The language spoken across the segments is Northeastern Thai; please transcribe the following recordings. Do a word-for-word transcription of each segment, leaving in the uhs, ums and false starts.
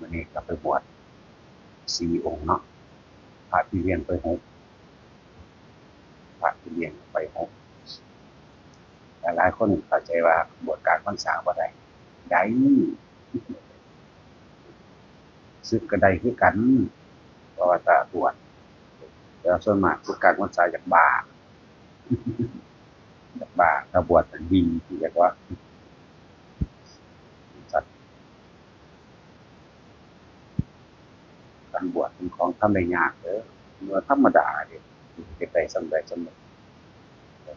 มื้อนี้ก็ไปบวชสี่องค์เนาะ พระที่เลี้ยงไปหก พระที่เลี้ยงไปหก หลายๆคนเข้าใจว่าบวชกลางพรรษาบ่ได้ ได้ สึกก็ได้คือกัน เพราะว่าถ้าบวช แต่ส่วนมากสึกกลางพรรษาอยากบ้า อยากบ้า ถ้าบวชน่ะดี อยากว่า การบวชเป็นของทำได้ยากเด้อ เมื่อธรรมดาเด้ เฮ็ดได้ส่ำใดส่ำนั้น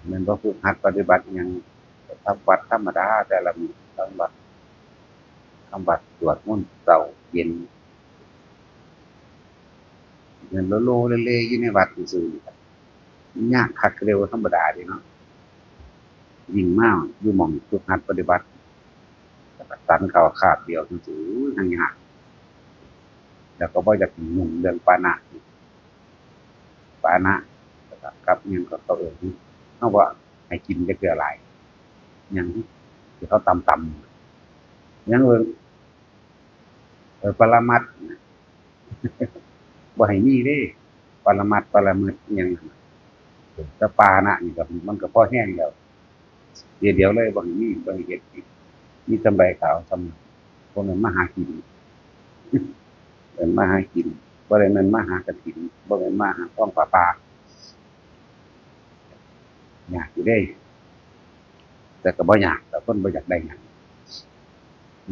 แม่นบ่ ฝึกหัดปฏิบัติอิหยัง ทำวัดธรรมดาแต่ละมื้อ ทำวัด ทำวัดสวดมนต์เช้าเย็น แม่นโลโลเลเลอยู่ในวัดซื่อๆ นี่ครับ มันยากคักเร็วธรรมดาเด้เนาะ ยิ่งมาอยู่หม่องฝึกหัดปฏิบัติ ฉันข้าวคาบเดียวจังซี้ ยังยาก แล้วก็บ่อยากยุ่งเรื่องปานะ ปานะ กับอิหยังก็เขาเอิ้น เฮาบ่ให้กินจักเทื่อหลาย หยังที่เขาตำๆ หยังเอิ้น เออ ปรมัตถ์ บ่ให้มีเด้ ปรมัตถ์ ปรมัตถ์อิหยังนั่นน่ะ แต่ปานะนี่ก็ มันก็พอแฮงแล้ว เดี๋ยวๆเลย บ่ให้มี บ่ให้เฮ็ดอีก มีแต่ใบขาวส่ำ บ่แม่นมาหากิน แม่นมาหากิน บ่ได้แม่นมาหากฐิน บ่แม่นมาหาของป่าๆ ยากอยู่เด้ แต่ก็บ่ยาก แต่คนบ่อยากได้หยัง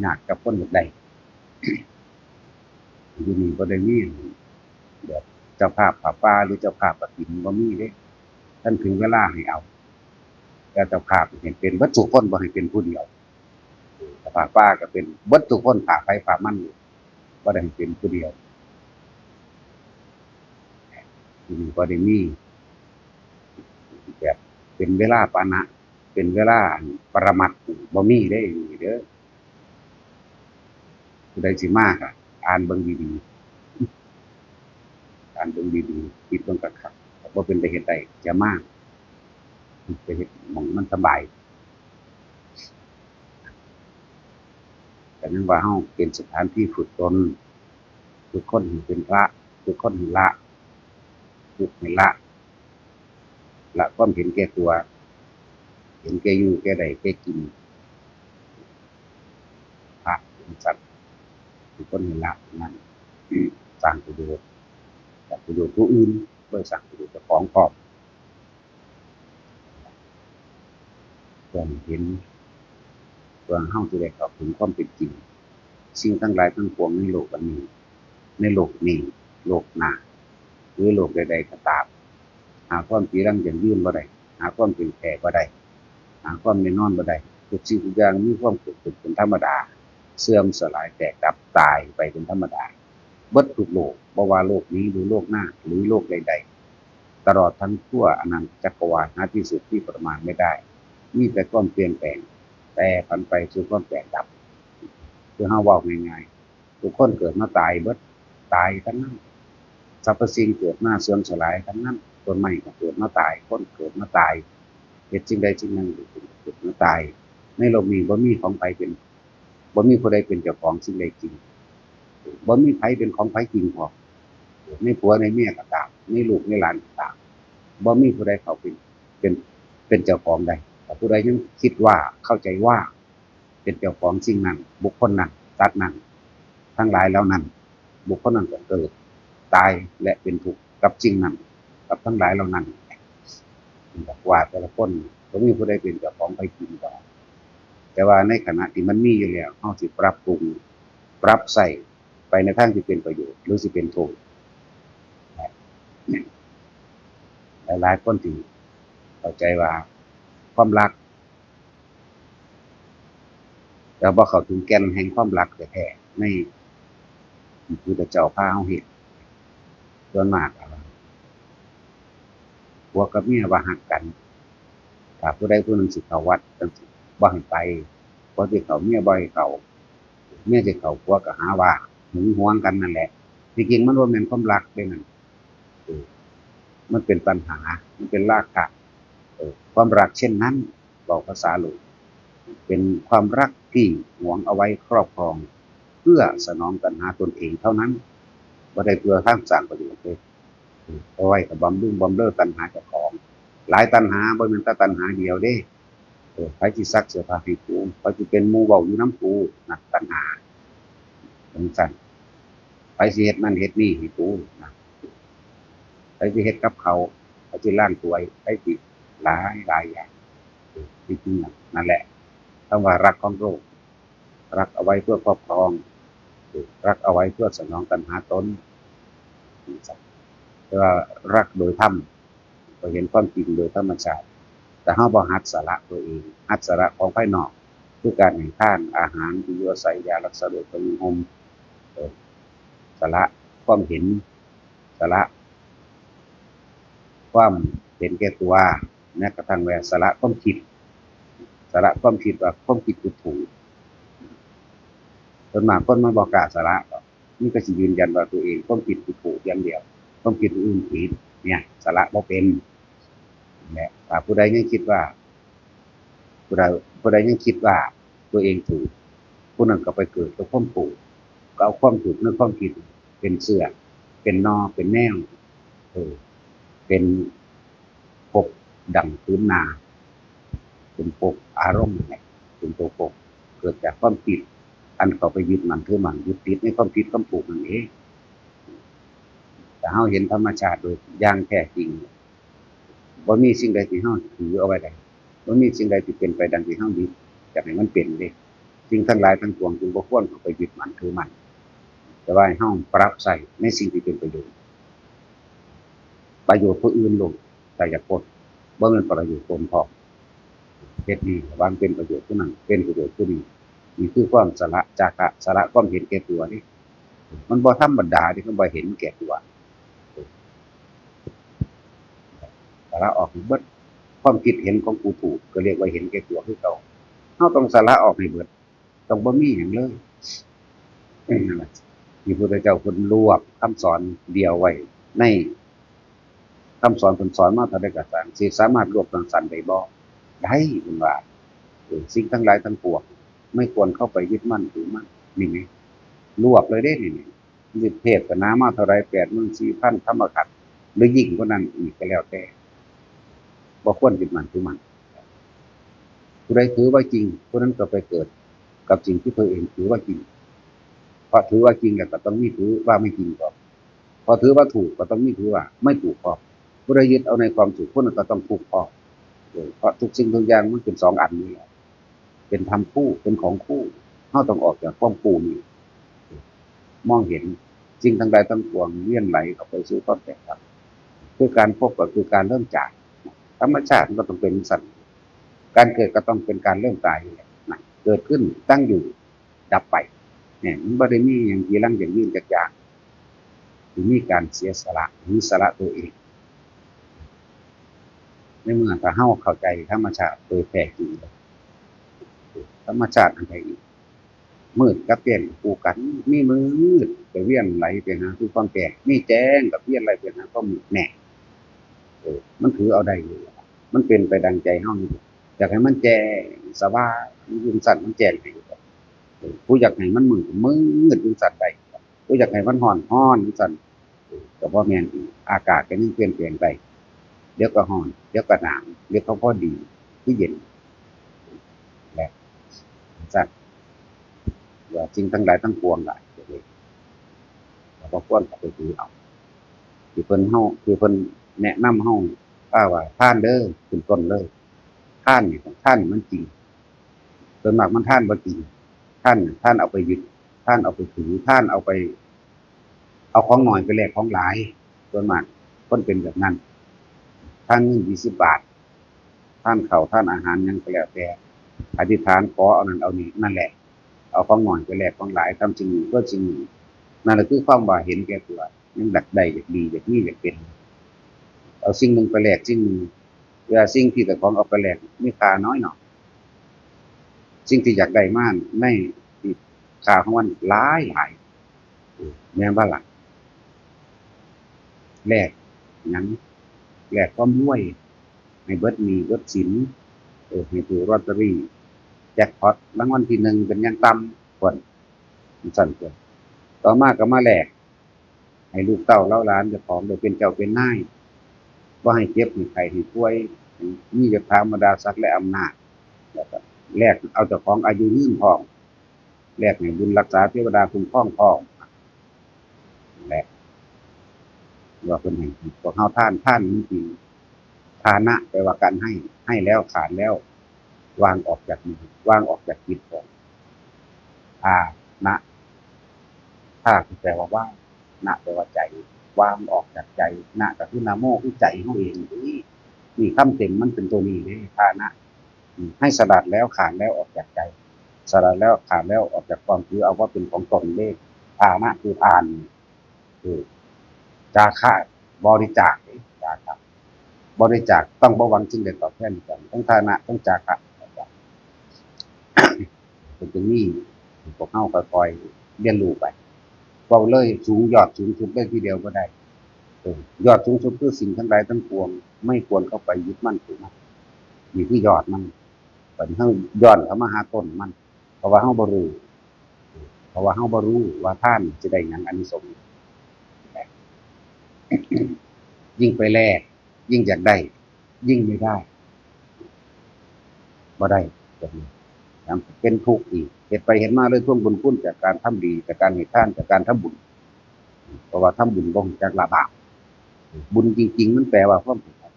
ยากกับคนอยากได้ อยู่นี่บ่ได้มีแบบเจ้าภาพผ้าป่าหรือเจ้าภาพกฐิน บ่มีเด้ คันถึงเวลาให้เอา แต่เจ้าภาพให้เป็นเบิดทุกคน บ่ให้เป็นผู้เดียว เจ้าภาพป่าก็เป็นเบิดทุกคน ผ้าไผผ้ามันอยู่ บ่ได้ให้เป็นผู้เดียว อยู่นี่บ่ได้มีแบบเป็นเวลาปานะ เป็นเวลาปรมัตถ์ บ่มีเด้ นี่เด้อ ผู้ใดสิมาก็อ่านเบิ่งดีๆ อ่านเบิ่งดีๆ คิดเบิ่งคักๆ บ่เป็นตาเฮ็ดได้ อย่ามา ไปเฮ็ดหม่องมันสบาย แต่ยังว่าเฮาเป็นสถานที่ฝึกตน ฝึกคนให้เป็นพระ ฝึกคนให้ละ ฝึกให้ละ ละความเห็นแก่ตัว เห็นแก่อยู่แก่ได้แก่กิน พระเป็นสัตว์ เป็นคนให้ละนั่น สร้างประโยชน์ สร้างประโยชน์ผู้อื่น บ่ได้สร้างประโยชน์เจ้าของพร้อม เพื่อให้เห็น เพื่อเฮาสิได้เข้าถึงความเป็นจริง สิ่งทั้งหลายทั้งปวงในโลกอันนี้ ในโลกนี้ โลกหน้า หรือโลกใดๆก็ตาม หาความจีรังยั่งยืนบ่ได้ หาความเที่ยงแท้บ่ได้ หาความแน่นอนบ่ได้ ทุกสิ่งทุกอย่างมีความเกิดขึ้นเป็นธรรมดา เสื่อมสลายแตกดับตายไปเป็นธรรมดา เบิดทุกโลก บ่ว่าโลกนี้หรือโลกหน้า หรือโลกใดๆ ตลอดทั้งทั่วอนันตจักรวาล หาที่สุดที่ประมาณไม่ได้ มีแต่ความเปลี่ยนแปลง แปรผันไปสู่ความแตกดับ คือเฮาเว้าง่ายๆ ทุกคนเกิดมาตายเบิด ตายทั้งนั้น สรรพสิ่งเกิดมาเสื่อมสลายทั้งนั้น ต้นไม้ก็เกิดมาตาย คนเกิดมาตาย เฮ็ดสิ่งใดสิ่งหนึ่งก็เกิดมาตาย ในโลกนี้บ่มีของไผเป็น บ่มีผู้ใดเป็นเจ้าของสิ่งใดจริง บ่มีไผเป็นของไผจริงพร้อม ในผัวในเมียก็ตาม ในลูกในหลานก็ตาม บ่มีผู้ใดเข้าเป็น เป็น เป็นเจ้าของได้ แต่ผู้ใดยังคิดว่า เข้าใจว่า เป็นเจ้าของสิ่งนั้น บุคคลนั้น สัตว์นั้น ทั้งหลายเหล่านั้น บุคคลนั้นก็เกิด ตาย และเป็นทุกข์กับสิ่งนั้น กับทั้งหลายเหล่านั้น ว่าแต่ละคนบ่มีผู้ใดเป็นเจ้าของไผกินดอก แต่ว่าในขณะที่มันมีอยู่แล้ว เฮาสิปรับปรุง ปรับใช้ไปในทางที่เป็นประโยชน์ หรือสิเป็นโทษ หลายๆคนที่เข้าใจว่าความรัก แต่บ่เข้าถึงแก่นแห่งความรักแท้ๆ ในที่พระพุทธเจ้าพาเฮาเฮ็ด ส่วนมากอะ ผัวกับเมียว่าฮักกัน ถ้าผู้ใดผู้หนึ่งสิเข้าวัดจั่งซี้ บ่ให้ไป ผัวสิเข้า เมียบ่ให้เข้า เมียสิเข้า ผัวก็หาว่าหึงหวงกันนั่นแหละ ที่จริงมันบ่แม่นความรักเด้นั่น เออ มันเป็นตัณหา มันเป็นราคะ เออ ความรักเช่นนั้น เว้าภาษาโลก เป็นความรักที่หวงเอาไว้ครอบครอง เพื่อสนองตัณหาตนเองเท่านั้น บ่ได้เพื่อทางสร้างประโยชน์เลย เอาไว้ก็บำรุงบำเรอตัณหาเจ้าของ หลายตัณหา บ่แม่นแต่ตัณหาเดียวเด้ เออ ไผสิซักเสื้อผ้าให้กู ไผสิเป็นหมู่เว้าอยู่นำกู นั่นตัณหา จั่งซั้น ไผสิเฮ็ดนั่นเฮ็ดนี่ให้กู นั่น ไผสิเฮ็ดกับข้าว ไผสิล้างถ้วย ไผสิหลายหลายอย่าง เออ ที่จริงน่ะ นั่นแหละ คำว่ารักของโลก รักเอาไว้เพื่อครอบครอง รักเอาไว้เพื่อสนองตัณหาตน แต่ว่ารักโดยธรรม ก็เห็นความจริงโดยธรรมชาติ แต่เฮาบ่หัดสละตัวเอง หัดสละของภายนอก คือการให้ทาน อาหาร ที่อยู่อาศัย ยารักษาโรค เครื่องนุ่งห่ม เอ่อ สละความเห็น สละความเห็นแก่ตัว แม้กระทั่งว่าสละความคิด สละความคิดว่าความคิดกูถูก ส่วนมากคนมันบ่กล้าสละดอก มันก็สิยืนยันว่าตัวเองความคิดกูถูกอย่างเดียว ความคิดผู้อื่นผิด เนี่ย สละบ่เป็น และถ้าผู้ใดยังคิดว่า ผู้ใด ผู้ใดยังคิดว่าตัวเองถูก ผู้นั้นก็ไปเกิดกับความถูก ก็เอาความถูกในความคิดเป็นเสื้อ เป็นนอ เป็นแนว เออ เป็นภพดั่งผืนนา เป็นภพอารมณ์นั่นแหละ เป็นตัวภพ เกิดจากความคิด อันเข้าไปยึดมั่นถือมั่น ยึดติดในความผิดความถูกนั่นเอง แต่เฮาเห็นธรรมชาติโดยอย่างแท้จริง บ่มีสิ่งใดที่เฮาถือเอาไว้ได้ บ่มีสิ่งใดที่เป็นไปดังที่เฮายึดอยากให้มันเป็นเด้ สิ่งทั้งหลายทั้งปวงจึงบ่ควรเข้าไปยึดมั่นถือมั่น แต่ว่าให้เฮาปรับใช้ในสิ่งที่เป็นประโยชน์ ประโยชน์ผู้อื่นโลด ถ้าอยากพ้น บ่แม่นประโยชน์ตนพร้อม เฮ็ดดีหวังเป็นประโยชน์ผู้นั้น เป็นประโยชน์ผู้นี้ นี่คือความสละ จาคะ สละความเห็นแก่ตัวนี่ มันบ่ธรรมดาเด้ มันบ่เห็นแก่ตัว สละออกให้เบิด ความคิดเห็นของกูถูก ก็เรียกว่าเห็นแก่ตัวคือเก่า เฮาต้องสละออกให้เบิด ต้องบ่มีหยังเลย นั่นแหละ ที่พระพุทธเจ้าเพิ่นรวบคำสอนเดียวไว้ในคำสอน เพิ่นสอนมาเท่าใดก็ตาม สิสามารถรวบจั่งซั้นได้บ่ ได้ เพิ่นว่า เออ สิ่งทั้งหลายทั้งปวง ไม่ควรเข้าไปยึดมั่นถือมั่น นี่ไง รวบเลยเด้ นี่ นี่ เทศนามาเท่าใด แปดหมื่นสี่พันธรรมขันธ์ หรือยิ่งกว่านั้นอีกก็แล้วแต่ บ่ควรยึดมั่นถือมั่น ผู้ใดถือว่าจริง ผู้นั้นก็ไปเกิดกับสิ่งที่ตัวเองถือว่าจริง เพราะถือว่าจริงแล้วก็ต้องมีถือว่าไม่จริงพร้อม พอถือว่าถูกก็ต้องมีถือว่าไม่ถูกพร้อม ผู้ใดยึดเอาในความถูก ผู้นั้นก็ต้องทุกข์พร้อม เออ เพราะทุกสิ่งทุกอย่างมันเป็นสองอันนี้แหละ เป็นธรรมคู่ เป็นของคู่ เฮาต้องออกจากความคู่นี้ มองเห็นสิ่งทั้งหลายทั้งปวงเวียนไหลเข้าไปสู่ความแตกดับ คือการพบก็คือการเริ่มจาก ธรรมชาติมันก็ต้องเป็นจั่งซั้น การเกิดก็ต้องเป็นการเริ่มตายนี่แหละนะ เกิดขึ้น ตั้งอยู่ ดับไป เนี่ย มันบ่ได้มีหยังจีรังยั่งยืนจักอย่าง สิมีการเสียสละ หรือสละตัวเอง ในเมื่อถ้าเฮาเข้าใจธรรมชาติโดยแท้จริงแล้ว ธรรมชาติอันใดอีก มืดกับแจ้งคู่กัน มีมืดก็เวียนไหลไปหาคือความแจ้ง มีแจ้งก็เวียนไหลไปหาความมืด แน่ เออ มันถือเอาได้อยู่ มันเป็นไปดังใจเฮาอยู่ อยากให้มันแจ้งสว่าง มันจั่งซั้น มันแจ้งให้อยู่ เออ ผู้อยากให้มันมืด มืดจั่งซั้นได้ ผู้อยากให้มันร้อน ร้อนจั่งซั้น เออ ก็บ่แม่นอีก อากาศก็ยังเปลี่ยนแปลงได้ เดี๋ยวก็ร้อน เดี๋ยวก็หนาว เดี๋ยวก็พอดี คือเย็น และจั่งซั้น ว่าสิ่งทั้งหลายทั้งปวงหลาย ก็เลย ก็บ่ควรเอาไปถือเอา ที่เพิ่นเฮา ที่เพิ่นแนะนำเฮา ว่า ว่าทานเด้อ เป็นต้นเลย ทานนี่ ทานนี่มันจริง ส่วนมากมันทานบ่จริง ทานนี่ ทานเอาไปยึด ทานเอาไปถือ ทานเอาไป เอาของน้อยไปแลกของหลาย ส่วนมากคนเป็นแบบนั้น ทานเงินยี่สิบบาท ทานข้าว ทานอาหารหยังก็แล้วแต่ อธิษฐานขอเอานั่นเอานี่ นั่นแหละ เอาของน้อยไปแลกของหลาย ทำสิ่งหนึ่งเพื่อสิ่งหนึ่ง นั่นแหละคือความว่าเห็นแก่ตัว ยังอยากได้ อยากดี อยากมี อยากเป็น เอาสิ่งหนึ่งไปแลกสิ่งหนึ่ง เวลาสิ่งที่เจ้าของเอาไปแลกมีค่าน้อยหน่อย สิ่งที่อยากได้มาในค่าของมันหลายหลาย เออ แม่นบ่ล่ะ แลกหยัง แลกความรวย ให้เบิดหนี้เบิดสิน เออ ให้ถูกลอตเตอรี่ แจ็คพอต รางวัลที่หนึ่งเป็นอย่างต่ำ พุ้น จั่งซั้นตั๊ว ต่อมาก็มาแลก ให้ลูกเต้าเหล่าหลานเจ้าของได้เป็นเจ้าเป็นนาย บ่ให้เจ็บให้ไข้ให้ป่วย มียศถาบรรดาศักดิ์และอำนาจ แล้วก็แลกเอาเจ้าของอายุยืนพร้อม แลกให้บุญรักษาเทวดาคุ้มครองพร้อม นั่นแหละ ว่าเพิ่นให้พวกเฮาทาน ทานจริงๆ ทานะแปลว่าการให้ ให้แล้วขาดแล้ว วางออกจากมือ วางออกจากจิตของ ทานะ ทาคือแปลว่าวาง นะแปลว่าใจ วางออกจากใจ นะก็คือนะโม คือใจเฮาเองนี่ นี่คำเต็มมันเป็นตัวนี้เด้ ทานะ อืม ให้สลัดแล้วขาดแล้วออกจากใจ สลัดแล้วขาดแล้วออกจากความถือเอาว่าเป็นของตนเด้ ทานะคือทาน คือ จาคะ บริจาคเด้ จาคะ บริจาคต้องบ่หวังสิ่งใดตอบแทนกัน ทั้งทานะ ทั้งจาคะ เป็นตรงนี้ พวกเฮาค่อยๆเรียนรู้ไป เว้าเลยสูงยอดสูงสุดเลยทีเดียวบ่ได้ เออ ยอดสูงสุดคือสิ่งทั้งหลายทั้งปวง ไม่ควรเข้าไปยึดมั่นถือมั่น นี่คือยอดมัน บัดนี้เฮาย้อนเข้ามาหาต้นมัน เพราะว่าเฮาบ่รู้ เพราะว่าเฮาบ่รู้ว่าทานสิได้หยังอานิสงส์ ยิ่งไปแลก ยิ่งอยากได้ ยิ่งไม่ได้ บ่ได้ แบบนี้ แถมเป็นทุกข์อีก เฮ็ดไปเฮ็ดมาเลยทวงบุญคุณจากการทำดี จากการให้ทาน จากการทำบุญ เพราะว่าทำบุญบ่รู้จักละบาป บุญจริงๆมันแปลว่าความสงบ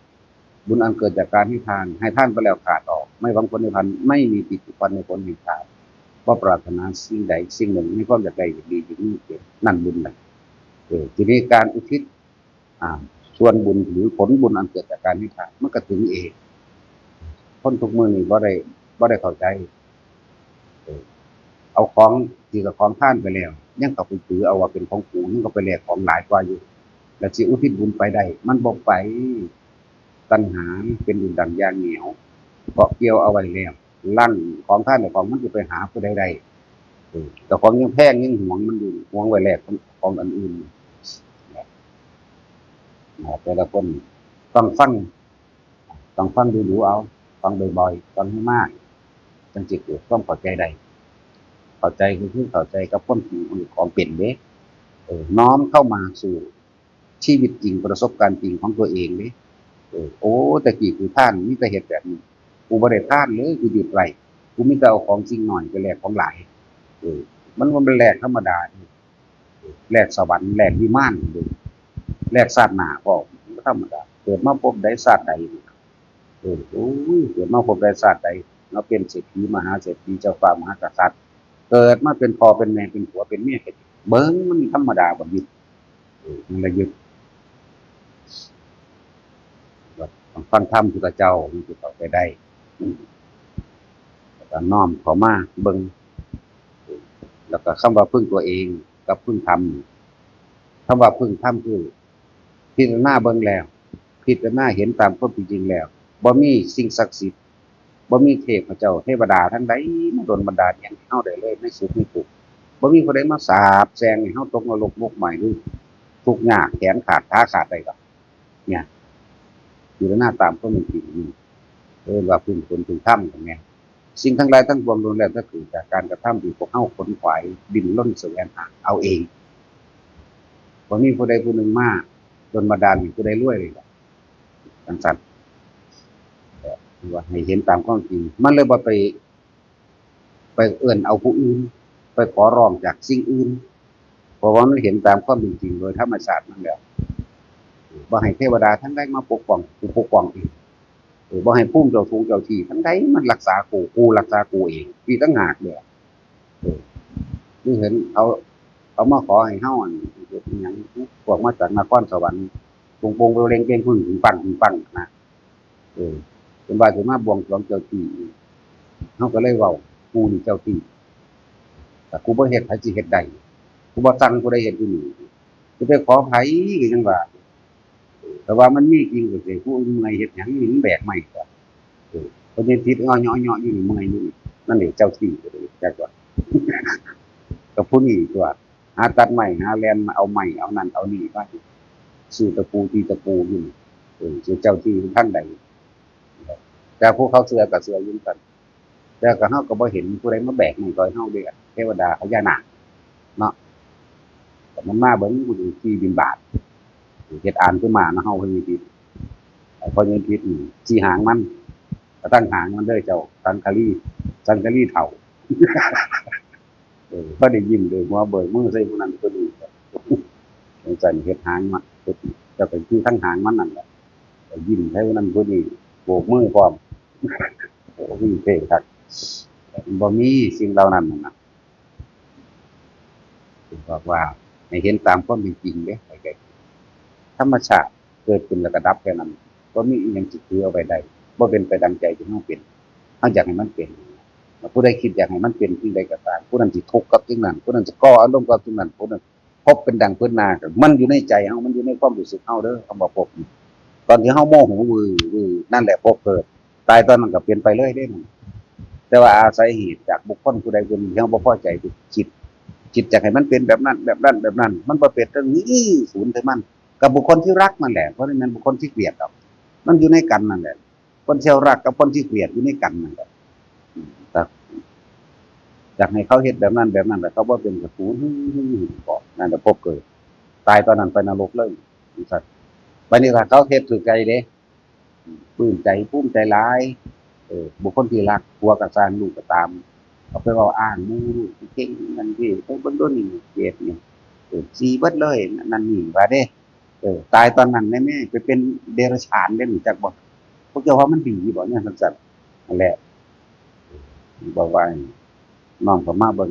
บุญอันเกิดจากการให้ทาน ให้ทานไปแล้วขาดออก ไม่หวังผลในทาน ไม่มีจิตผูกพันในผลแห่งทาน บ่ปรารถนาสิ่งใดสิ่งหนึ่ง มีความอยากได้อยากดีอยากมีเกิด นั่นบุญน่ะ เออ ทีนี้การอุทิศ อ่า ส่วนบุญหรือผลบุญอันเกิดจากการให้ทาน มันก็ถึงเอง คนทุกมื้อนี้บ่ได้ บ่ได้เข้าใจ เออ เอาของที่เจ้าของทานไปแล้ว ยังเข้าไปถือเอาว่าเป็นของกู ยังก็ไปแลกของหลายกว่าอยู่ แล้วสิอุทิศบุญไปได้ มันบ่ไป ตัณหาเป็นดุจดั่งยางเหนียว เกาะเกี่ยวเอาไว้แล้ว ลังของทานของมันจะไปหาผู้ใดได้ เออ เจ้าของยังแพงยังหวงมันอยู่ หวงไว้แลกของอันอื่น แต่ละคนต้องฟัง ต้องฟังดูๆเอา ฟังบ่อยๆ ฟังให้มาก จั่งสิเกิดความเข้าใจได้ เข้าใจคือ คือเข้าใจกับความจริงของของเป็นเด้ เออ น้อมเข้ามาสู่ชีวิตจริง ประสบการณ์จริงของตัวเองเด้ เออ โอ้ แต่กี้กูทาน มีแต่เฮ็ดแบบนี้ กูบ่ได้ทานเลย กูหยุดไว้ กูมีแต่เอาของสิ่งน้อยไปแลกของหลาย เออ มันบ่แม่นแลกธรรมดาเด้ แลกสวรรค์ แลกวิมานเด้ แลกชาติหน้าพร้อม บ่ธรรมดา เกิดมาพบใดชาติใด เออ โอ้ย เกิดมาพบใดชาติใด มาเป็นเศรษฐีมหาเศรษฐี เจ้าฟ้ามหากษัตริย์ เกิดมาเป็นพ่อเป็นแม่เป็นผัวเป็นเมียกัน เบิ่งมันธรรมดาบ่ยึด เออ มันละยึด ต้องฟังธรรมพุทธเจ้า มันสิเข้าใจได้ แล้วก็น้อมเข้ามาเบิ่ง แล้วก็คำว่าพึ่งตัวเองกับพึ่งธรรม คำว่าพึ่งธรรมคือ พิจารณาเบิ่งแล้ว พิจารณาเห็นตามความเป็นจริงแล้ว บ่มีสิ่งศักดิ์สิทธิ์ บ่มีเทพเจ้าเทวดาทั้งใดมาดลบันดาลหยังให้เฮาได้เลย ในสุขในทุกข์ บ่มีผู้ใดมาสาปแช่งให้เฮาตกนรกหมกไหม้ หรือทุกข์ยากแขนขาดขาขาดได้ดอก เนี่ย พิจารณาตามความเป็นจริงนี่ เอิ้นว่าพึ่งตนพึ่งธรรมกันแม่น สิ่งทั้งหลายทั้งปวงล้วนแล้วแต่เกิดจากการกระทำที่พวกเฮาขนขวายดิ้นรนแสวงหาเอาเอง บ่มีผู้ใดผู้หนึ่งมาดลบันดาลให้ผู้ใดรวยเลยล่ะ จั่งซั้น เอ่อ ว่าให้เห็นตามความจริง มันเลยบ่ไป ไปเอิ้นเอาผู้อื่น ไปขอร้องจากสิ่งอื่น เพราะว่ามันเห็นตามความเป็นจริงโดยธรรมชาติมันแล้ว บ่ให้เทวดาทั้งใดมาปกป้อง กูปกป้องเอง เออ บ่ให้ภูมิเจ้าทงเจ้าที่ทั้งใดมันรักษากู กูรักษากูเอง อีกต่างหากเด้อ เออ นี่เห็นเขา เขามาขอให้เฮาอัน เฮ็ดอิหยัง พวกมาจากนครสวรรค์ ปงปงเปงเปง ปึ้งปึ้งปังปึ้งปังนะ เออ เพิ่นว่าสิมาบวงสรวงเจ้าที่ เฮาก็เลยเว้า กูนี่เจ้าที่ ถ้ากูบ่เฮ็ด ไผสิเฮ็ดได้ กูบ่สั่งผู้ใดเฮ็ดอยู่นี่ สิไปขอไผก็ยังว่า แต่ว่ามันมีจริงก็สิ ผู้อื่นเมื่อยเฮ็ดหยังนี่ มันแบกไม้ก่อน เออ เพิ่นยังติดอ้อเยาะๆอยู่นี่ เมื่อยอยู่นี่ นั่นแหละเจ้าที่ก็เลยจักว่า กับผู้นี้ตัว หาตัดไม้ หาแล่นมาเอาไม้ เอานั่นเอานี่มา ซื้อตะปูตีตะปูอยู่นี่ เออ สิเจ้าที่ทางใด แต่พวกเขาเชื่อก็เชื่ออยู่กัน แต่ก็เฮาก็บ่เห็นผู้ใดมาแบกไม้ซอยเฮาเด้ เทวดาพญานาค เนาะ แต่มันมาเบิ่งผู้ดีขี่บิณฑบาต เฮ็ดอ่านคือหมานะเฮา พระเยซูคริสต์ ไอ้พระเยซูคริสต์นี่ขี่หางมัน กระทั่งหางมันเด้อเจ้า สังคารี สังคารีเฒ่า เออ พอได้ยิ้มโดยหัวเบิกมือใส่ผู้นั้นผู้นี้ จังซั่นเฮ็ดหางมัน เจ้าก็คือทั้งหางมันนั่นแหละ ก็ยิ้มให้ผู้นั้นผู้นี้ โบกมือพร้อม โอ้ย เท่คัก บ่มีสิ่งเหล่านั้นน่ะนะ บอกว่าให้เห็นตามความเป็นจริงเด้ ธรรมชาติเกิดขึ้นแล้วก็ดับแค่นั้น บ่มีอีหยังสิถือเอาไว้ได้ บ่เป็นไปดังใจที่เฮาเป็น เฮาอยากให้มันเป็น ผู้ใดคิดอยากให้มันเป็นสิ่งใดก็ตาม ผู้นั้นสิทุกข์กับสิ่งนั้น ผู้นั้นสิก่ออารมณ์กับสิ่งนั้น ผู้นั้นภพเป็นดังพื้นนา มันอยู่ในใจเฮา มันอยู่ในความรู้สึกเฮาเด้อ คำว่าภพนี่ ตอนที่เฮาโมโหวือวือ นั่นแหละภพเกิด ตายตอนนั้นก็เปลี่ยนไปเลยเด้นั่น แต่ว่าอาศัยเหตุจากบุคคลผู้ใดผู้หนึ่งที่เฮาบ่พอใจ คิด คิดอยากให้มันเป็นแบบนั้น แบบนั้น แบบนั้น มันบ่เป็น เรื่องนี้ศูนย์แต่มัน กับบุคคลที่รักนั่นแหละ เพราะฉะนั้นบุคคลที่เกลียดดอก มันอยู่ในกันนั่นแหละ คนที่รักกับคนที่เกลียดอยู่ในกันนั่นแหละ อืม แต่อยากให้เขาเฮ็ดแบบนั้นแบบนั้น แต่เขาบ่เป็นกับกู บอกนั่นแหละภพเกิด ตายตอนนั้นไปนรกเลย จังซั่น บัดนี้ถ้าเขาเฮ็ดถืกใจเด้ ปลื้มใจ ภูมิใจหลาย เออ บุคคลที่รัก ผัวก็ซ่าง ลูกก็ตาม เอาไปเว้าอ้างหมู่ ลูกเก่งนั่นนี่ ไปเบิ่งดูนี่ เกรดนี่ เออ สี่เบิดเลย นั่นนี่ ว่าเด้ เออ ตายตอนนั้นแน่ๆ ไปเป็นเดรัจฉานเด้ รู้จักบ่ พวกเจ้าว่ามันดีบ่เนี่ย จังซั่น นั่นแหละ บอกว่าน้อมเข้ามาเบิ่ง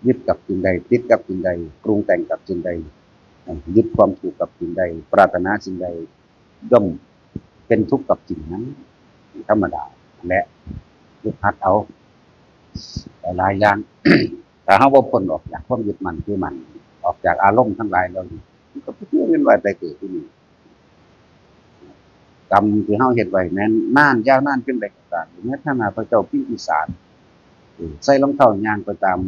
ยึดกับสิ่งใด ติดกับสิ่งใด ปรุงแต่งกับสิ่งใด เอ่อ ยึดความถูกกับสิ่งใด ปรารถนาสิ่งใด ย่อมเป็นทุกข์กับสิ่งนั้น ธรรมดา และฝึกหัดเอา หลายๆอย่าง ถ้าเฮาบ่พ้นออกจากความยึดมั่นถือมั่น ออกจากอารมณ์ทั้งหลายเหล่านี้ มันก็ไปเวียนว่ายตายเกิดอยู่นี่ กรรมที่เฮาเฮ็ดไว้แม้นนานยาวนานเพียงใดก็ตาม ในฐานะพระเจ้าพิมพิสาร เออ ใส่รองเท้าย่างไปตาม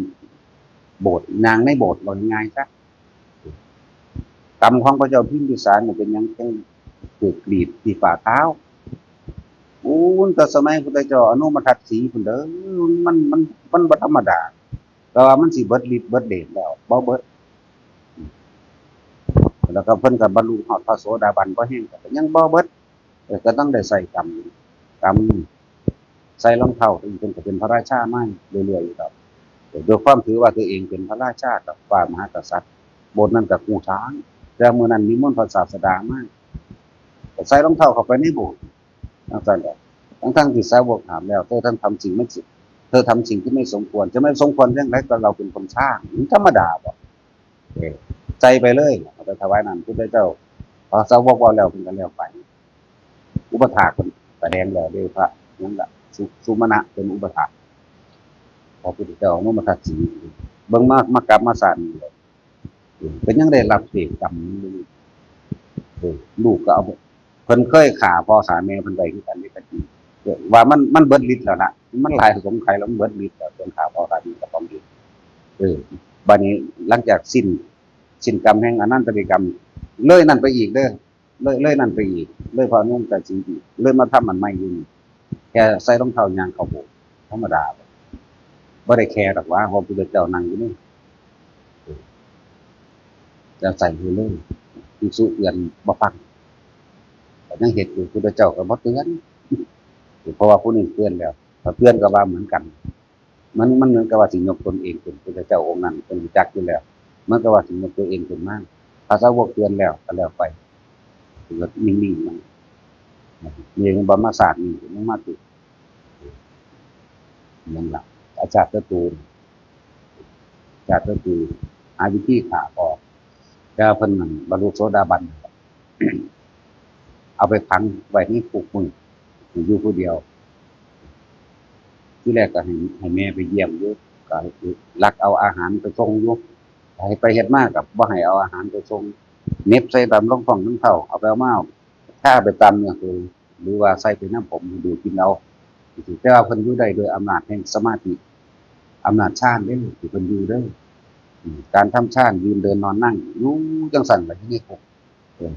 โบสถ์ ย่างในโบสถ์ ว่าง่ายๆซะ กรรมของพระเจ้าพิมพิสารนี่เป็นหยังจังถูกกรีดที่ฝ่าเท้า โอ้ แต่สมัยพุทธเจ้าอนุมทัศสีพุ้นเด้อ มัน มัน มันบ่ธรรมดา แต่ว่ามันสิเบิดฤทธิ์เบิดเดชแล้ว บ่เบิด แล้วก็เพิ่นก็บรรลุฮอดพระโสดาบัน บ่แฮงก็ยังบ่เบิด เออ ก็ต้องได้ใส่กรรม กรรม ใส่รองเท้า เพิ่นก็เป็นพระราชามาเรื่อยๆอยู่ดอก ด้วยความถือว่าตัวเองเป็นพระราชากับฝ่ามหากษัตริย์ โบสถ์นั้นก็กู้สร้าง แต่มื้อนั้นนิมนต์พระศาสดามา ก็ใส่รองเท้าเข้าไปในโบสถ์ จังซั่นแหละ ทั้งๆที่สาวกถามแล้ว เธอทั้งทำสิ่งไม่ส- เธอทำสิ่งที่ไม่สมควร จะไม่สมควรเรื่องใด ก็เราเป็นคนสร้าง มันธรรมดาบ่ เออ ใส่ไปเลย เอาไปถวายน้ำพุทธเจ้า พอสาวกเว้าแล้ว เพิ่นก็แล้วไป อุปถากเพิ่นแสดงแล้วเด้อ พระหยังล่ะ สุ- สุมาณะเป็นอุปถาก พระพุทธเจ้าอนุมทัศสี เบิ่งมา มากลับมาชาตินี้เลย เออ เป็นหยังได้รับเศษกรรมนี้ เออ ลูกก็เอา เพิ่นเคยฆ่าพ่อฆ่าแม่เพิ่นไว้คือกันเด้ ตะกี้ เออ ว่ามัน มันเบิดฤทธิ์แล้วนะ มันหลายสงไขยแล้ว มันเบิดฤทธิ์แล้ว เพิ่นฆ่าพ่อฆ่าแม่เจ้าของเอง เออ บัดนี้หลังจากสิ้น สิ้นกรรมแห่งอนันตริยกรรม เลยนั่นไปอีกเด้อ เลย เลยนั่นไปอีก เลยพระอนุมทัศสีอีก เลยมาทำอันใหม่อยู่นี่ แค่ใส่รองเท้าย่างเข้าโบสถ์ธรรมดา บ่ได้แค่ดอกว่า เพราะพุทธเจ้านั่งอยู่นี่ จะใส่อยู่เลย ภิกษุเตือนบ่ฟัง ก็ยังเฮ็ดอยู่ พุทธเจ้าก็บ่เตือน เพราะว่าผู้นี้เตือนแล้ว ถ้าเตือนก็ว่าเหมือนกัน มัน มันเหมือนกับว่าสิยกตนเองเป็นพุทธเจ้าองค์นั้น เพิ่นรู้จักอยู่แล้ว เหมือนกับว่าสิยกตัวเองขึ้นมา พระสาวกเตือนแล้วก็แล้วไป ก็นิ่งๆ มัน นี่มันบ่มาสาดนี่ มันมาติด นั่นล่ะ อาชาติศัตรู อาชาติศัตรู หาวิธีฆ่าออก แต่เพิ่นนั่นบรรลุโสดาบัน เอาไปขังไว้ในคุกมืด อยู่ผู้เดียว ทีแรกก็ให้ ให้แม่ไปเยี่ยมอยู่ ก็ลักเอาอาหารไปส่งอยู่ เฮ็ดไปเฮ็ดมาก็บ่ให้เอาอาหารไปส่ง เหน็บใส่ตามรองท้องรองเท้า เอาไปเอามา ทาไปตามเนื้อตัว หรือว่าใส่ไปน้ำผมดูดกินเอา แต่ว่าเพิ่นอยู่ได้โดยอำนาจแห่งสมาธิ อำนาจฌานเด้อ ที่เพิ่นอยู่เด้อ อืม การทำฌาน ยืนเดินนอนนั่ง อยู่จังซั่นล่ะ อยู่ในคุก เออ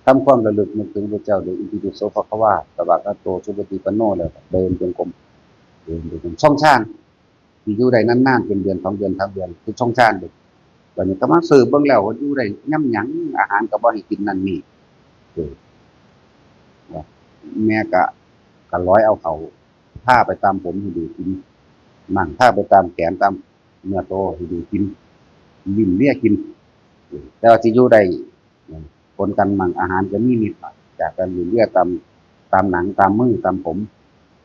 ทำความระลึกนึกถึงพระเจ้าโดยอิติปิโสภะคะวา สวากขาโต สุปฏิปันโน แล้วก็เดินจงกรม เดินจงกรม ทรงฌาน ที่อยู่ได้นานๆ เป็นเดือน สองเดือน สามเดือน คือทรงฌานเด้อ บัดนี้ก็มาสืบเบิ่งแล้วว่าอยู่ได้ยามหยัง อาหารก็บ่ให้กินนั่นนี่ เออ แม่ก็ ก็ร้อยเอาเขา ทาไปตามผมให้ดูกิน มั่งทาไปตามแขนตามเนื้อโตให้ดูกิน ลิ้นเลียกิน เออ แต่ว่าสิอยู่ได้ เออ ผลการมั่งอาหารก็มีนิดหน่อย จากการลิ้นเลียตาม ตามหนัง ตามมือ ตามผม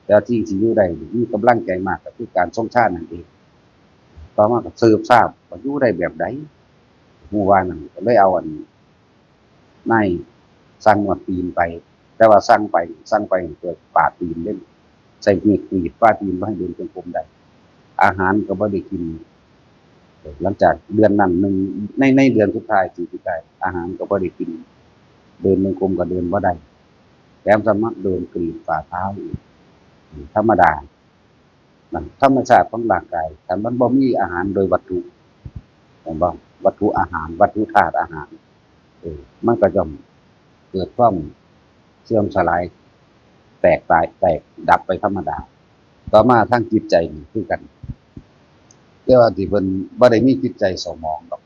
แต่ว่าที่สิอยู่ได้ มีกำลังใจมากก็คือการทรงฌานนั่นเอง ต่อมาก็สืบทราบว่าอยู่ได้แบบใด ฮู้ว่านั่น ก็เลยเอาอัน นายสั่งนวดตีนไป แต่ว่าสั่งไป สั่งไปเพื่อปาดตีนเด้ ใส่มีดกรีดปาดตีนบ่ให้เดินจงกรมได้ อาหารก็บ่ได้กิน หลังจากเดือนนั้นหนึ่ง ใน ในเดือนสุดท้าย สี่สุดท้าย อาหารก็บ่ได้กิน เดินจงกรมก็เดินบ่ได้ แถมสามารถเดินกรีดฝ่าเท้าอีก ธรรมดา นั่นธรรมชาติของร่างกาย ถ้ามันบ่มีอาหารโดยวัตถุ เห็นบ่ วัตถุอาหาร วัตถุธาตุอาหาร เออ มันก็ย่อมเกิดความเสื่อมสลาย แตกตาย แตกดับไปธรรมดา ต่อมาทางจิตใจนี่คือกัน แต่ว่าที่เพิ่นบ่ได้มีจิตใจเศร้าหมองดอก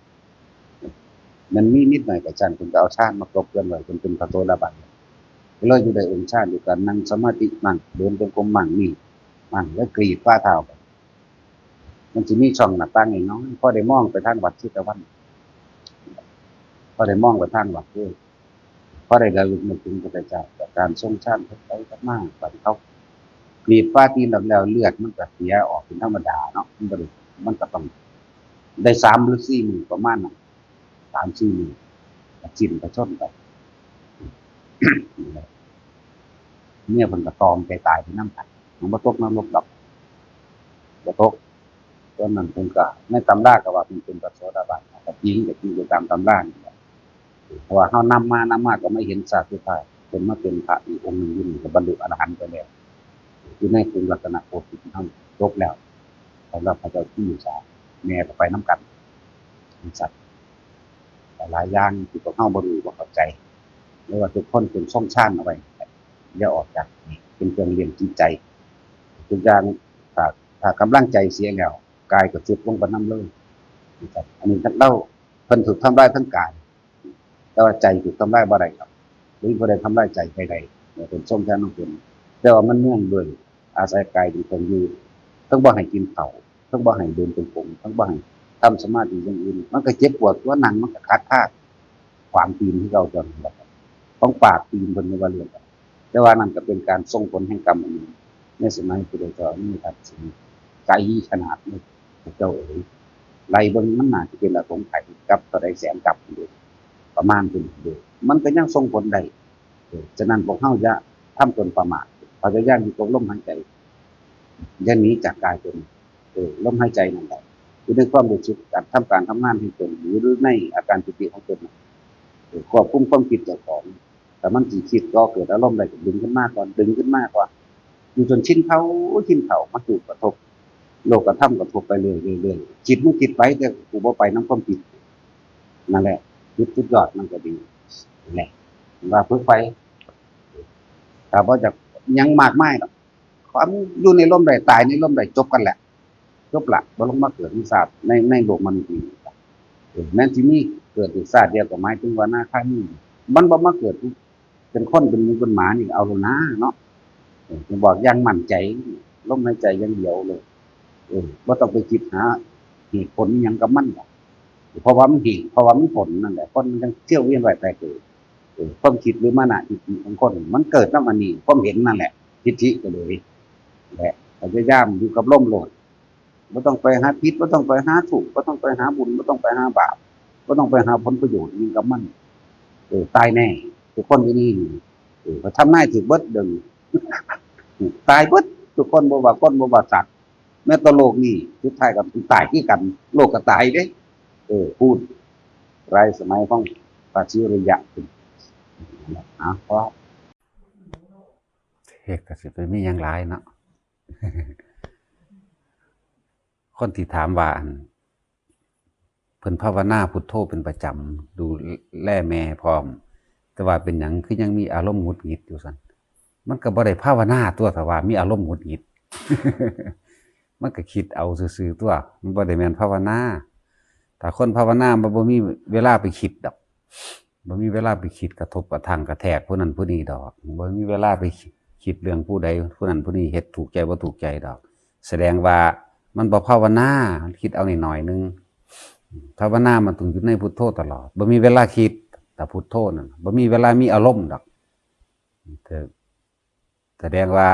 มันมีนิดหน่อยก็ช่าง เพิ่นก็เอาฌานมาครบถ้วนไว้ เพิ่นเป็นพระโสดาบัน ก็เลยอยู่ได้องค์ฌานด้วยการนั่งสมาธิมั่ง เดินจงกรมมั่งนี่มั่ง แล้วกรีดฝ่าเท้าไป มันสิมีช่องหน้าต่างน้อยๆ พอได้มองไปทางวัดเชตวัน พอได้มองไปทางวัดเด้อ พอได้ระลึกนึกถึงพระพุทธเจ้า จากการทรงฌาน เพิ่นไปเพิ่นมา บัดเขากรีดฝ่าตีนออกแล้ว เลือดมันก็เสียออกเป็นธรรมดาเนาะ มันบ่ได้ มันก็ต้องได้สามหรือสี่มื้อประมาณนั้น สามสี่มื้อ ก็สิ้นพระชนม์ไป เมียเพิ่นก็ตรอมใจตายไปนำกัน มันบ่ตกนรกดอก บ่ตก ตอนนั้นเพิ่นก็ ในตำราก็ว่าเพิ่นเป็นพระโสดาบัน ก็จริง ก็จริงไปตามตำรานี่แหละ เพราะว่าเฮานำมา นำมาก็มาเห็นชาติสุดท้าย เพิ่นมาเป็นพระอีกองค์หนึ่งอยู่นี่ ก็บรรลุอรหันต์ไปแล้ว อยู่ในกรุงรัตนโกสินทร์เฮา จบแล้ว สำหรับพระเจ้าที่อยู่สา แม่ก็ไปนำกัน จังซั่น หลายอย่างที่พวกเฮาบ่รู้บ่เข้าใจ หรือว่าทุกคนจงทรงฌานเอาไว้ อย่าออกจากนี่ เป็นเครื่องเลี้ยงจิตใจ ทุกอย่าง ถ้า ถ้ากำลังใจเสียแล้ว กายก็ทรุดลงไปนำเลย อันนี้เฮา เพิ่นถูกทำลายทั้งกาย แต่ว่าใจถูกทำลายบ่ได้ครับ หรือบ่ได้ทำลายใจไปได้ เนี่ยเป็นทรงฌานของเพิ่น แต่ว่ามันเนื่องด้วยอาศัยกายเป็นเครื่องอยู่ ทั้งบ่ให้กินข้าว ทั้งบ่ให้เดินจงกรม ทั้งบ่ให้ทำสมาธิอย่างอื่น มันก็เจ็บปวดตัว นั่งมันก็ขัดท่า ขวางตีนคือเก่า จนแบบของปากตีนเพิ่นเรียกว่าเลือด แต่ว่านั่นก็เป็นการส่งผลแห่งกรรมอันหนึ่ง ในสมัยพุทธเจ้ามีทักษิณ ไกลขนาดนี้ พระเจ้าเอ๋ย ไล่เบิ่งมันน่าจะเป็นอสงไขยกับเท่าใดแสนกับอยู่ ประมาณเป็นเดียว มันก็ยังส่งผลได้ เออ ฉะนั้นพวกเฮาอย่าทำตนประมาท พยายามอยู่กับลมหายใจ อย่าหนีจากกายตน เออ ลมหายใจนั่นแหละ อยู่ในความรู้สึกการทำการทำงานของตน หรือในอาการปีติของตนน่ะ เออ ควบคุมความคิดเจ้าของ แต่มันสิคิดก่อเกิดอารมณ์ได้ก็ดึงขึ้นมาก่อน ดึงขึ้นมาก่อน อยู่จนชินเข้า ชินเข้า มาถูกกระทบ โลกกระทำกระทบไปเรื่อยๆ เรื่อยๆ จิตมันคิดไป แต่กูบ่ไปนำความคิด นั่นแหละ จุดสุดยอดมันก็ดี นั่นแหละ ว่าฝึกไป ถ้าบ่อยากหยังมากมายดอก ความอยู่ในลมได้ ตายในลมได้ จบกันแหละ จบละ บ่ลงมาเกิดในชาติ ใน ในโลกมนุษย์นี้ เออ แม้นสิมีเกิดอีกชาติเดียวก็หมายถึงว่านาคามี มันบ่มาเกิดเป็นคนเป็นหมูเป็นหมานี่ เอาโลดนาเนาะ เออ ผมบอกอย่างมั่นใจ ลมหายใจอย่างเดียวเลย เออ บ่ต้องไปคิดหาเหตุผลอิหยังกับมันดอก เพราะว่ามันเหตุ เพราะว่ามันผลนั่นแหละ คนมันจั่งเที่ยวเวียนว่ายตายเกิด เออ ความคิดหรือมานะทิฏฐิของคน มันเกิดนำอันนี้ ความเห็นนั่นแหละ ทิฏฐิก็เลย แหละ พยายามอยู่กับลมโลด บ่ต้องไปหาผิด บ่ต้องไปหาถูก บ่ต้องไปหาบุญ บ่ต้องไปหาบาป บ่ต้องไปหาผลประโยชน์อิหยังกับมัน เออ ตายแน่ ทุกคนอยู่นี่ เออ ก็ทำนายถืกเบิดเด้อ ตายเบิด ทุกคน บ่ว่าคน บ่ว่าสัตว์ แม้แต่โลกนี้ สุดท้ายก็ตายคือกัน โลกก็ตายเด้ เออ พูด หลายสมัยของพระศิริยะ เอา พอ เทศน์ก็สิไปมีหยังหลายเนาะ คนที่ถามว่า อัน เพิ่นภาวนาพุทโธเป็นประจำ ดูแลแม่พร้อม แต่ว่าเป็นหยังคือยังมีอารมณ์หงุดหงิดอยู่ซั่น มันก็บ่ได้ภาวนาตัว ถ้าว่ามีอารมณ์หงุดหงิด มันก็คิดเอาซื่อๆตัว มันบ่ได้แม่นภาวนา ถ้าคนภาวนามันบ่มีเวลาไปคิดดอก บ่มีเวลาไปคิดกระทบกระทั่งกระแทกผู้นั้นผู้นี้ดอก บ่มีเวลาไปคิดเรื่องผู้ใดผู้นั้นผู้นี้เฮ็ดถูกใจบ่ถูกใจดอก แสดงว่ามันบ่ภาวนา มันคิดเอาหน่อยๆนึง ภาวนามันต้องอยู่ในพุทโธตลอด บ่มีเวลาคิด แต่พุทโธนั่น บ่มีเวลามีอารมณ์ดอก แต่ แสดงว่า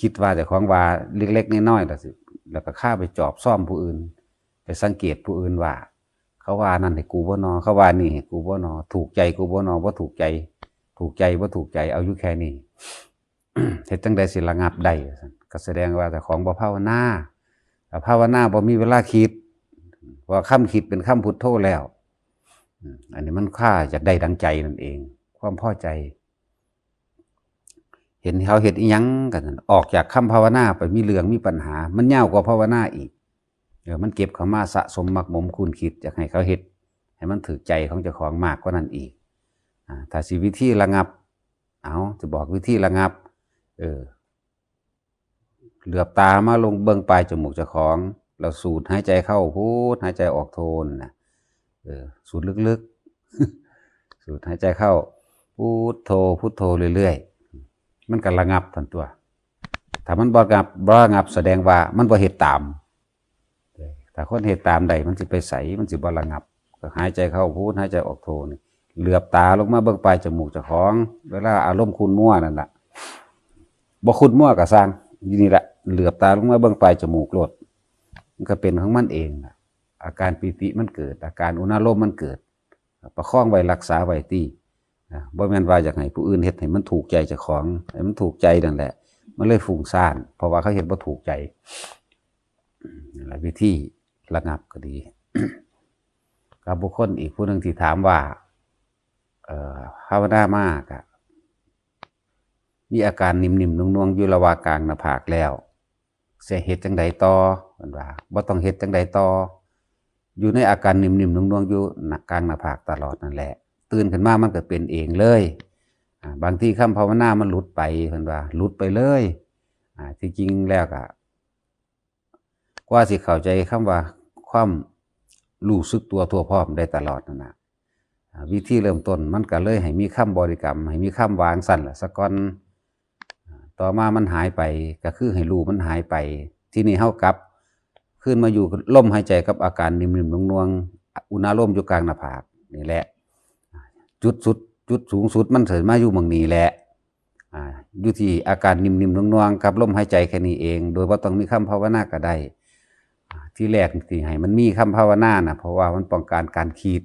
คิดว่าเจ้าของว่าเล็กๆน้อยๆแล้วสิ แล้วก็ข้าไปจอบซ่อมผู้อื่น ไปสังเกตผู้อื่นว่า เขาว่านั่นให้กูบ่นอ เขาว่านี่ให้กูบ่นอ ถูกใจกูบ่นอ บ่ถูกใจ ถูกใจบ่ถูกใจ เอาอยู่แค่นี้ เฮ็ดจั่งใดสิระงับได้ ก็แสดงว่าเจ้าของบ่ภาวนา ถ้าภาวนาบ่มีเวลาคิด เพราะว่าคำคิดเป็นคำพุทโธแล้ว อืม อันนี้มันข้าอยากได้ดังใจนั่นเอง ความพอใจ เห็นเขาเฮ็ดอีหยังกัน ออกจากคำภาวนาไปมีเรื่องมีปัญหา มันยาวกว่าภาวนาอีก เออ มันเก็บเข้ามาสะสมหมักหมมคูณคิด อยากให้เขาเฮ็ด ให้มันถูกใจของเจ้าของมากกว่านั้นอีก อ่า ถ้าสิวิธีระงับ เอา จะบอกวิธีระงับ เออ เหลือบตามาลงเบิ่งปลายจมูกเจ้าของ แล้วสูดหายใจเข้าพุทหายใจออกโทนะ เออ สูดลึกๆ สูดหายใจเข้าพุทโธพุทโธเรื่อยๆ มันก็ระงับทันตัว ถ้ามันบ่ระงับ บ่ระงับแสดงว่ามันบ่เฮ็ดตาม ถ้าคนเฮ็ดตามได้มันสิไปไส มันสิบ่ระงับ ก็หายใจเข้าพุทหายใจออกโทนี่ เหลือบตาลงมาเบิ่งปลายจมูกเจ้าของ เวลาอารมณ์ขุ่นมัวนั่นล่ะ บ่ขุ่นมัวก็ซ่าง อยู่นี่แหละ เหลือบตาลงมาเบิ่งปลายจมูกโลด มันก็เป็นของมันเองล่ะ อาการปีติมันเกิด อาการอุณาโลมมันเกิด ประคองไว้รักษาไว้ติ อ่ะ บ่แม่นว่าอยากให้ผู้อื่นเฮ็ดให้มันถูกใจเจ้าของ ให้มันถูกใจนั่นแหละ มันเลยฟุ้งซ่าน เพราะว่าเขาเฮ็ดบ่ถูกใจ นั่นแหละวิธีระงับก็ดี กับบุคคลอีกผู้หนึ่งที่ถามว่า เอ่อ ภาวนามาก็ มีอาการนิ่มๆนวลๆอยู่ระหว่างกลางหน้าผากแล้ว สิเฮ็ดจั่งใดต่อ เพิ่นว่า บ่ต้องเฮ็ดจั่งใดต่อ อยู่ในอาการนิ่มๆนวลๆอยู่หน้ากลางหน้าผากตลอดนั่นแหละ ตื่นขึ้นมามันก็เป็นเองเลย อ่า บางทีคำภาวนามันหลุดไป เพิ่นว่า หลุดไปเลย อ่า ที่จริงแล้วก็ กว่าสิเข้าใจคำว่าความรู้สึกตัวทั่วพร้อมได้ตลอดนั่นน่ะ อ่า วิธีเริ่มต้นมันก็เลยให้มีคำบริกรรม ให้มีคำวางสั่นละซะก่อน อ่า ต่อมามันหายไป ก็คือให้รู้มันหายไป ทีนี้เฮากลับคืนมาอยู่ลมหายใจกับอาการนิ่มๆนวลๆ อุณาโลมอยู่กลางหน้าผากนี่แหละ จุดสุด จุดสูงสุดมันเสริมมาอยู่หม่องนี้แหละ อ่า อยู่ที่อาการนิ่มๆนวลๆกับลมหายใจแค่นี้เอง โดยบ่ต้องมีคำภาวนาก็ได้ อ่า ที่แรกที่ให้มันมีคำภาวนาน่ะ เพราะว่ามันป้องกันการคิด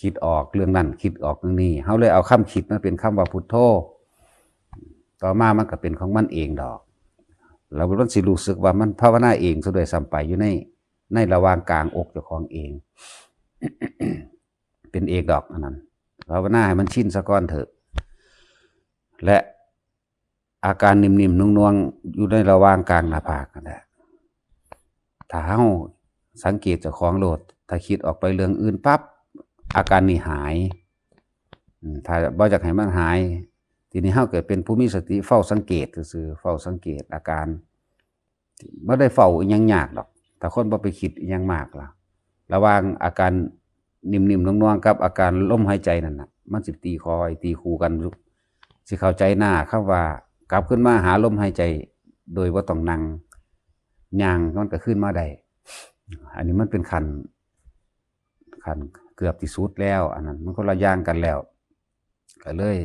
คิดออกเรื่องนั้น คิดออกเรื่องนี้ เฮาเลยเอาคำคิดมาเป็นคำว่าพุทโธ ต่อมามันก็เป็นของมันเองดอก แล้วมันสิรู้สึกว่ามันภาวนาเองซะด้วยซ้ำไป อยู่ใน ในระหว่างกลางอกเจ้าของเอง เป็นเองดอกอันนั้น ภาวนาให้มันชินซะก่อนเถอะ และอาการนิ่มๆนวลๆอยู่ในระหว่างกลางหน้าผากนั่นแหละ ถ้าเฮาสังเกตเจ้าของโลด ถ้าคิดออกไปเรื่องอื่นปั๊บ อาการนี้หาย อืม ถ้าบ่อยากให้มันหาย ทีนี้เฮาเกิดเป็นผู้มีสติเฝ้าสังเกตซื่อๆ เฝ้าสังเกตอาการ บ่ได้เฝ้าอิหยังยากดอก ถ้าคนบ่ไปคิดอิหยังมากล่ะ ระหว่างอาการนิ่มๆนวลๆกับอาการลมหายใจนั่นน่ะ มันสิตีคอยตีคู่กันอยู่ สิเข้าใจหน้าคำว่ากลับขึ้นมาหาลมหายใจ โดยบ่ต้องนั่ง ย่างมันก็ขึ้นมาได้ อันนี้มันเป็นขั้น ขั้นเกือบที่สุดแล้ว อันนั้นมันคนละอย่างกันแล้ว ก็เลย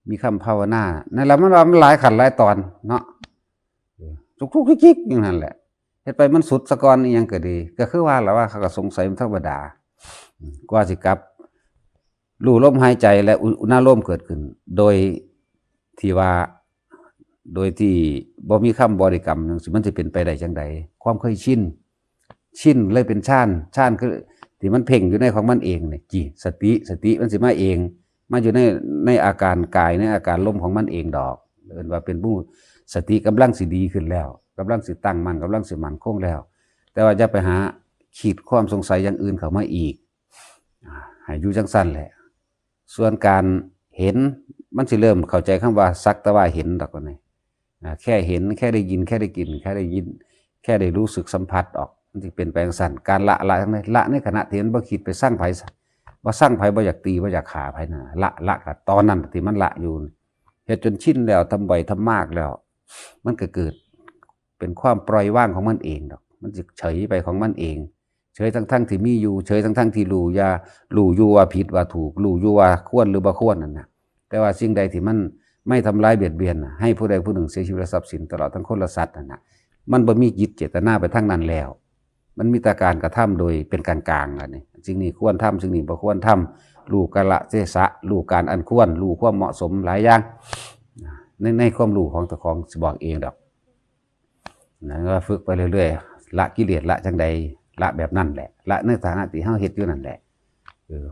มีคำภาวนา นั่นแหละมันว่ามันหลายขั้นหลายตอนเนาะ เออ จุกๆจิกๆอย่างนั้นแหละ เฮ็ดไปมันสุดซะก่อนอิหยังก็ดี ก็คือว่าล่ะว่าเขาก็สงสัยมันธรรมดา อืม กว่าสิกลับ รู้ลมหายใจและอุ อุณาโลมเกิดขึ้น โดยที่ว่า โดยที่บ่มีคำบริกรรมจั่งซี้ มันสิเป็นไปได้จั่งใด ความเคยชิน ชินเลยเป็นฌาน ฌานคือที่มันเพ่งอยู่ในของมันเองเนี่ย จิ สติ สติมันสิมาเอง มาอยู่ใน ในอาการกาย ในอาการลมของมันเองดอก เอิ้นว่าเป็นผู้สติกำลังสิดีขึ้นแล้ว กำลังสิตั้งมั่น กำลังสิมั่นคงแล้ว แต่ว่าอย่าไปหาคิดความสงสัยอย่างอื่นเข้ามาอีก อ่า ให้อยู่จั่งซั่นแหละ ส่วนการเห็น มันสิเริ่มเข้าใจคำว่าสักแต่ว่าเห็นดอกบัดนี้ อ่า แค่เห็น แค่ได้ยิน แค่ได้กลิ่น แค่ได้ยิน แค่ได้รู้สึกสัมผัสออก มันสิเป็นไปจั่งซั้น การละ ละจั่งใด ละในขณะที่มันบ่คิดไปซังไผ บ่ซังไผ บ่อยากตี บ่อยากฆ่าไผนั่นน่ะ ละ ละก็ตอนนั้นที่มันละอยู่ เฮ็ดจนชินแล้ว ทำบ่อยทำมากแล้ว มันก็เกิดเป็นความปล่อยวางของมันเองดอก มันสิเฉยไปของมันเอง เฉยทั้งๆที่มีอยู่ เฉยทั้งๆที่รู้ อย่า รู้อยู่ว่าผิดว่าถูก รู้อยู่ว่าควรหรือบ่ควรนั่นน่ะ แต่ว่าสิ่งใดที่มันไม่ทำร้ายเบียดเบียนน่ะ ให้ผู้ใดผู้หนึ่งเสียชีวิตและทรัพย์สิน ตลอดทั้งคนและสัตว์นั่นน่ะ มันบ่มีจิตเจตนาไปทางนั้นแล้ว มันมีแต่การกระทำโดยเป็นกลางๆ อันนี้ สิ่งนี้ควรทำ สิ่งนี้บ่ควรทำ รู้กาลเทศะ รู้การอันควร รู้ความเหมาะสมหลายอย่าง ใน ในความรู้ของเจ้าของสิบอกเองดอก นะ ว่าฝึกไปเรื่อยๆ ละกิเลส ละจั่งใด ละแบบนั้นแหละ ละในฐานะที่เฮาเฮ็ดอยู่นั่นแหละ เออ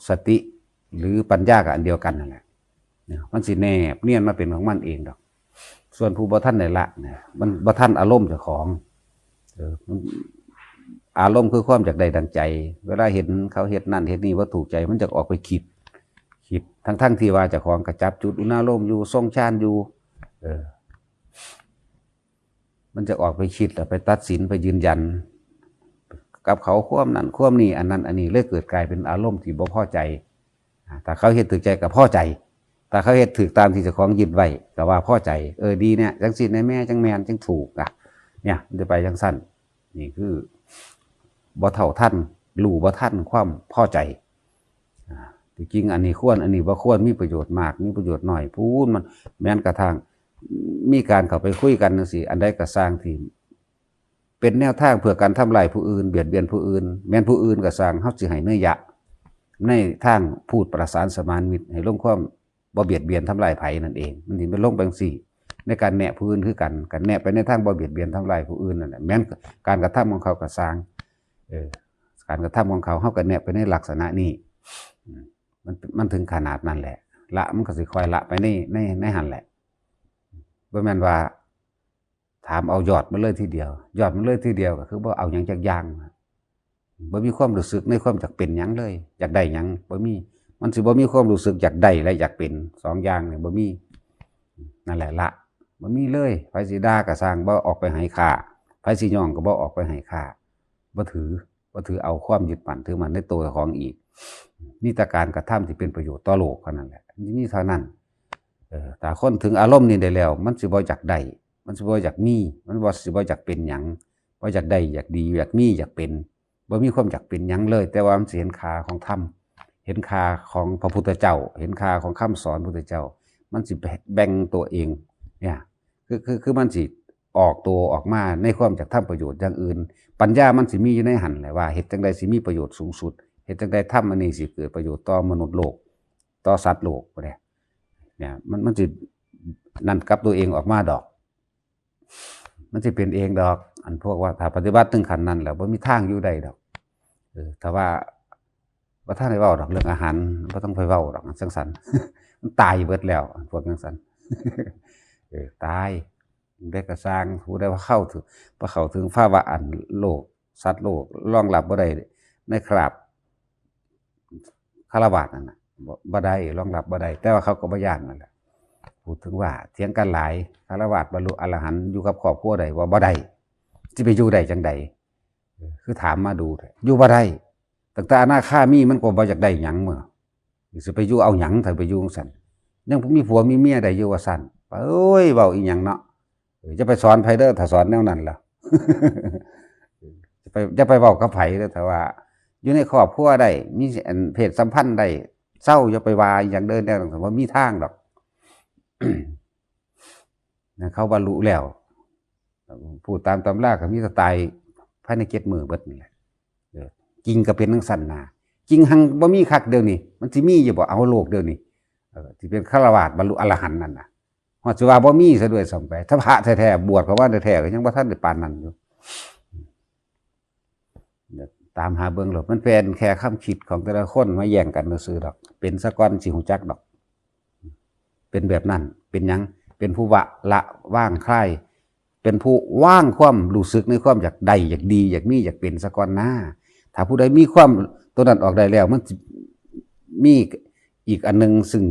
สติหรือปัญญาก็อันเดียวกันนั่นแหละ เนี่ย มันสิแนบเนียนมาเป็นของมันเองดอก ส่วนผู้บ่ทันได้ละเนี่ย มันบ่ทันอารมณ์เจ้าของ เออ มัน อารมณ์คือความอยากได้ดังใจ เวลาเห็นเขาเฮ็ดนั่นเฮ็ดนี่บ่ถูกใจ มันจะออกไปคิด คิด ทั้งๆที่ว่าเจ้าของก็จับจุดอุณารมณ์อยู่ ทรงฌานอยู่ เออ มันจะออกไปคิดแล้วไปตัดสิน ไปยืนยัน กับเขาความนั่นความนี่ อันนั้นอันนี้ เลยเกิดกลายเป็นอารมณ์ที่บ่พอใจ อ่า ถ้าเขาเฮ็ดถูกใจก็พอใจ ถ้าเขาเฮ็ดถูกตามที่เจ้าของยึดไว้ก็ว่าพอใจ เออ ดีเนี่ย จั่งซี้แน่แม่ จั่งแม่น จั่งถูก อ่ะ เนี่ย มันจะไปจั่งซั้น นี่คือบ่เท่าทัน รู้บ่ทันความพอใจ อ่า ที่จริงอันนี้ควร อันนี้บ่ควร มีประโยชน์มาก มีประโยชน์น้อย พู้นมัน แม้กระทั่งมีการเข้าไปคุยกันจั่งซี้ อันใดก็ซ่างที่เป็นแนวทางเพื่อการทำลายผู้อื่น เบียดเบียนผู้อื่น แม้นผู้อื่นก็ซ่าง เฮาสิให้นัยยะในทางพูดประสานสมานมิตร ให้ลงความบ่เบียดเบียนทำลายไผนั่นเอง มันสิเป็นลงไปจั่งซี้ ในการแนะผู้อื่นคือกัน การแนะไปในทางบ่เบียดเบียนทำลายผู้อื่นนั่นแหละ แม้นการกระทำของเขาก็ซ่าง เออ การกระทำของเขา เฮาก็แนะไปในลักษณะนี้ อืม มัน มันถึงขนาดนั้นแหละ ละ มันก็สิค่อยละไปใน ใน ในหั่นแหละ บ่แม่นว่าถามเอายอดมันเลยทีเดียว ยอดมันเลยทีเดียวก็คือบ่เอาหยังจักอย่าง บ่มีความรู้สึกในความอยากเป็นหยังเลย อยากได้หยัง บ่มี มันสิบ่มีความรู้สึกอยากได้และอยากเป็น สองอย่างนี่บ่มี นั่นแหละละ บ่มีเลย ไผสิด่าก็ซ่าง บ่ออกไปให้ฆ่า ไผสิย้องก็บ่ออกไปให้ฆ่า บ่ถือ บ่ถือเอาความยึดมั่นถือมั่นในตัวเจ้าของอีก มีแต่การกระทำที่เป็นประโยชน์ต่อโลกเท่านั้นแหละ มีเท่านั้น เออ ถ้าคนถึงอารมณ์นี้ได้แล้ว มันสิบ่อยากได้ มันสิบ่อยากมี มันบ่ สิบ่อยากเป็นหยัง บ่อยากได้ อยากดี อยากมี อยากเป็น บ่มีความอยากเป็นหยังเลย แต่ว่ามันสิเห็นค่าของธรรม เห็นค่าของพระพุทธเจ้า เห็นค่าของคำสอนพุทธเจ้า มันสิแบ่งตัวเอง เนี่ย คือ คือ คือมันสิออกตัวออกมาในความอยากทำประโยชน์อย่างอื่น ปัญญามันสิมีอยู่ในหั่นแหละว่า เฮ็ดจั่งใดสิมีประโยชน์สูงสุด เฮ็ดจั่งใดทำอันนี้สิเกิดประโยชน์ต่อมนุษย์โลก ต่อสัตว์โลก เนี่ย เนี่ย มัน มันสินั่นกับตัวเองออกมาดอก มันสิเป็นเองดอก อันพวกว่าถ้าปฏิบัติถึงขั้นนั้นแล้ว บ่มีทางอยู่ได้ดอก เออ ถ้าว่า บ่ทันได้เว้าดอกเรื่องอาหาร บ่ต้องไปเว้าดอก จั่งซั้น มันตายเบิดแล้ว พวกจั่งซั้น เออ ตาย ได้กระซ่าง ผู้ใดว่าเข้าถึง บ่เข้าถึงภาวะอันโลก สัตว์โลก รองรับบ่ได้ในคราบฆราวาสนั่นน่ะ บ่ บ่ได้ รองรับบ่ได้ แต่ว่าเขาก็บ่ย้านนั่นแหละ พูดถึงว่าเถียงกันหลาย ฆราวาสบรรลุอรหันต์อยู่กับครอบครัวใด ว่าบ่ได้ สิไปอยู่ได้จั่งใด เออ คือถามมาดูเถอะ อยู่บ่ได้ ตั้งแต่อนาคามีมันก็บ่อยากได้หยังมื้อ สิไปอยู่เอาหยัง ถ้าไปอยู่จั่งซั้น ยังมีผัวมีเมียได้อยู่ว่าซั้น โอ้ย เว้าอีหยังเนาะ เออ อย่าไปสอนไผเด้อ ถ้าสอนแนวนั้นล่ะ อย่าไป อย่าไปเว้ากับไผเด้อ ถ้าว่าอยู่ในครอบครัวได้ มีอันเพศสัมพันธ์ได้ เซา อย่าไปว่าอีหยังเด้อ แนวนั้นบ่มีทางดอก นะ เขาบรรลุแล้ว พูดตามตำราก็มีแต่ตายภายในเจ็ดมื้อเบิดนี่แหละ เออ จริงก็เป็นจั่งซั้นนะ จริงหังบ่มีคักเดี๋ยวนี้ มันสิมีอยู่บ่ เอาโลกเดี๋ยวนี้ เออ ที่เป็นฆราวาสบรรลุอรหันต์นั่นน่ะ ฮอดสิว่าบ่มีซะด้วยซ้ำไป ถ้าพระแท้ๆ บวชเข้ามาแท้ๆ ก็ยังบ่ทันได้ปานนั้นอยู่ ตามหาเบิ่งโลด มันเป็นแค่ความคิดของแต่ละคนมาแย่งกันซื่อๆดอก เป็นซะก่อนสิฮู้จักดอก เป็นแบบนั้น เป็นหยัง เป็นผู้วะละวางคลาย เป็นผู้วางความรู้สึกในความอยากได้ อยากดี อยากมี อยากเป็นซะก่อนนะ ถ้าผู้ใดมีความตัวนั้นออกได้แล้ว มันสิมีอีกอันหนึ่งซึ่ง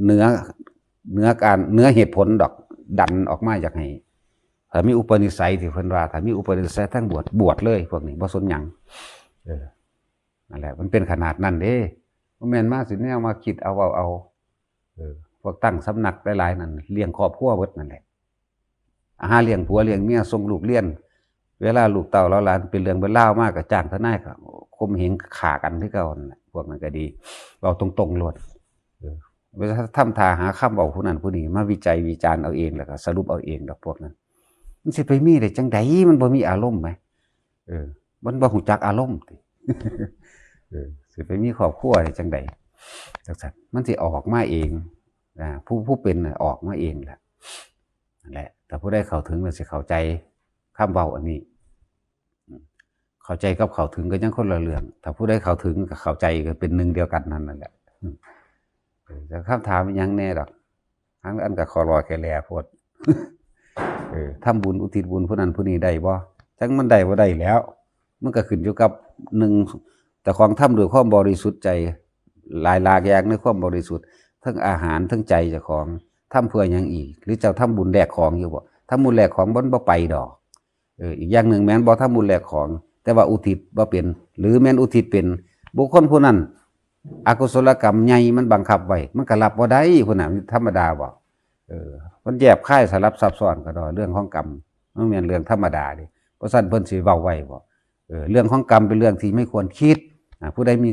เหนือ เหนือการ เหนือเหตุผลดอก ดันออกมาอยากให้ ถ้ามีอุปนิสัยที่เพิ่นว่า ถ้ามีอุปนิสัยทางบวช บวชเลย พวกนี้บ่สนหยัง เออ นั่นแหละ มันเป็นขนาดนั้นเด้ บ่แม่นมาสิแนวมาคิดเอา เว้าเอา เออ พวกตั้งสำนักหลายๆนั่น เลี้ยงครอบครัวเบิดนั่นแหละ หาเลี้ยงผัวเลี้ยงเมีย ส่งลูกเรียน เวลาลูกเต้าเหล่าหลานเป็นเรื่องเป็นราวมา ก็จ้างทนาย ก็ข่มเหงฆ่ากันคือเก่านั่นแหละ พวกนั้นก็ดี เว้าตรงๆโลด เออ เวลาทำท่าหาคำเว้าผู้นั้นผู้นี้ มาวิจัยวิจารณ์เอาเอง แล้วก็สรุปเอาเองดอกพวกนั้น มันสิไปมีได้จังใด มันบ่มีอารมณ์แหม เออ มันบ่ฮู้จักอารมณ์ติ เออ สิไปมีครอบครัวได้จังใด จังซั่น มันสิออกมาเอง นะ ผู้ ผู้เป็นน่ะออกมาเองแหละ นั่นแหละ ถ้าผู้ใดเข้าถึงแล้วสิเข้าใจคำเว้าอันนี้ อืม เข้าใจกับเข้าถึงก็ยังคนละเรื่อง ถ้าผู้ใดเข้าถึงกับเข้าใจก็เป็นหนึ่งเดียวกันนั่นนั่นแหละ อืม เออ แต่คำถามมันยังแน่ดอก ทั้งอันก็ขอรอแค่แลโพด เออ ทำบุญอุทิศบุญผู้นั้นผู้นี้ได้บ่ จังมันได้บ่ได้แล้ว มันก็ขึ้นอยู่กับ หนึ่ง เจ้าของทำด้วยความบริสุทธิ์ใจ หลายหลากอย่างในความบริสุทธิ์ ทั้งอาหาร ทั้งใจเจ้าของ ทำเพื่อหยังอีก หรือเจ้าทำบุญแลกของอยู่บ่ ทำบุญแลกของมันบ่ไปดอก เออ อีกอย่างหนึ่งแม่นบ่ทำบุญแลกของ แต่ว่าอุทิศบ่เป็น หรือแม่นอุทิศเป็น บุคคลผู้นั้น อกุศลกรรมใหญ่มันบังคับไว้ มันก็รับบ่ได้ ผู้นั้นธรรมดาบ่ เออ มันแยบคายสลับซับซ้อนก็ดอก เรื่องของกรรม มันแม่นเรื่องธรรมดาเด้ เพราะฉะนั้นเพิ่นสิเว้าไว้บ่ เออ เรื่องของกรรมเป็นเรื่องที่ไม่ควรคิด อ่า ผู้ใดมี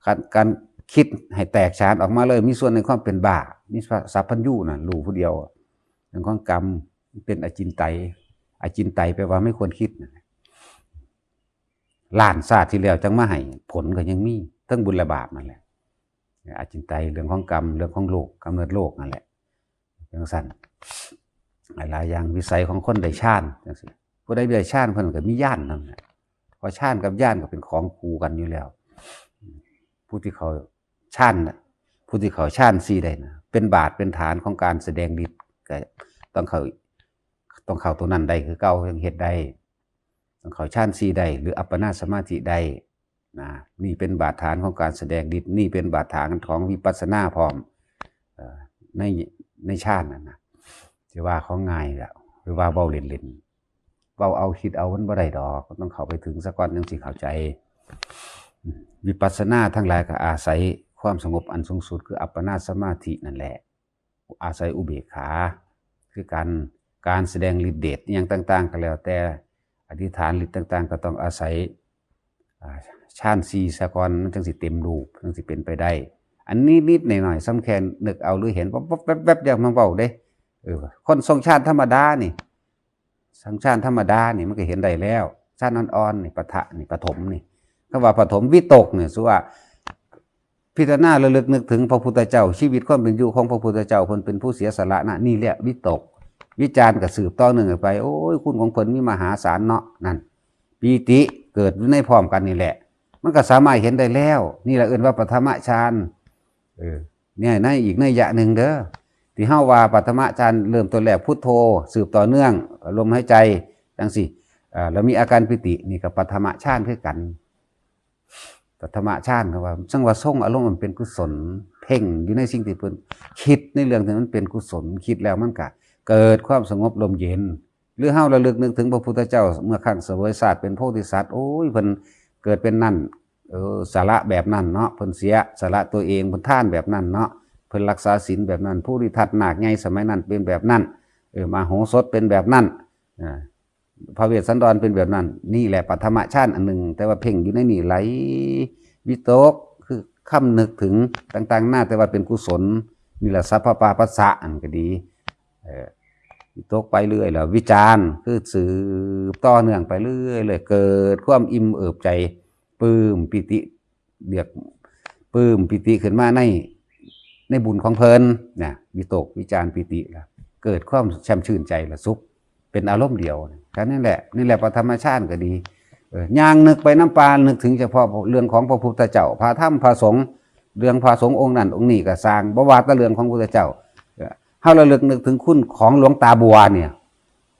การ การคิดให้แตกฉานออกมาเลย มีส่วนในความเป็นบ้า มีสัพพัญญูนั่น รู้ผู้เดียว เรื่องของกรรมเป็นอจินไตย อจินไตยแปลว่าไม่ควรคิดนะ ล้านชาติที่แล้วจังมาให้ผลก็ยังมี ทั้งบุญและบาปนั่นแหละ อจินไตย เรื่องของกรรม เรื่องของโลก กำเนิดโลกนั่นแหละ จังซั่น หลายๆอย่าง วิสัยของคนได้ฌานจังซี่ ผู้ใดได้ฌานเพิ่นก็มีญาณนั่นแหละ เพราะฌานกับญาณก็เป็นของคู่กันอยู่แล้ว ผู้ที่เข้าฌานน่ะ ผู้ที่เข้าฌานสี่ได้นะ เป็นบาทเป็นฐานของการแสดงฤทธิ์ ก็ต้องเข้า ต้องเข้าตัวนั้นได้คือเก่า ยังเฮ็ดได้ ต้องเข้าฌานสี่ได้ หรืออัปปนาสมาธิได้นะ นี่เป็นบาทฐานของการแสดงฤทธิ์ นี่เป็นบาทฐานของวิปัสสนาพร้อม เอ่อ ใน ในฌานนั่นนะ สิว่าของง่ายแล้ว หรือว่าเว้าเล่นๆ เว้าเอาคิดเอามันบ่ได้ดอก ก็ต้องเข้าไปถึงซะก่อน จังสิเข้าใจ วิปัสสนาทั้งหลายก็อาศัยความสงบอันสูงสุด คืออัปปนาสมาธินั่นแหละ อาศัยอุเบกขา คือการ การแสดงฤทธิ์เดชอิหยังต่างๆ ก็แล้วแต่ อธิษฐานฤทธิ์ต่างๆ ก็ต้องอาศัย อ่า ฌานสี่ซะก่อน มันจังสิเต็มรูป จังสิเป็นไปได้ อันนิดๆหน่อยๆ ซ้ำแค่นึกเอาหรือเห็น แวบๆๆๆ เดี๋ยวมาเว้าเด้ เออ คนทรงฌานธรรมดานี่ สังฌานธรรมดานี่มันก็เห็นได้แล้ว ฌานอ่อนๆนี่ ปะทะนี่ ปฐมนี่ คำว่าปฐม วิตกเนี่ย สุว่า พิจารณาระลึกนึกถึงพระพุทธเจ้า ชีวิตความเป็นอยู่ของพระพุทธเจ้า เพิ่นเป็นผู้เสียสละนะ นี่แหละวิตก วิจารก็สืบต่อเนื่องกันไป โอ้ย คุณของเพิ่นมีมหาศาลเนาะ นั่น ปีติเกิดอยู่ในพร้อมกันนี่แหละ มันก็สามารถเห็นได้แล้ว นี่แหละเอิ้นว่าปฐมฌาน เออ เนี่ย ในอีกนัยยะหนึ่งเด้อ ที่เฮาว่าปฐมฌานเริ่มต้นแรกพุทโธ สืบต่อเนื่องลมหายใจจังซี่ เอ่อ แล้วมีอาการปีติ นี่ก็ปฐมฌานคือกัน ปฐมฌานเขาว่า จังว่าทรงอารมณ์มันเป็นกุศล เพ่งอยู่ในสิ่งที่เพิ่นคิด ในเรื่องที่มันเป็นกุศล คิดแล้วมันก็เกิดความสงบร่มเย็น หรือเฮาระลึกนึกถึงพระพุทธเจ้า เมื่อครั้งเสวยชาติเป็นโพธิสัตว์ โอ้ย เพิ่นเกิดเป็นนั่น เออ สละแบบนั้นเนาะ เพิ่นเสียสละตัวเอง เพิ่นทานแบบนั้นเนาะ เพิ่นรักษาศีลแบบนั้น ภูริทัตนาคใหญ่สมัยนั้นเป็นแบบนั้น เออ มโหสถเป็นแบบนั้น อ่า พระเวสสันดรเป็นแบบนั้น นี่แหละปฐมฌานอันหนึ่ง แต่ว่าเพ่งอยู่ในนี่ไหล วิตก คือคำนึกถึงต่างๆนานา แต่ว่าเป็นกุศล นี่แหละสัพพะปาปัสสะอันก็ดี เออ วิตกไปเรื่อยแล้ว วิจารคือสืบต่อเนื่องไปเรื่อยเลย เกิดความอิ่มเอิบใจ ปลื้มปีติ เรียกปลื้มปีติขึ้นมาใน ในบุญของเพิ่นนะ วิตก วิจาร ปีติแล้ว เกิดความแช่มชื่นใจและสุข เป็นอารมณ์เดียวนะ แค่นั้นแหละ นี่แหละปฐมฌานก็ดี เออ ย่างนึกไปน้ำปาน นึกถึงเฉพาะเรื่องของพระพุทธเจ้า พระธรรม พระสงฆ์ เรื่องพระสงฆ์องค์นั้นองค์นี้ก็ซ่าง บ่ว่าแต่เรื่องของพุทธเจ้า เออ เฮาระลึกนึกถึงคุณของหลวงตาบัวเนี่ย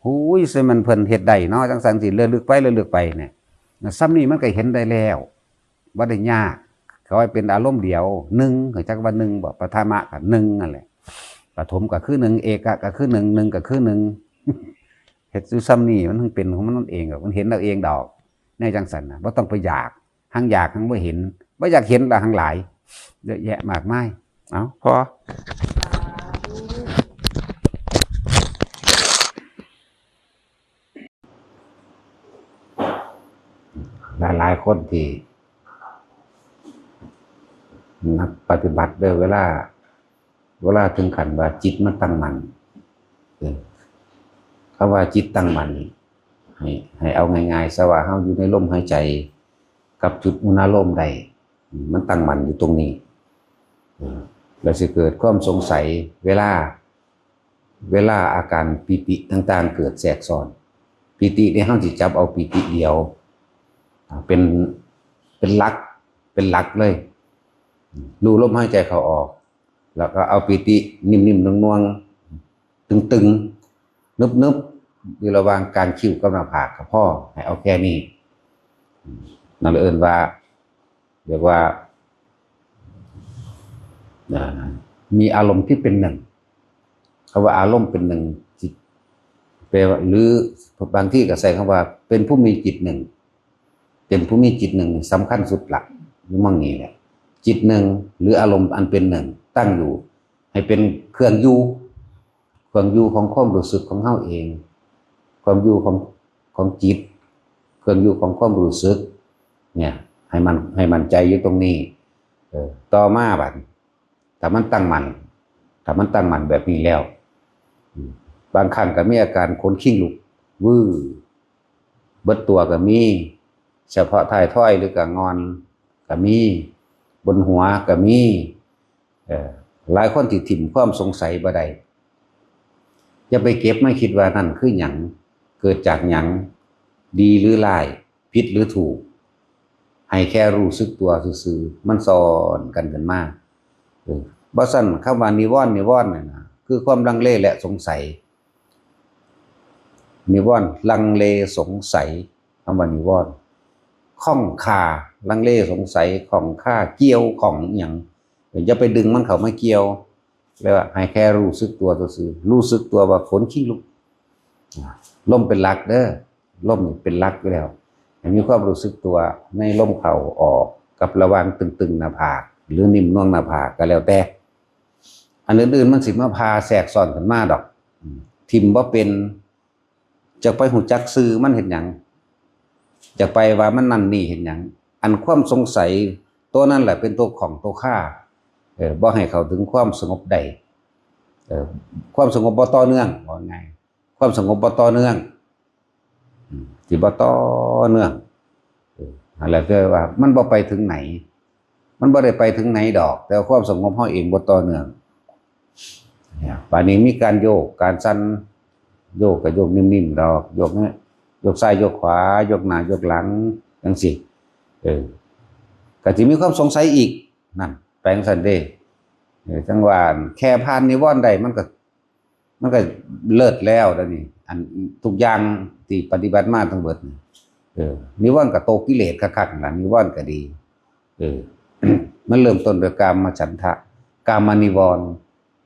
หูย ซึ่งมันเพิ่นเฮ็ดได้เนาะ จังซั่นสิ ระลึกไประลึกไปเนี่ย ซ้ำนี่มันก็เห็นได้แล้ว บ่ได้ยาก เขาให้เป็นอารมณ์เดียว หนึ่ง รู้จักว่าหนึ่งบ่ ปฐมะก็หนึ่งนั่นแหละ ปฐมก็คือหนึ่ง เอกะก็คือหนึ่ง หนึ่งก็คือหนึ่ง เฮ็ดอยู่ซ่ำนี่มันเพิ่งเป็นของมันเองดอก มันเห็นเอาเองดอก แนวจั่งซั้นน่ะ บ่ต้องไปอยาก หังอยากหังบ่เห็น บ่อยากเห็นละหังหลาย เยอะแยะมากมาย เอ้า พอ หลายๆคนที่นักปฏิบัติเด้อ เวลา เวลาถึงขั้นว่าจิตมันตั้งมั่น เออ คำว่าจิตตั้งมั่นนี่ ให้ ให้เอาง่ายๆ ซะว่าเฮาอยู่ในลมหายใจ กับจุดอุณาโลมได้ มันตั้งมั่นอยู่ตรงนี้ เออ แล้วสิเกิดความสงสัย เวลา เวลาอาการปีติต่างๆ เกิดแทรกซ้อน ปีตินี่เฮาสิจับเอาปีติเดียว อ่า เป็น เป็นหลัก เป็นหลักเลย รู้ลมหายใจเข้าออก แล้วก็เอาปีตินิ่มๆ นวลๆ ตึงๆ นึบๆ อยู่ระหว่างกรานคิ้วกับหน้าผากก็พอ ให้เอาแค่นี้ นั่นเอิ้นว่า เรียกว่า อ่า มีอารมณ์ที่เป็นหนึ่ง คำว่าอารมณ์เป็นหนึ่ง จิต แปลว่า หรือบางที่ก็ใช้คำว่าเป็นผู้มีจิตหนึ่ง เป็นผู้มีจิตหนึ่งนี่สำคัญสุดละ อยู่หม่องนี้แหละ จิตหนึ่ง หรืออารมณ์อันเป็นหนึ่ง ตั้งอยู่ ให้เป็นเครื่องอยู่ เครื่องอยู่ของความรู้สึกของเฮาเอง ความอยู่ของ ของจิต เครื่องอยู่ของความรู้สึก เนี่ย ให้มัน ให้มั่นใจอยู่ตรงนี้ เออ ต่อมาบัด ถ้ามันตั้งมั่น ถ้ามันตั้งมั่นแบบนี้แล้ว อืม บางครั้งก็มีอาการขนคิงลุก วื้อ เบิดตัวก็มี เฉพาะท้ายทอยหรือกลางงอนก็มี บนหัวก็มี เอ่อ หลายคนที่ถิ่มความสงสัยบ่ได้ อย่าไปเก็บมาคิดว่านั่นคือหยัง เกิดจากหยัง ดีหรือร้าย ผิดหรือถูก ให้แค่รู้สึกตัวซื่อๆ มันซ้อนกันขึ้นมา เออ บ่ซั้นคำว่านิวรณ์ นิวรณ์เนี่ยนะ คือความลังเลและสงสัย นิวรณ์ ลังเลสงสัย คำว่านิวรณ์ ข้องคา ลังเลสงสัย ข้องคา เกี่ยวข้องอิหยัง อย่าไปดึงมันเข้ามาเกี่ยว เรียกว่าให้แค่รู้สึกตัวซื่อๆ รู้สึกตัวว่าขนคิงลุก อ่า ลมเป็นหลักเด้อ ลมนี่เป็นหลักอยู่แล้ว ให้มีความรู้สึกตัวในลมเข้าออก กับระหว่างตึงๆ หน้าผาก หรือนิ่มนวลหน้าผากก็แล้วแต่ อันอื่นๆ มันสิมาพาแทรกซ้อนขึ้นมาดอก อืม ถิ่มบ่เป็น จะไปฮู้จักชื่อมันเฮ็ดหยัง จะไปว่ามันนั่นนี่เฮ็ดหยัง อันความสงสัยตัวนั้นแหละเป็นตัวข้องตัวคา เออ บ่ให้เข้าถึงความสงบได้ เออ ความสงบบ่ต่อเนื่อง ว่าง่าย ความสงบบ่ต่อเนื่อง อืม สิบ่ต่อเนื่อง เออ นั่นแหละคือว่ามันบ่ไปถึงไหน มันบ่ได้ไปถึงไหนดอก แต่ความสงบเฮาเองบ่ต่อเนื่อง เนี่ย บาดนี้มีการโยก การสั่น โยกก็โยกนิ่มๆ ดอก โยกเนี่ย โยกซ้ายโยกขวา โยกหน้าโยกหลัง จั่งซี้ เออ ก็สิมีความสงสัยอีก นั่น แปลงซั่นเด้ เออ จั่งว่าแค่ผ่านนิวรณ์ได้ มันก็ มันก็เลิศแล้วเดี๋ยวนี้ อันทุกอย่างที่ปฏิบัติมาทั้งเบิดนี่ เออ นิวรณ์ก็โตกิเลสคักๆ นั่นล่ะ นิวรณ์ก็ดี เออ มันเริ่มต้นด้วยกามฉันทะ กามนิวรณ์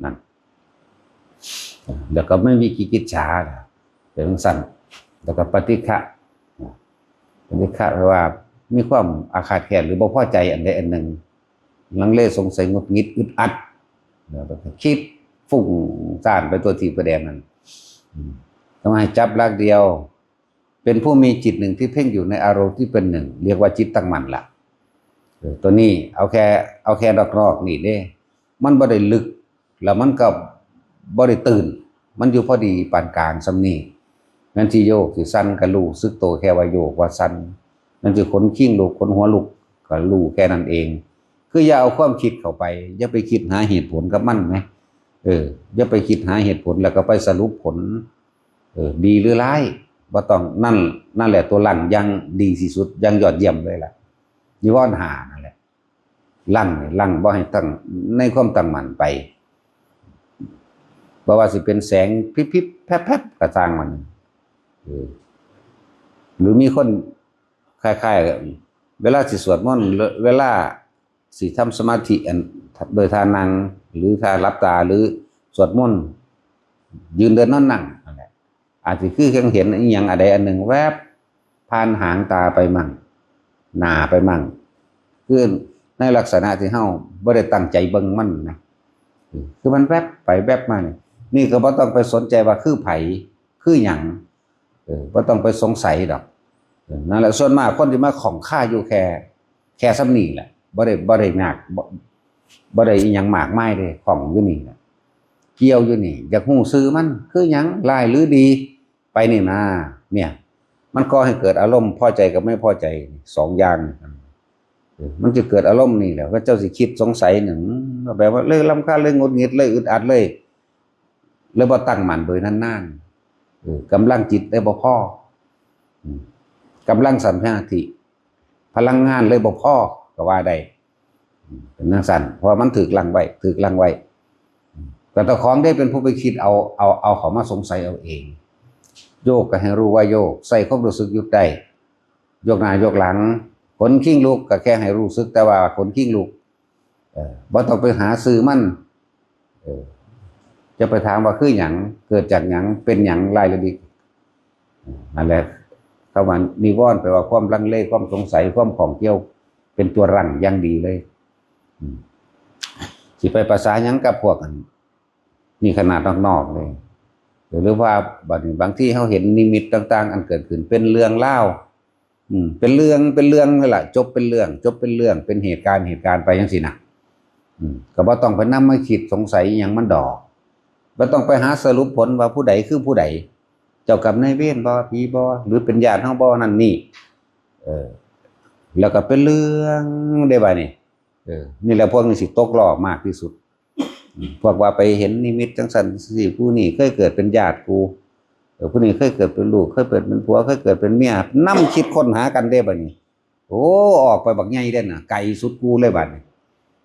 นั่น แล้วก็ไม่มีกิจกิจฉา เป็นจั่งซั่น แล้วก็ปฏิฆะ ปฏิฆะแปลว่ามีความอาฆาตแค้นหรือบ่พอใจอันใดอันหนึ่ง ลังเลสงสัยหงุดหงิดอึดอัด แล้วก็คิดฟุ้งซ่านไปทั่วทีบทั่วแดนนั่น อืม ต้องให้จับหลักเดียว เป็นผู้มีจิตหนึ่งที่เพ่งอยู่ในอารมณ์ที่เป็นหนึ่ง เรียกว่าจิตตั้งมั่นละ เออ ตัวนี้เอาแค่ เอาแค่นอกๆ นี่เด้ มันบ่ได้ลึก แล้วมันก็บ่ได้ตื่น มันอยู่พอดีปานกลางส่ำนี้ แม่นสิโยกสิสั่นก็รู้สึกตัวแค่ว่าโยกว่าสั่น แม่นสิขนคิงลุกขนหัวลุกก็รู้แค่นั้นเอง คืออย่าเอาความคิดเข้าไป อย่าไปคิดหาเหตุผลกับมันแหม เออ อย่าไปคิดหาเหตุผลแล้วก็ไปสรุปผล เออ ดีหรือร้าย บ่ต้อง นั่น นั่นแหละตัวลังอย่างดีที่สุด อย่างยอดเยี่ยมเลยล่ะ นิวรณ์ห้านั่นแหละ ลังนี่ ลังบ่ให้ตั้ง ในความตั้งมั่นไป บ่ว่าสิเป็นแสงพิบๆ แพรบๆ ก็ช่างมัน เออ หรือมีคนคล้ายๆ เวลาสิสวดมนต์ เวลาสิทำสมาธิ อัน โดยท่านั่ง หรือท่าหลับตา หรือสวดมนต์ ยืนเดินนอนนั่งนั่นแหละ อาจจะคือยังเห็นอีหยังอะไรอันหนึ่งแวบผ่านหางตาไปมั่ง หน้าไปมั่ง คือในลักษณะที่เฮาบ่ได้ตั้งใจเบิ่งมันนะ เออ คือมันแวบไปแวบมานี่ นี่ก็บ่ต้องไปสนใจว่าคือไผ คือหยัง เออ บ่ต้องไปสงสัยดอก เออ นั่นแหละ ส่วนมากคนที่มาข้องคาอยู่แค่ แค่ส่ำนี้แหละ บ่ได้ บ่ได้มาก บ่ บ่ได้อีหยังมากมายเลย ข้องอยู่นี่แหละ เกี่ยวอยู่นี่ อยากฮู้ชื่อมัน คือหยัง ร้ายหรือดี ไปนี่นะ เนี่ย มันก่อให้เกิดอารมณ์พอใจกับไม่พอใจ สองอย่าง เออ มันจะเกิดอารมณ์นี่แหละ ว่าเจ้าสิคิดสงสัยหนึ่ง แปลว่าเลยรำคาญ เลยหงุดหงิด เลยอึดอัด เลย เลยบ่ตั้งมั่นโดยนานๆ เออ กำลังจิตได้บ่พอ อืม กำลังสมาธิ พลังงานเลยบ่พอ ก็ว่าได้ อืม เป็นจั่งซั้น เพราะว่ามันถูกลังไว้ ถูกลังไว้ อืม ก็เจ้าของได้เป็นผู้ไปคิดเอา เอา เอาเขามาสงสัยเอาเอง โยกก็ให้รู้ว่าโยก ใส่ความรู้สึกหยุดได้ ยกหน้ายกหลัง ขนคิงลุกก็แค่ให้รู้สึกแต่ว่าขนคิงลุก เออ บ่ต้องไปหาชื่อมัน เออ จะไปถามว่าคือหยัง เกิดจากหยัง เป็นหยัง รายละเอียด เออ นั่นแหละ คำว่านิวรณ์แปลว่าความลังเล ความสงสัย ความข้องเกี่ยว เป็นตัวรั้งอย่างดีเลย อืม สิไปประสาหยังกับพวกอัน นี่ขนาดนอกๆเลย หรือว่าบัดนี้บางทีเฮาเห็นนิมิตต่างๆ อันเกิดขึ้นเป็นเรื่องราว อืม เป็นเรื่อง เป็นเรื่องนั่นแหละ จบเป็นเรื่อง จบเป็นเรื่อง เป็นเหตุการณ์ เหตุการณ์ไปจั่งซี้นะ อืม ก็บ่ต้องไปนำมาคิดสงสัยอิหยังมันดอก บ่ต้องไปหาสรุปผลว่าผู้ใดคือผู้ใด เจ้ากรรมนายเวรบ่ ผีบ่ หรือเป็นญาติเฮาบ่ นั่นนี่ เออ แล้วก็เป็นเรื่องได้บัดนี้ เออ นี่แหละพวกนี้สิตกล้อมากที่สุด อืม พวกว่าไปเห็นนิมิตจั่งซั้นสิ ผู้นี้เคยเกิดเป็นญาติกู เออ ผู้นี้เคยเกิดเป็นลูก เคยเกิดเป็นผัว เคยเกิดเป็นเมีย นำคิดค้นหากันเด้บัดนี้ โอ้ ออกไปบักใหญ่เด้น่ะ ไกลสุดกูเลยบัดนี้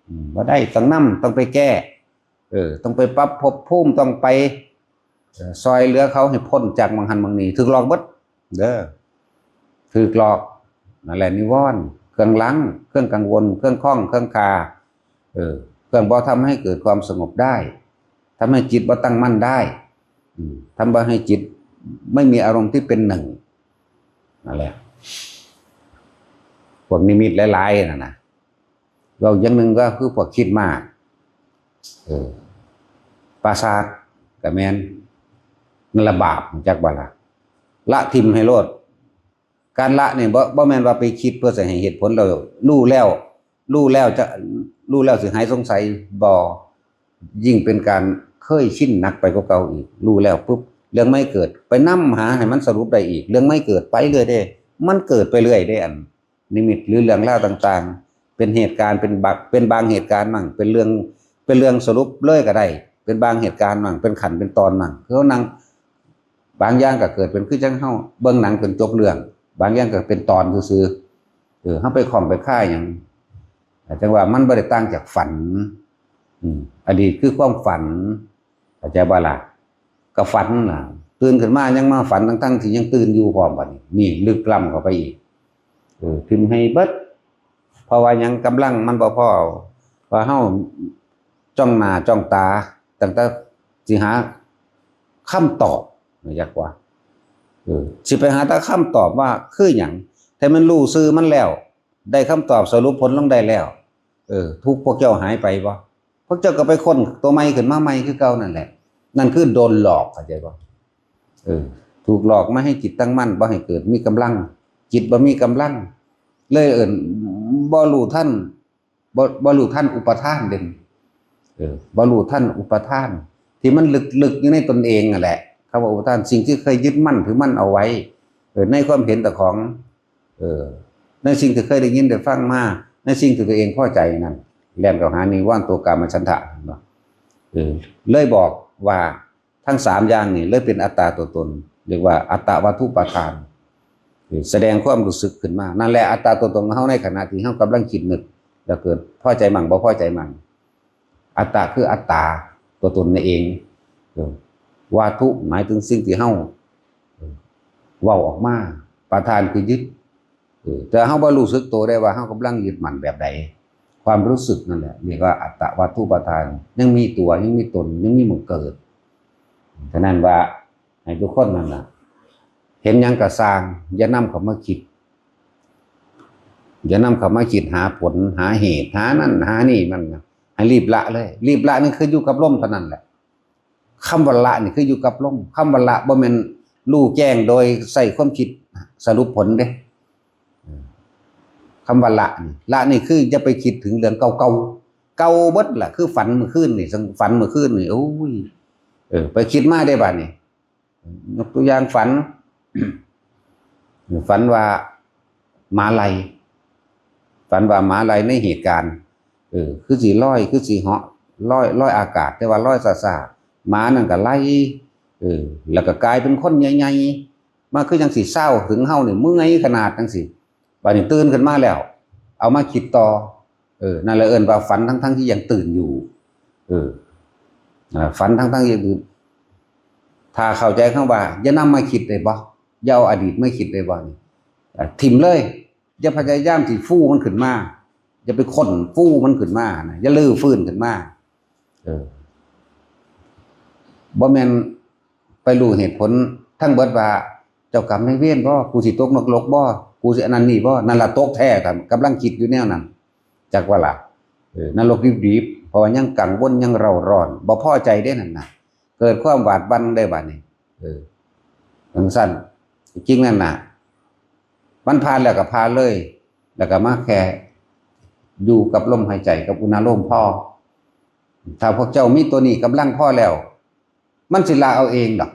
อืม บ่ได้ ต้องนำ ต้องไปแก้ เออ ต้องไปปรับภพภูมิ ต้องไป เอ่อ ซอยเหลือเขาให้พ้นจากหม่องหั้นหม่องนี้ ถูกหลอกเบิด เด้อ ถูกหลอก นั่นแหละนิวรณ์ เครื่องลัง เครื่องกังวล เครื่องข้อง เครื่องคา เออ เครื่องบ่ทำให้เกิดความสงบได้ ทำให้จิตบ่ตั้งมั่นได้ อืม ทำบ่ให้จิตไม่มีอารมณ์ที่เป็นหนึ่ง นั่นแหละ พวกนิมิตหลายๆ นั่นนะ เว้าอย่างหนึ่งก็คือพวกคิดมาก เออ ประสาทก็แม่น นั่นละบาป รู้จักบ่ล่ะ ละถิ่มให้โลด การละนี่บ่ บ่แม่นว่าไปคิดเพื่อจะให้เหตุผล แล้วรู้แล้ว รู้แล้วจะ รู้แล้วสิหายสงสัย บ่ ยิ่งเป็นการเคยชินหนักไปกว่าเก่าอีก รู้แล้วปุ๊บ เรื่องไม่เกิด ไปนำหาให้มันสรุปได้อีก เรื่องไม่เกิดไปเรื่อยเด้ มันเกิดไปเรื่อยเด้ อันนิมิตหรือเรื่องราวต่างๆ เป็นเหตุการณ์ เป็นบาง เป็นบางเหตุการณ์มั่ง เป็นเรื่อง เป็นเรื่องสรุปเลยก็ได้ เป็นบางเหตุการณ์มั่ง เป็นขั้นเป็นตอนมั่ง คือเขานั่ง บางอย่างก็เกิดเป็นคือจั่งเฮาเบิ่งหนังจนจบเรื่อง บางอย่างก็เป็นตอนซื่อๆ เออ เฮาไปข้องไปคาหยัง จั่งว่ามันบ่ได้ต่างจากฝัน อืม อดีตคือความฝัน เข้าใจบ่ล่ะ ก็ฝันน่ะ ตื่นขึ้นมายังมาฝัน ทั้งๆ ที่ยังตื่นอยู่พร้อมบัดนี้ นี่ลึกล้ำเข้าไปอีก เออ ถิ่มให้เบิด เพราะว่าหยัง กำลังมันบ่พอ ว่าเฮาจ้องหน้าจ้องตา ตั้งแต่สิหาคำตอบ อยากว่า เออ สิไปหาแต่คำตอบว่าคือหยัง ถ้ามันรู้ชื่อมันแล้ว ได้คำตอบสรุปผลลงได้แล้ว เออ ทุกข์พวกเจ้าหายไปบ่ พวกเจ้าก็ไปค้นตัวใหม่ขึ้นมาใหม่คือเก่านั่นแหละ นั่นคือโดนหลอก เข้าใจบ่ เออ ถูกหลอกมาให้จิตตั้งมั่น บ่ให้เกิดมีกำลัง จิตบ่มีกำลัง เลยเอิ้นบ่รู้ทัน บ่ บ่รู้ทันอุปาทานเด้ เออ บ่รู้ทันอุปาทาน ที่มันลึกๆ อยู่ในตนเองนั่นแหละ คำว่าอุปาทาน สิ่งที่เคยยึดมั่นถือมั่นเอาไว้ เออ ในความเห็นเจ้าของ เออ ในสิ่งที่เคยได้ยินได้ฟังมา ในสิ่งที่ตัวเองพอใจนั่น แล่นเข้าหานิวรณ์ตัวกามฉันทะเนาะ เออ เลยบอกว่าทั้งสามอย่างนี่เลยเป็นอัตตาตัวตน เรียกว่าอัตตวัตถุปาทาน เออ แสดงความรู้สึกขึ้นมา นั่นแหละอัตตาตัวตนของเฮาในขณะที่เฮากำลังคิดนึก แล้วเกิดพอใจมั่งบ่พอใจมั่ง อัตตะคืออัตตาตัวตนนั่นเอง เออ วัตถุหมายถึงสิ่งที่เฮา เออ เว้าออกมา ปาทานคือยึด เออ แต่เฮาบ่รู้สึกตัวได้ว่าเฮากำลังยึดมั่นแบบใด ความรู้สึกนั่นแหละเรียกว่าอัตตวัตถุปาทาน ยังมีตัว ยังมีตน ยังมีหม่องเกิด ฉะนั้นว่า ให้ทุกคนนั่นล่ะ เห็นหยังก็ซ่าง อย่านำเข้ามาคิด อย่านำเข้ามาคิดหาผล หาเหตุ หานั่นหานี่มันนะ ให้รีบละเลย รีบละนี่คืออยู่กับลมเท่านั้นแหละ คำว่าละนี่คืออยู่กับลม คำว่าละบ่แม่นรู้แจ้งโดยใช้ความคิดสรุปผลเด้ คำว่าละนี่ ละนี่คืออย่าไปคิดถึงเรื่องเก่าๆ เก่าเบิดล่ะ คือฝันเมื่อคืนนี่ ฝันเมื่อคืนนี่ โอ้ย เออ ไปคิดมาได้บาดนี่ ยกตัวอย่างฝัน ฝันว่าหมาไล่ ฝันว่าหมาไล่ในเหตุการณ์ เออ คือสิลอย คือสิเหาะ ลอย ลอยอากาศ แต่ว่าลอยซ่าๆ หมานั่นก็ไล่ เออ แล้วก็กลายเป็นคนใหญ่ๆ มาคือจังสิซาวถึงเฮานี่ เมื่อยขนาดจังสิ บาดนี้ตื่นขึ้นมาแล้ว เอามาคิดต่อ เออ นั่นแหละเอิ้นว่าฝันทั้งๆที่ยังตื่นอยู่ เออ อ่า ฝันทั้งๆยังตื่น ถ้าเข้าใจคำว่า อย่านำมาคิดได้บ่ อย่าเอาอดีตมาคิดได้บ่นี่ อ่า ถิ่มเลย อย่าพยายามสิฟูมันขึ้นมา อย่าไปค้นฟูมันขึ้นมานะ อย่ารื้อฟื้นขึ้นมา เออ บ่แม่นไปรู้เหตุผลทั้งเบิดว่า เจ้ากรรมนายเวรบ่ กูสิตกนรกบ่ กูสิอันนั้นนี่บ่ นั่นล่ะตกแท้ กำลังคิดอยู่แนวนั้น จักว่าล่ะ เออ นรกดิบๆ เพราะว่ายังกังวล ยังเร่าร้อน บ่พอใจเด้นั่นน่ะ เกิดความหวาดหวั่นได้บาดนี้ เออ จังซั่น จริงนั่นน่ะ มันผ่านแล้วก็ผ่านเลย แล้วก็มาแค่อยู่กับลมหายใจกับอุณาโลมพอ ถ้าพวกเจ้ามีตัวนี้กำลังพอแล้ว มันสิละเอาเองดอก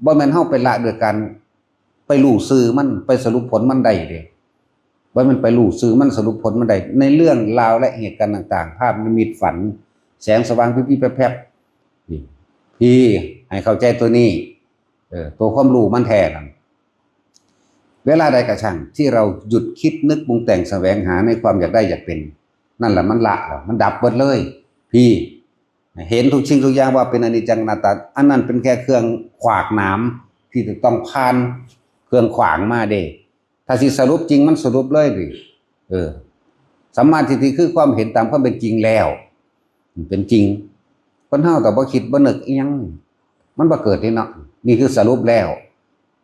บ่แม่นเฮาไปละโดยการไปรู้ซื่อมัน ไปสรุปผลมันได้เด้ บ่แม่นไปรู้ซื่อมันสรุปผลมันได้ ในเรื่องราวและเหตุการณ์ต่างๆ ภาพนิมิตฝัน แสงสว่างพิบๆแพรบๆ นี่ พี่ให้เข้าใจตัวนี้ เออ ตัวความรู้มันแท้นั่น เวลาใดก็ช่างที่เราหยุดคิดนึกปรุงแต่งแสวงหาในความอยากได้อยากเป็น นั่นแหละมันละแล้ว มันดับเบิดเลย พี่ เห็นทุกสิ่งทุกอย่างว่าเป็นอนิจจังอนัตตา อันนั้นเป็นแค่เครื่องขวากหนามที่จะต้องผ่านเครื่องขวางมาเด้ ถ้าสิสรุปจริงมันสรุปเลยดิ เออ สัมมาทิฏฐิคือความเห็นตามความเป็นจริงแล้ว มันเป็นจริง คนเฮาแต่บ่คิดบ่นึกอิหยัง มันบ่เกิดนี่เนาะ นี่คือสรุปแล้ว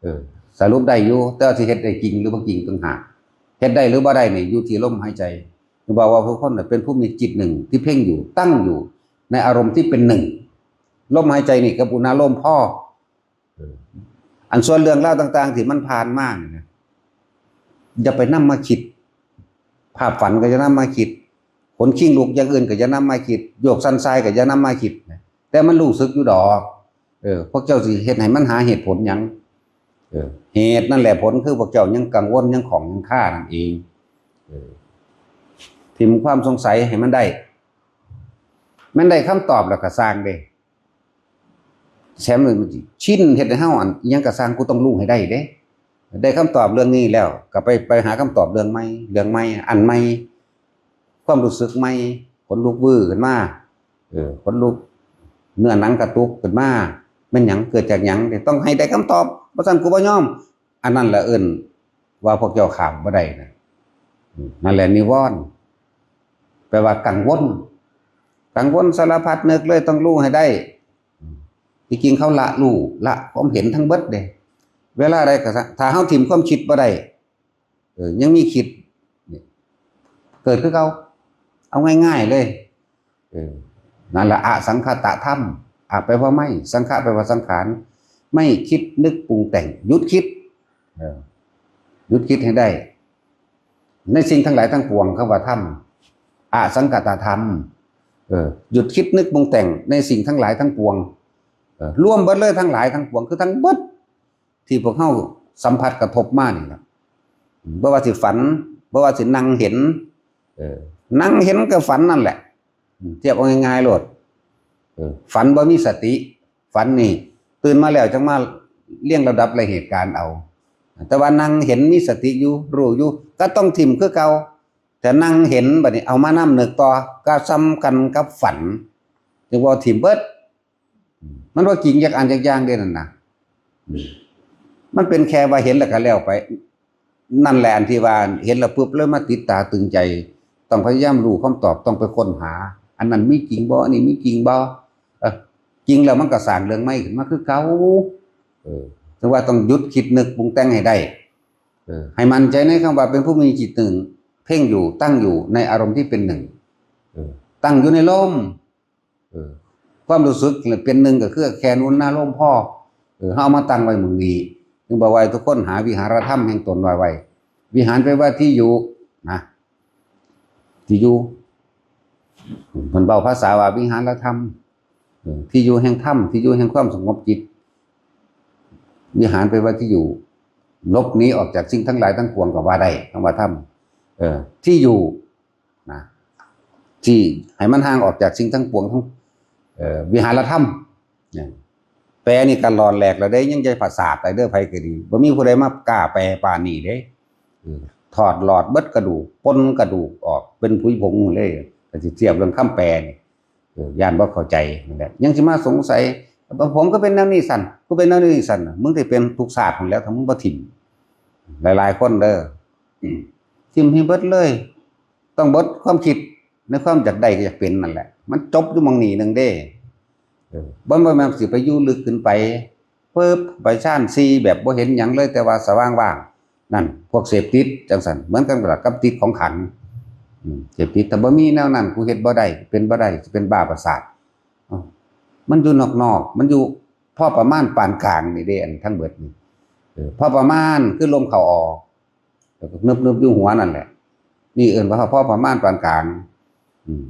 เออ สรุปได้อยู่ แต่ว่าสิเฮ็ดได้จริงหรือบ่จริงต่างหาก เฮ็ดได้หรือบ่ได้นี่อยู่ที่ลมหายใจ บอกว่าผู้คนน่ะเป็นผู้มีจิตหนึ่งที่เพ่งอยู่ ตั้งอยู่ในอารมณ์ที่เป็นหนึ่ง ลมหายใจนี่กับอุณาโลมพอ เออ อันส่วนเรื่องราวต่างๆที่มันผ่านมานี่นะ อย่าไปนำมาคิด ภาพฝันก็อย่านำมาคิด ขนคิงลุกอย่างอื่นก็อย่านำมาคิด โยกสั่นสายก็อย่านำมาคิดนะ แต่มันรู้สึกอยู่ดอก เออ พวกเจ้าสิเฮ็ดให้มันหาเหตุผลหยัง เออ เหตุนั่นแหละผลคือพวกเจ้ายังกังวลยังข้องยังคานั่นเอง เออ ถิ่มความสงสัยให้มันได้ แม่นได้คำตอบแล้วก็ซ่างเด้ แถมมันสิชินเฮ็ดให้เฮาอันอิหยังก็ซ่างกูต้องรู้ให้ได้เด้ ได้คำตอบเรื่องนี้แล้วก็ไป ไปหาคำตอบเรื่องใหม่ เรื่องใหม่ อันใหม่ ความรู้สึกใหม่ ขนลุกวื้อขึ้นมา เออ ขนลุก เนื้อหนังกระตุกขึ้นมา แม่นหยัง เกิดจากหยังเนี่ย ต้องให้ได้คำตอบ บ่ซั้นกูบ่ยอม อันนั้นแหละเอิ้นว่าพวกเจ้าข้ามบ่ได้นะ อืม นั่นแหละนิวรณ์ แปลว่ากังวล กังวลสารพัดนึกเลยต้องรู้ให้ได้ อืม ที่จริงเขาละรู้ ละความเห็นทั้งเบิดเด้ เวลาใดก็ซะ ถ้าเฮาถิ่มความคิดบ่ได้ เออ ยังมีคิด เนี่ย เกิดคือเก่า เอาง่ายๆเลย เออ นั่นละอสังขตธรรม อะแปลว่าไม่ สังขะแปลว่าสังขาร ไม่คิดนึกปรุงแต่ง หยุดคิด เออ หยุดคิดให้ได้ ในสิ่งทั้งหลายทั้งปวง คำว่าธรรม อสังขตธรรม เออ หยุดคิดนึกปรุงแต่งในสิ่งทั้งหลายทั้งปวง เออ รวมเบิดเลยทั้งหลายทั้งปวง คือทั้งเบิด ที่พวกเฮาสัมผัสกระทบมานี่ล่ะ บ่ว่าสิฝัน บ่ว่าสินั่งเห็น เออ นั่งเห็นกับฝันนั่นแหละ อืม เทียบเอาง่ายๆโลด เออ ฝันบ่มีสติ ฝันนี่ ตื่นมาแล้วจั่งมาเรียงลำดับรายเหตุการณ์เอา แต่ว่านั่งเห็นมีสติอยู่ รู้อยู่ ก็ต้องถิ่มคือเก่า แต่นั่งเห็นบัดนี้เอามานำนึกต่อ ก็ส่ำกันกับฝัน จึงว่าถิ่มเบิด มันบ่จริงจักอันจักอย่างเด้นั่นนะ มันเป็นแค่ว่าเห็นแล้วก็แล้วไป นั่นแหละอันที่ว่าเห็นแล้วปุ๊บเลยมาติดตาตึงใจ ต้องพยายามรู้คำตอบ ต้องไปค้นหา อันนั้นมีจริงบ่ อันนี้มีจริงบ่ เออ จริงแล้วมันก็สร้างเรื่องใหม่ขึ้นมาคือเก่า เออ ถึงว่าต้องหยุดคิดนึกปรุงแต่งให้ได้ เออ ให้มั่นใจในคำว่าเป็นผู้มีจิตหนึ่ง เพ่งอยู่ ตั้งอยู่ในอารมณ์ที่เป็นหนึ่ง เออ ตั้งอยู่ในลม เออ ความรู้สึกเป็นหนึ่งก็คือแค่นุนนาลมพอ เออ เฮาเอามาตั้งไว้หม่องนี้ จึงบอกว่าทุกคนหาวิหารธรรมแห่งตนไว้ไว้ วิหารแปลว่าที่อยู่นะ ที่อยู่ เพิ่นเว้าภาษาว่าวิหารธรรม เออ ที่อยู่แห่งธรรม ที่อยู่แห่งความสงบจิต วิหารแปลว่าที่อยู่ หลบหนีออกจากสิ่งทั้งหลายทั้งปวงก็ว่าได้ คำว่าธรรม เออ ที่อยู่นะ ที่ให้มันห่างออกจากสิ่งทั้งปวงทั้ง เออ วิหารธรรม เนี่ย แปลนี่ก็หลอนแหลกแล้วเด้ ยังจะประสาทไปเด้อ ไผก็ดี บ่มีผู้ใดมากล้าแปลปานนี้เด้ เออ ถอดหลอดเบิดกระดูก ปนกระดูกออก เป็นผุยผงเลย ก็สิเทียบเรื่องคำแปลนี่ เออ ย่านบ่เข้าใจนั่นแหละ ยังสิมาสงสัย ผมก็เป็นแนวนี้สั่น กูเป็นแนวนี้สั่น มึงได้เป็นทุกชาตินั่นแหล้ว ถ้ามึงบ่ถิ่ม หลายๆ คนเด้อ อืม ถิ่มให้เบิดเลย ต้องเบิดความคิดในความอยากได้ก็อยากเป็นนั่นแหละ มันจบอยู่หม่องนี้หนึ่งเด้ เออ บ่แม่นสิไปอยู่ลึกขึ้นไป ปึ๊บ ไปฌานสี่แบบบ่เห็นหยังเลย แต่ว่าสว่างว่าง นั่น พวกเสพติดจังซั่น เหมือนกันกับติดของขัง อืม เสพติด ถ้าบ่มีแนวนั้น กูเฮ็ดบ่ได้ เป็นบ่ได้ สิเป็นบ้าประสาท เอ้า มันอยู่นอกๆ มันอยู่พอประมาณปานกลางนี่เด้ อันทั้งเบิดนี่ เออ พอประมาณคือลมเข้าออก แล้วก็นึบๆ อยู่หัวนั่นแหละ นี่เอิ้นว่าพอประมาณปานกลาง อืม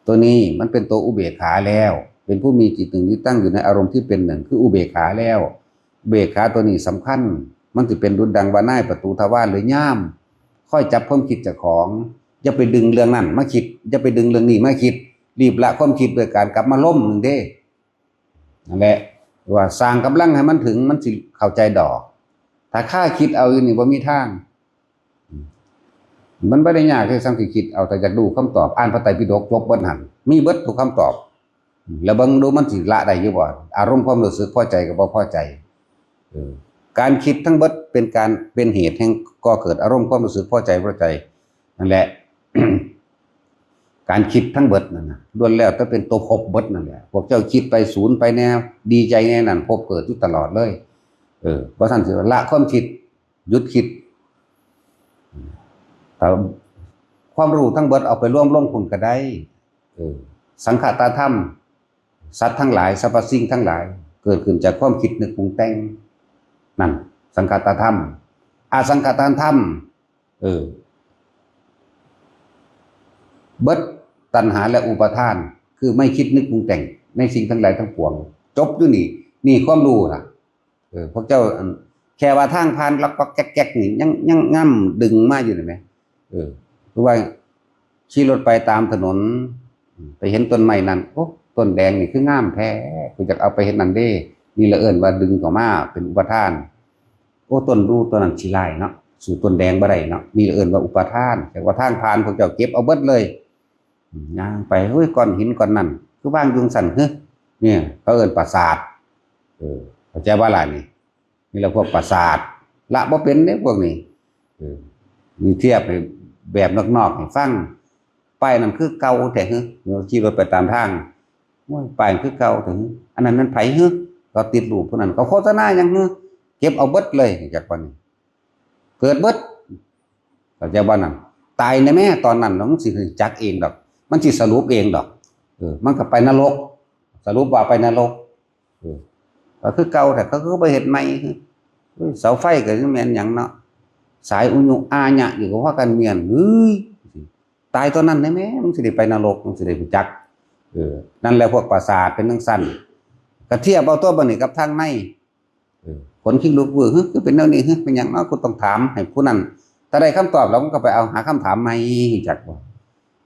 ตัวนี้มันเป็นตัวอุเบกขาแล้ว เป็นผู้มีจิตหนึ่งที่ตั้งอยู่ในอารมณ์ที่เป็นหนึ่ง คืออุเบกขาแล้ว อุเบกขาตัวนี้สำคัญ มันสิเป็นดุจดังว่านายประตูทวารหรือย่าม คอยจับความคิดเจ้าของ อย่าไปดึงเรื่องนั้นมาคิด อย่าไปดึงเรื่องนี้มาคิด รีบละความคิดด้วยการกลับมาลมหนึ่งเด้ นั่นแหละ ว่าสร้างกำลังให้มันถึง มันสิเข้าใจดอก ถ้าคาคิดเอาอยู่นี่บ่มีทาง มันบ่ได้ยากเลย สั่งสิคิดเอา แต่อยากรู้คำตอบ อ่านพระไตรปิฎกจบเบิดหั่น มีเบิดทุกคำตอบ แล้วเบิ่งดูมันสิละได้อยู่บ่ อารมณ์ความรู้สึกพอใจกับบ่พอใจ เออ การคิดทั้งเบิดเป็นการ เป็นเหตุแห่งก่อเกิดอารมณ์ความรู้สึกพอใจบ่พอใจ นั่นแหละ การคิดทั้งเบิดนั่นน่ะ ล้วนแล้วแต่เป็นตัวภพเบิดนั่นแหละ พวกเจ้าคิดไปสูนไปแน่ ดีใจแน่นั่น ภพเกิดอยู่ตลอดเลย เออ บ่ซั่นสิละความคิด หยุดคิด แต่ความรู้ทั้งเบิดเอาไปรวมลงพุ้นก็ได้ เออ สังคตธรรม สัตว์ทั้งหลาย สรรพสิ่งทั้งหลาย เกิดขึ้นจากความคิดนึกปรุงแต่ง นั่น สังคตธรรม อสังคตธรรม เออ เบิดตัณหาและอุปาทาน คือไม่คิดนึกปรุงแต่งในสิ่งทั้งหลายทั้งปวง จบอยู่นี่ นี่ความรู้น่ะ เออ พวกเจ้า อัน แค่ว่าทางผ่านลักปักแก๊กๆ นี่ ยัง ยังง่ำดึงมาอยู่นี่แหม เออ คือว่าขี่รถไปตามถนน ไปเห็นต้นไม้นั่น โอ้ ต้นแดงนี่คืองามแท้ กูอยากเอาไปเฮ็ดนั่นเด้ นี่ละเอิ้นว่าดึงเข้ามาเป็นอุปาทาน โอ้ ต้นดูต้นนั้นขี้ร้ายเนาะ สู้ต้นแดงบ่ได้เนาะ นี่ละเอิ้นว่าอุปาทาน แต่ว่าทางผ่านพวกเจ้าเก็บเอาเบิดเลย อืม ย่างไป เฮ้ย ก้อนหินก้อนนั่น คือวางอยู่จั่งซั่น เฮ้ย เนี่ย เขาเอิ้นประสาท เออ เข้าใจบ่ล่ะนี่ นี่ละพวกประสาท ละบ่เป็นเด้พวกนี้ เออ นี่เทียบให้แบบนอกๆ ให้ฟัง ป้ายนั่นคือเก่าแท้ เฮ้ย ขี่รถไปตามทาง โอ้ย ป้ายคือเก่าแท้ เฮ้ย อันนั้นมันไผ เฮ้ย เขาติดรูปผู้นั้น เขาโฆษณาหยัง เฮ้ย เก็บเอาเบิดเลย จักปานนี้ เกิดเบิด เข้าใจบ่นั่น ตายแน่แม่ ตอนนั้นน่ะ มันสิรู้จักเองดอก มันสิสรุปเองดอก เออ มันก็ไปนรก สรุปว่าไปนรก เออ ก็คือเก่า แต่เขาก็บ่เฮ็ดใหม่ เฮ้ย เสาไฟก็ยังแม่นหยังเนาะ สายอุญุอาญะอยู่ก็ว่ากันเมียน เฮ้ย ตายตอนนั้นแน่แม่ มันสิได้ไปนรก มันสิได้รู้จัก เออ นั่นแหละพวกประสาทเป็นจั่งซั่น ก็เทียบเอาตัวบัดนี้กับทางใน เออ ขนคิงลุกเว้ย เฮ้ย คือเป็นแนวนี้ เฮ้ย เป็นหยังเนาะ กูต้องถามให้ผู้นั้น ถ้าได้คำตอบแล้วมันก็ไปเอาหาคำถามใหม่ จักบ่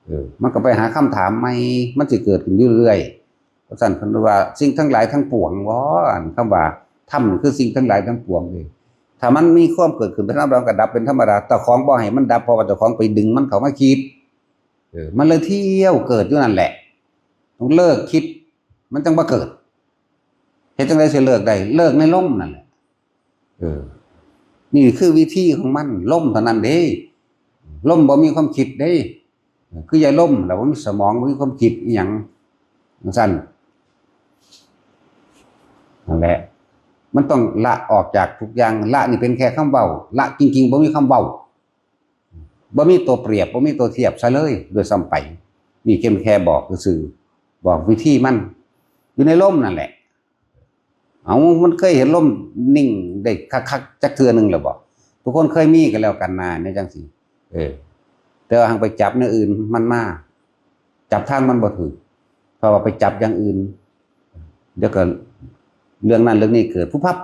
เออ มันก็ไปหาคำถามใหม่ มันสิเกิดขึ้นอยู่เรื่อย เพราะฉะนั้นเพิ่นว่าสิ่งทั้งหลายทั้งปวง ว่า อันคำว่าธรรมนี่คือสิ่งทั้งหลายทั้งปวงเลย ถ้ามันมีความเกิดขึ้นเป็นธรรมดา มันก็ดับเป็นธรรมดา เจ้าของบ่ให้มันดับ เพราะว่าเจ้าของไปดึงมันเข้ามาคิด เออ มันเลยเที่ยวเกิดอยู่นั่นแหละ ต้องเลิกคิด มันจั่งบ่เกิด เฮ็ดจั่งใดสิเลิกได้ เลิกในลมนั่นแหละ เออ นี่คือวิธีของมัน ลมเท่านั้นเด้ ลมบ่มีความคิดเด้ คือใยลม แล้วบ่มีสมอง บ่มีความคิดอิหยัง จั่งซั่น นั่นแหละ มันต้องละออกจากทุกอย่าง ละนี่เป็นแค่คำเว้า ละจริงๆบ่มีคำเว้า บ่มีตัวเปรียบ บ่มีตัวเทียบซะเลยด้วยซ้ำไป นี่เพียงแค่บอกซื่อๆ บอกวิธีมัน อยู่ในลมนั่นแหละ เอา มันเคยเห็นลมนิ่งได้คักๆจักเทื่อหนึ่งหรือบ่ ทุกคนเคยมีกันแล้วกันนาเนี่ยจังสิ เออ แต่ว่าหังไปจับแนวอื่นมันมา จับทางมันบ่ถืก เพราะว่าไปจับอย่างอื่น เดี๋ยวก็เรื่องนั้นเรื่องนี้เกิด พุบพับ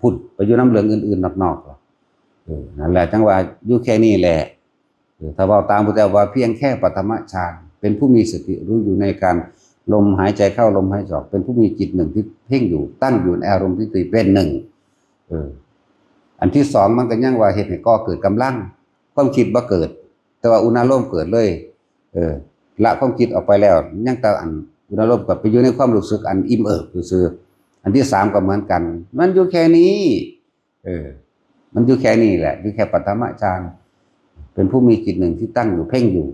พุดไปอยู่นำเรื่องอื่นๆนอกๆ เออ นั่นแหละ จังว่าอยู่แค่นี้แหละ เออ ถ้าเว้าตามพุทธเจ้าว่าเพียงแค่ปฐมฌาน เป็นผู้มีสติรู้อยู่ในการลมหายใจเข้าลมหายใจออก เป็นผู้มีจิตหนึ่งที่เพ่งอยู่ ตั้งอยู่ในอารมณ์ที่ติเป็นหนึ่ง เออ อันที่สองมันก็ยังว่าเฮ็ดให้ก่อเกิดกำลัง ความคิดบ่เกิด แต่ว่าอุณาโลมเกิดเลย เออ ละความคิดออกไปแล้ว ยังแต่อันอุณาโลมก็ไปอยู่ในความรู้สึกอันอิ่มเอิบซื่อๆ อันที่สามก็เหมือนกัน มันอยู่แค่นี้ เออ มันอยู่แค่นี้แหละ อยู่แค่ปฐมฌาน เป็นผู้มีจิตหนึ่งที่ตั้งอยู่เพ่งอยู่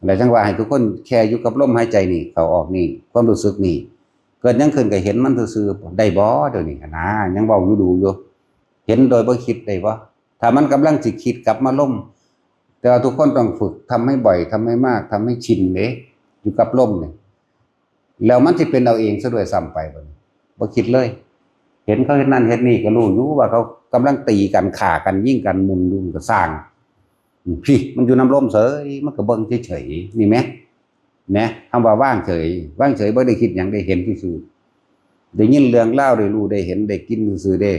แล้วจังว่าให้ทุกคนแค่อยู่กับลมหายใจนี่ เข้าออกนี่ ความรู้สึกนี่ เกิดหยังขึ้นก็เห็นมันซื่อๆ ได้บ่ เดี๋ยวนี้นะ ยังเว้าอยู่ดูอยู่ เห็นโดยบ่คิดได้บ่ ถ้ามันกำลังสิคิดกลับมาลม แต่ว่าทุกคนต้องฝึกทำให้บ่อย ทำให้มาก ทำให้ชินเด้ อยู่กับลมเนี่ย แล้วมันสิเป็นเอาเองซะด้วยซ้ำไปบัดนี้ บ่คิดเลย เห็นเขาเฮ็ดนั่นเฮ็ดนี่ก็รู้อยู่ว่าเขากำลังตีกัน ฆ่ากัน ยิงกัน หมุนอยู่ก็ซ่าง อืม พี่ มันอยู่นำลมเฉย มันก็เบิ่งเฉยๆ นี่แหม แหม คำว่าวางเฉย วางเฉยบ่ได้คิดหยัง ได้เห็นซื่อๆ ได้ยินเรื่องราว ได้รู้ ได้เห็น ได้กินซื่อๆ เด้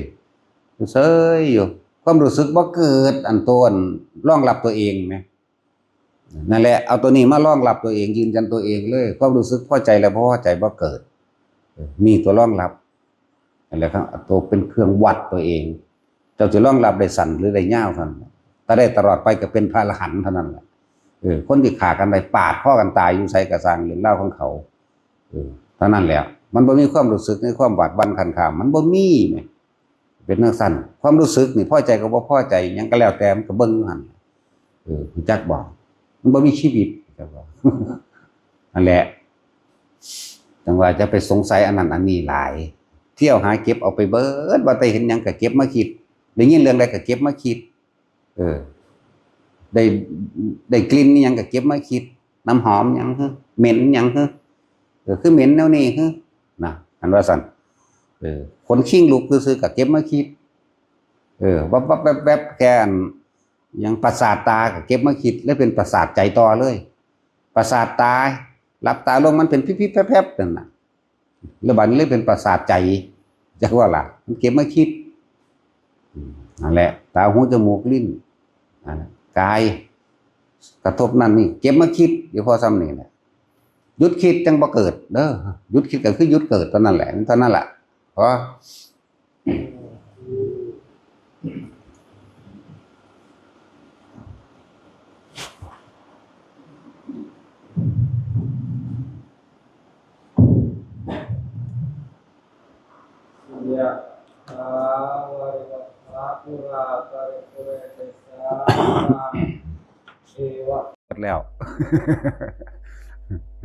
เฉยอยู่ ความรู้สึกบ่เกิด อันโตอันรองรับตัวเองแหม นั่นแหละ เอาตัวนี้มารองรับตัวเอง ยืนยันตัวเองเลย ความรู้สึกพอใจและบ่พอใจบ่เกิด เออ นี่ตัวรองรับ นั่นแหละครับ เอาตัวเป็นเครื่องวัดตัวเอง เจ้าสิรองรับได้สั้นหรือได้ยาวเท่านั้น ถ้าได้ตลอดไปก็เป็นพระอรหันต์เท่านั้นแหละ เออ คนที่ฆ่ากันได้ปาดคอกันตายอยู่ไสก็ซ่าง เรื่องราวของเขา เออ เท่านั้นแหละ มันบ่มีความรู้สึกในความหวาดหวั่นคันคาม มันบ่มีแหม เป็นจั่งซั้น ความรู้สึกนี่พอใจก็บ่พอใจ หยังก็แล้วแต่ มันก็เบิ่งอยู่หั่น เออ รู้จักบ่ มันบ่มีชีวิต จักบ่ นั่นแหละ จังว่าจะไปสงสัยอันนั้นอันนี้หลาย เที่ยวหาเก็บเอาไปเบิด ว่าแต่เห็นหยังก็เก็บมาคิด ได้ยินเรื่องใดก็เก็บมาคิด เออ ได้ ได้กลิ่นอิหยังก็เก็บมาคิด น้ำหอมหยังฮึ เหม็นหยังฮึ เออ คือเหม็นแนวนี้ฮึ นะ อันว่าซั่น เออ ขนคิงลุกซื่อๆก็เก็บมาคิด เออ วับๆแวบๆ แค่อัน หยังประสาทตาก็เก็บมาคิด แล้วเป็นประสาทใจต่อเลย ประสาทตา หลับตาลงมันเป็นพิบๆแพรบๆนั่นน่ะ แล้วบัดนี้เลยเป็นประสาทใจ จักว่าล่ะ มันเก็บมาคิด อืม นั่นแหละ ตา หู จมูก ลิ้น อ่า กาย กระทบนั่นนี่ เก็บมาคิด อยู่พอส่ำนี่แหละ หยุดคิดจังบ่เกิดเด้อ หยุดคิดก็คือหยุดเกิดเท่านั้นแหละ เท่านั้นล่ะ พอ ยะถาวาริวะหาปูราปริปูเรนติสาคารัง เอวะ แล้ว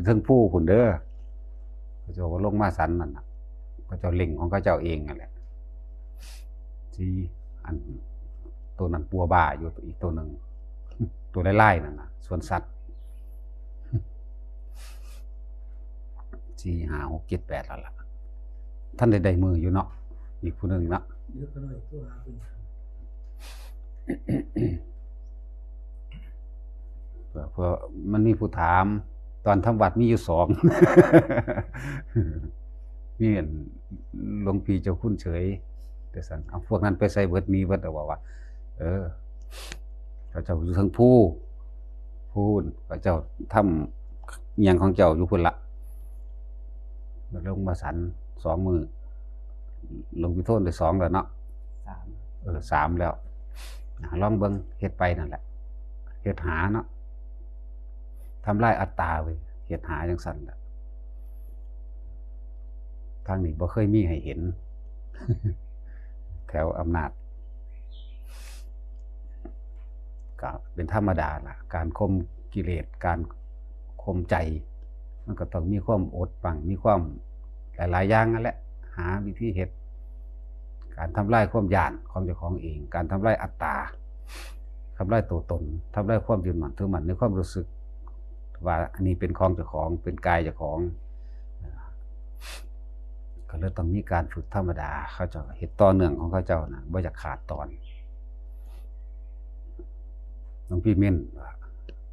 เทิงภูพุ้นเด้อ เขาเจ้าก็ลงมาสันนั่นน่ะ เขาเจ้าเล่งของเขาเจ้าเองนั่นแหละ ที่อัน ตัวนั้นปัวบ่าอยู่อีกตัวหนึ่ง ตัวไล่ๆนั่นน่ะ สวนสัตว์ สี่ ห้า หก เจ็ด แปด แล้วล่ะ ท่านได้ได้มืออยู่เนาะ อีกผู้หนึ่งเนาะ เดี๋ยวก็หน่อยตัวหาเป็น เพื่อ เพื่อมันมีผู้ถาม ตอนทำวัดมีอยู่สอง มีอันหลวงพี่เจ้าคุณเฉย แต่สั่น เอาพวกนั้นไปใส่เบิด มีเบิด แล้วบอกว่า เออ เขาเจ้าอยู่เทิงภู พู้น เขาเจ้าทำอิหยังของเจ้าอยู่พุ้นละ ลงมาสันสองมือ หลวงพี่โทนได้สองแล้วเนาะ สาม เออ สามแล้ว อ่ะ ลองเบิ่ง เฮ็ดไปนั่นแหละ เฮ็ดหาเนาะ ทำลายอัตตาเว้ย เฮ็ดหาจังซั่นแหละ ทางนี้บ่เคยมีให้เห็น แถวอำนาจ ก็เป็นธรรมดาล่ะ การข่มกิเลส การข่มใจ มันก็ต้องมีความอดบ้าง มีความหลายๆอย่างนั่นแหละ หาวิธีเฮ็ด การทำลายความย้านของเจ้าของเอง การทำลายอัตตา ทำลายตัวตน ทำลายความยึดมั่นถือมั่นในความรู้สึก ว่าอันนี้เป็นของเจ้าของ เป็นกายเจ้าของ ก็เลยต้องมีการฝึกธรรมดา เขาเจ้าเฮ็ดต่อเนื่องของเขาเจ้านะ บ่อยากขาดตอน หลวงพี่เม่นว่า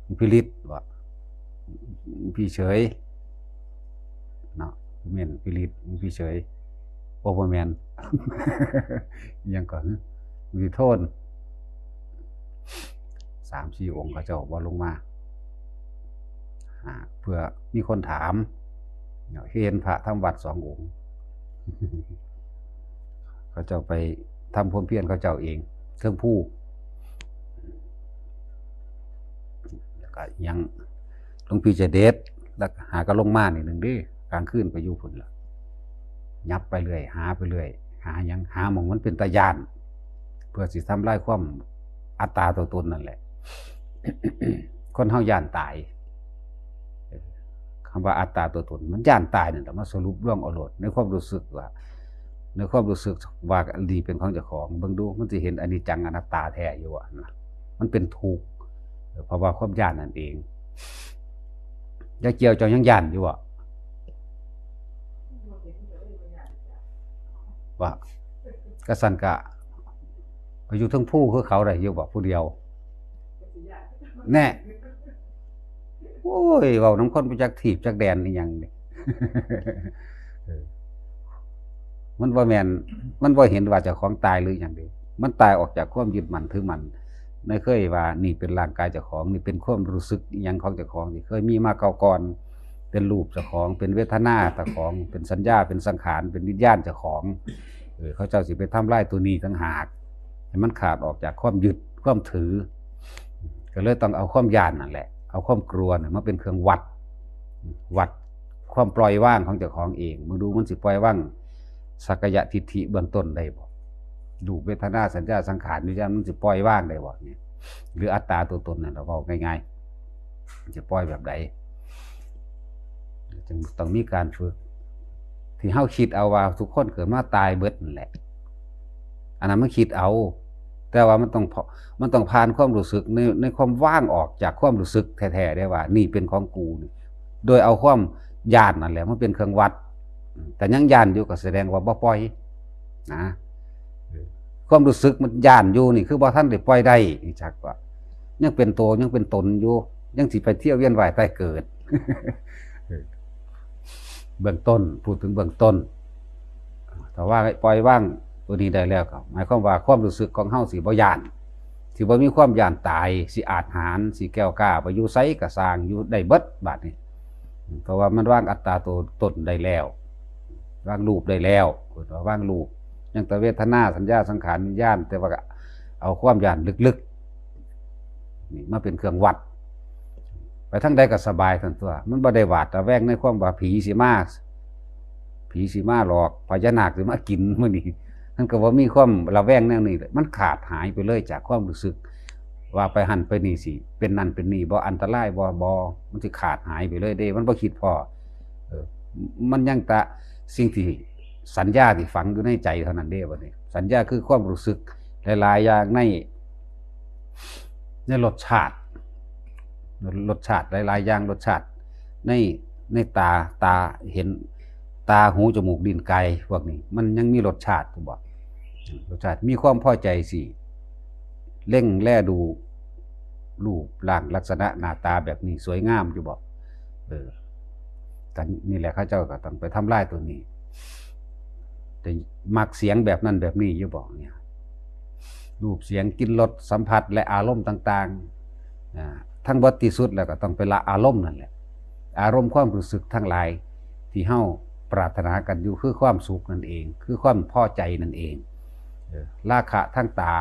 หลวงพี่ฤทธิ์ว่า หลวงพี่เฉย เนาะ เม่น พี่ฤทธิ์ หลวงพี่เฉย โอ้ บ่แม่น อิหยังก่อน หลวงพี่โทน สามสี่องค์เขาเจ้าบ่ลงมา อ่า เพื่อมีคนถาม เนาะ เห็นพระทำวัดสององค์ เขาเจ้าไปทำความเพียรเขาเจ้าเอง เทิงภู แล้วก็ยังหลวงพี่เจเดช แล้วก็หาก็ลงมานี่หนึ่งเด้ กลางคืนไปอยู่พุ่นละ ยับไปเรื่อย หาไปเรื่อย หาหยัง หาหม่องมันเป็นตาย้าน เพื่อสิทำลายความอัตตาตัวตนนั่นแหละ คนเฮาย้านตาย คำว่าอัตตาตัวตน มันย้านตายนั่นแหละ มาสรุปรวมเอาโลด ในความรู้สึกว่า ในความรู้สึกว่าดีเป็นของเจ้าของ เบิ่งดู มันสิเห็นอนิจจังอนัตตาแท้อยู่อะนะ มันเป็นทุกข์ เพราะว่าความย้านนั่นเอง ยายเกี่ยวเจ้ายังย้านอยู่อะ ว่า กะสันกะ ไปอยู่เทิงภูคือเขาได้อยู่บ่ผู้เดียว แน่ โอ้ย เว้านำคนบ่จักทีบจักแดนอีหยังนี่ เออ มันบ่แม่น มันบ่เห็นว่าเจ้าของตายหรือหยังเด้ มันตายออกจากความยึดมั่นถือมั่น ในเคยว่านี่เป็นร่างกายเจ้าของ นี่เป็นความรู้สึกอิหยังของเจ้าของ ที่เคยมีมาเก่าก่อน เป็นรูปเจ้าของ เป็นเวทนาเจ้าของ เป็นสัญญา เป็นสังขาร เป็นวิญญาณเจ้าของ เออ เขาเจ้าสิไปทำลายตัวนี้ต่างหาก ให้มันขาดออกจากความยึด ความถือ ก็เลยต้องเอาความย้านนั่นแหละ เอาความกลัวน่ะมาเป็นเครื่องวัด วัดความปล่อยวางของเจ้าของเอง มึงดูมันสิปล่อยวางสักกายทิฏฐิเบื้องต้นได้บ่ รูปเวทนาสัญญาสังขารวิญญาณมันสิปล่อยวางได้บ่เนี่ย หรืออัตตาตัวตนนั่นเราเว้าง่ายๆ จะปล่อยแบบใด จึงต้องมีการฝึก ที่เฮาคิดเอาว่าทุกคนเกิดมาตายเบิดนั่นแหละ อันนั้นมันคิดเอา แต่ว่ามันต้องพอ มันต้องผ่านความรู้สึกใน ในความว่างออกจากความรู้สึกแท้ๆ ได้ว่า นี่เป็นของกูนี่ โดยเอาความย้านนั่นแหละมันเป็นเครื่องวัด แต่ยังย้านอยู่ก็แสดงว่าบ่ปล่อยนะ ความรู้สึกมันย้านอยู่นี่คือบ่ทันได้ปล่อยได้ นี่จักว่า ยังเป็นตัว ยังเป็นตนอยู่ ยังสิไปเที่ยวเวียนว่ายตายเกิด เบื้องต้น พูดถึงเบื้องต้น ถ้าว่าปล่อยวางตัวนี้ได้แล้วก็ หมายความว่าความรู้สึกของเฮาสิบ่ย้าน สิบ่มีความย้านตาย สิอาจหาญ สิแกล้วกล้า ไปอยู่ไสก็ซ่าง อยู่ได้เบิดบาดนี้ เพราะว่ามันวางอัตตาตัวตนได้แล้ว วางรูปได้แล้ว เพิ่นว่าวางรูป ยังแต่เวทนา สัญญา สังขาร วิญญาณ แต่ว่าก็เอาความย้านลึกๆ นี่มาเป็นเครื่องวัด ไปทางใดก็สบายทั้งตัว มันบ่ได้หวาดระแวงในความว่าผีสิมา ผีสิมาหลอก พญานาคสิมากินมื้อนี้ มันก็บ่มีความระแวงแนวนี้เลย มันขาดหายไปเลยจากความรู้สึก ว่าไปหั่นไปนี่สิ เป็นนั่นเป็นนี่บ่ อันตรายบ่ บ่ มันสิขาดหายไปเลยเด้ มันบ่คิดพ้อ เออ มันยังแต่สิ่งที่สัญญาที่ฝังอยู่ในใจเท่านั้นเด้ บัดนี้ สัญญาคือความรู้สึกหลายๆ อย่างใน ในรสชาติ รสชาติหลายๆ อย่าง รสชาติใน ในตา ตาเห็น ตา หู จมูก ลิ้น กาย พวกนี้ มันยังมีรสชาติอยู่บ่ รสชาติ มีความพอใจสิ เล็งแลดู รูปร่างลักษณะหน้าตาแบบนี้สวยงามอยู่บ่ เออ กันนี่แหละเขาเจ้าก็ต้องไปทำลายตัวนี้ แต่มักเสียงแบบนั้นแบบนี้อยู่บ่เนี่ย รูป เสียง กลิ่น รส สัมผัส และอารมณ์ต่างๆ อ่า ทั้งเบิดที่สุดแล้วก็ต้องไปละอารมณ์นั่นแหละ อารมณ์ความรู้สึกทั้งหลายที่เฮาปรารถนากันอยู่คือความสุขนั่นเอง คือความพอใจนั่นเอง เออ ราคะทางตา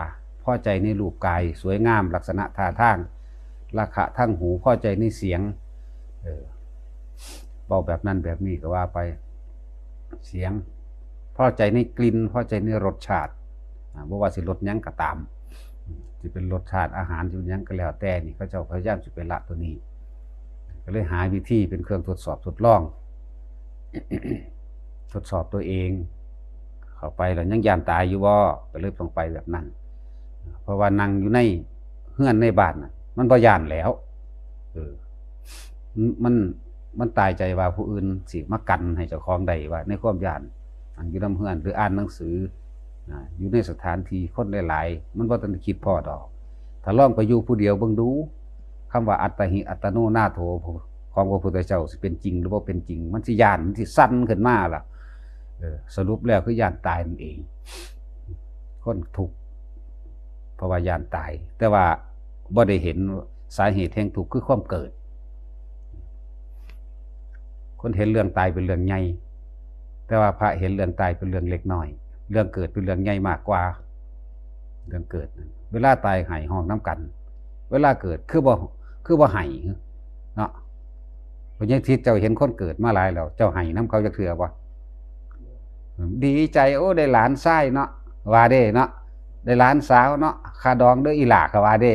พอใจในรูปกายสวยงามลักษณะท่าทาง ราคะทางหู พอใจในเสียง เออ เว้าแบบนั้นแบบนี้ก็ว่าไป เสียง พอใจในกลิ่น พอใจในรสชาติ อ่า บ่ว่าสิรสหยังก็ตาม สิเป็นรสชาติอาหาร สิเป็นหยังก็แล้วแต่นี่ เขาเจ้าพยายามสิไปละตัวนี้ ก็เลยหาวิธีเป็นเครื่องทดสอบทดลอง ทดสอบตัวเอง เข้าไปแล้วยังย้านตายอยู่บ่ ก็เลยต้องไปแบบนั้น เพราะว่านั่งอยู่ในเฮือนในบ้านน่ะ มันบ่ย้านแล้ว เออ มัน มันตายใจว่าผู้อื่นสิมากันให้เจ้าของได้ ว่าในความย้าน นั่งอยู่นำเฮือนหรืออ่านหนังสือ นะ อยู่ในสถานที่คนหลายๆ มันบ่ทันได้คิดพอดอก ถ้าลองไปอยู่ผู้เดียวเบิ่งดู คำว่าอัตตาหิอัตโนนาโถ ของพระพุทธเจ้าสิเป็นจริงหรือบ่เป็นจริง มันสิย้าน มันสิสั่นขึ้นมาล่ะ เออ สรุปแล้วคือย้านตายนั่นเอง คนทุกข์ เพราะว่าย้านตาย แต่ว่าบ่ได้เห็นสาเหตุแห่งทุกข์คือความเกิด คนเห็นเรื่องตายเป็นเรื่องใหญ่ แต่ว่าพระเห็นเรื่องตายเป็นเรื่องเล็กน้อย เรื่องเกิดเป็นเรื่องใหญ่มากกว่า เรื่องเกิดนั้น เวลาตายไห้ฮ้องนำกัน เวลาเกิดคือบ่ คือบ่ไห้เนาะ พญาทิตย์เจ้าเห็นคนเกิดมาหลายแล้ว เจ้าไห้นำเขาจักเทื่อบ่ ดีใจ โอ้ ได้หลานชายเนาะ ว่าเด้เนาะ ได้หลานสาวเนาะ ค่าดองเด้ออีหล่า เขาว่าเด้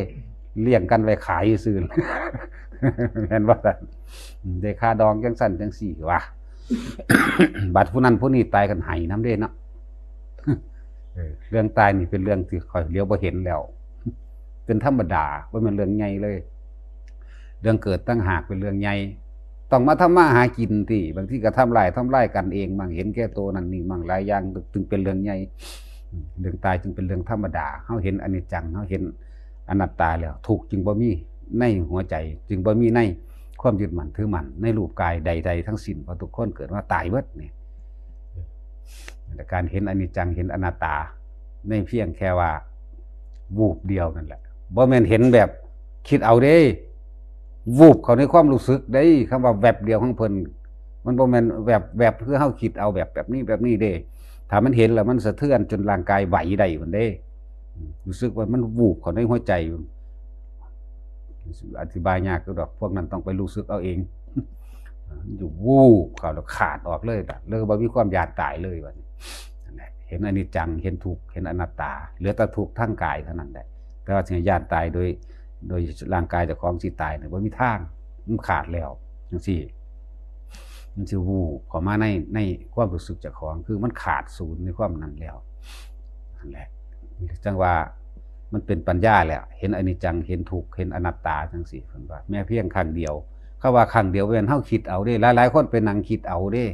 เลี้ยงกันไว้ขายซื่อๆ แม่นบ่ล่ะ ได้ค่าดองจังซั่นจังซี่ว่า บัดผู้นั้นผู้นี้ตายกันไห้นำเด้เนาะ เออ เรื่องตายนี่เป็นเรื่องที่ข้อยเหลียวบ่เห็นแล้ว เป็นธรรมดา บ่แม่นเรื่องใหญ่เลย เรื่องเกิดต่างหากเป็นเรื่องใหญ่ ต้องมาทำมาหากินติ บางทีก็ทำลาย ทำลายกันเองมั่ง เห็นแก่ตัวนั่นนี่มั่ง หลายอย่างจึงเป็นเรื่องใหญ่ เรื่องตายจึงเป็นเรื่องธรรมดา เฮาเห็นอนิจจัง เฮาเห็นอนัตตาแล้ว ทุกข์จึงบ่มีในหัวใจ จึงบ่มีในความยึดมั่นถือมั่น ในรูปกายใดๆทั้งสิ้น เพราะทุกคนเกิดมาตายเบิดนี่ แต่การเห็นอนิจจัง เห็นอนัตตา ในเพียงแค่ว่า วูบเดียวนั่นแหละ บ่แม่นเห็นแบบคิดเอาเด้ วูบเข้าในความรู้สึกเด้ คำว่าแวบเดียวของเพิ่น มันบ่แม่นแวบ แวบคือเฮาคิดเอาแบบ แบบนี้ แบบนี้เด้ ถ้ามันเห็นแล้วมันสะเทือนจนร่างกายไหวได้พุ้นเด้ รู้สึกว่ามันวูบเข้าในหัวใจ อธิบายยากอยู่ดอก พวกนั้นต้องไปรู้สึกเอาเอง มันอยู่วูบเข้าแล้วขาดออกเลยล่ะ เลยบ่มีความย้านตายเลยบัดนี้ นั่นแหละ เห็นอนิจจัง เห็นทุกข์ เห็นอนัตตา เหลือแต่ทุกข์ทางกายเท่านั้นแหละ แต่ว่าสิย้านตายโดย โดยร่างกายเจ้าของสิตายเนี่ย บ่มีทาง มันขาดแล้ว จังซี่ มันสิวูบเข้ามาใน ในความรู้สึกเจ้าของ คือมันขาดศูนย์ในความนั้นแล้ว นั่นแหละ จังว่ามันเป็นปัญญาแหละ เห็นอนิจจัง เห็นทุกข์ เห็นอนัตตาจังซี่ เพิ่นว่า แม้เพียงครั้งเดียว คำว่าครั้งเดียวบ่แม่นเฮาคิดเอาเด้ หลายๆคนไปนั่งคิดเอาเด้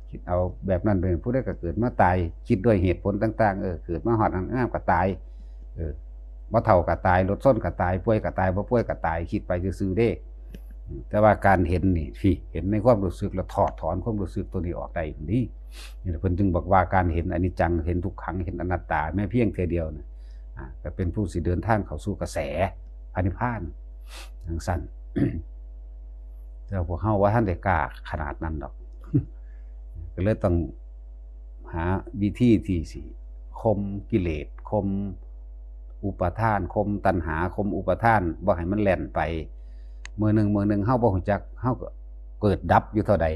คิดเอาแบบนั้นเป็น ผู้ใดก็เกิดมาตาย คิดด้วยเหตุผลต่างๆ เออ เกิดมาฮอดนั้นงามก็ตาย เออ บ่เฒ่าก็ตาย รถชนก็ตาย ป่วยก็ตาย บ่ป่วยก็ตาย คิดไปซื่อๆเด้ แต่ว่าการเห็นนี่ พี่ เห็นในความรู้สึกแล้วถอดถอนความรู้สึกตัวนี้ออกได้นี่ นี่เพิ่นจึงบอกว่าการเห็นอนิจจัง เห็นทุกขัง เห็นอนัตตา แม้เพียงเทื่อเดียวนะ อ่า ก็เป็นผู้สิเดินทางเข้าสู่กระแสพระนิพพาน จังซั่น แต่พวกเฮาบ่ทันได้กล้าขนาดนั้นดอก ก็เลยต้องหาวิธีที่สิข่มกิเลส ข่มอุปาทาน ข่มตัณหา ข่มอุปาทาน บ่ให้มันแล่นไป มื้อหนึ่ง มื้อหนึ่ง เฮาบ่ฮู้จัก เฮาก็เกิดดับอยู่เท่าใด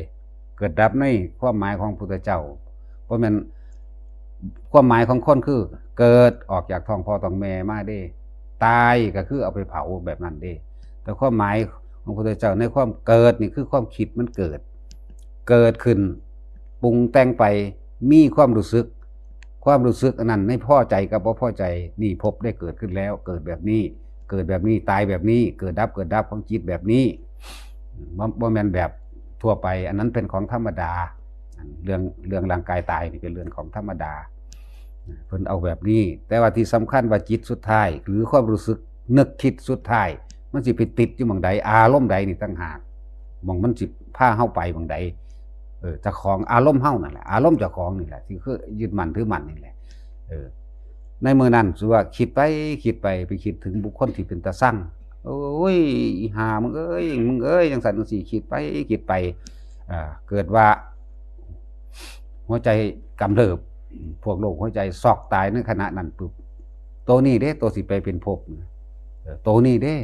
เกิดดับในความหมายของพุทธเจ้า บ่แม่น ความหมายของคนคือเกิดออกจากท้องพ่อท้องแม่มาเด้ ตายก็คือเอาไปเผาแบบนั้นเด้ แต่ความหมายของพระพุทธเจ้าในความเกิดนี่คือความคิดมันเกิด เกิดขึ้น ปรุงแต่งไป มีความรู้สึก ความรู้สึกอันนั้นในพอใจกับบ่พอใจ นี่ภพได้เกิดขึ้นแล้ว เกิดแบบนี้ เกิดแบบนี้ ตายแบบนี้ เกิดดับ เกิดดับของจิตแบบนี้ บ่ บ่แม่นแบบทั่วไป อันนั้นเป็นของธรรมดา เรื่อง เรื่องร่างกายตายนี่เป็นเรื่องของธรรมดา เพิ่นเอาแบบนี้ แต่ว่าที่สำคัญว่าจิตสุดท้าย หรือความรู้สึกนึกคิดสุดท้าย มันสิไปติดอยู่หม่องใด อารมณ์ใดนี่ต่างหาก หม่องมันสิพาเฮาไปหม่องใด เออ เจ้าของอารมณ์เฮานั่นแหละ อารมณ์เจ้าของนี่แหละ ที่คือยึดมั่นถือมั่นนี่แหละ เออ ในมื้อนั้นสิว่าคิดไปคิดไป ไปคิดถึงบุคคลที่เป็นตาซัง โอ้ย อีห่ามึงเอ้ย มึงเอ้ย จังซั่นจังซี่ คิดไปคิดไป อ่า เกิดว่า หัวใจกำเริบ พวกโรคหัวใจซอกตายในขณะนั้นปุ๊บ โตนี้เด้ โตสิไปเป็นภพ เออ โตนี้เด้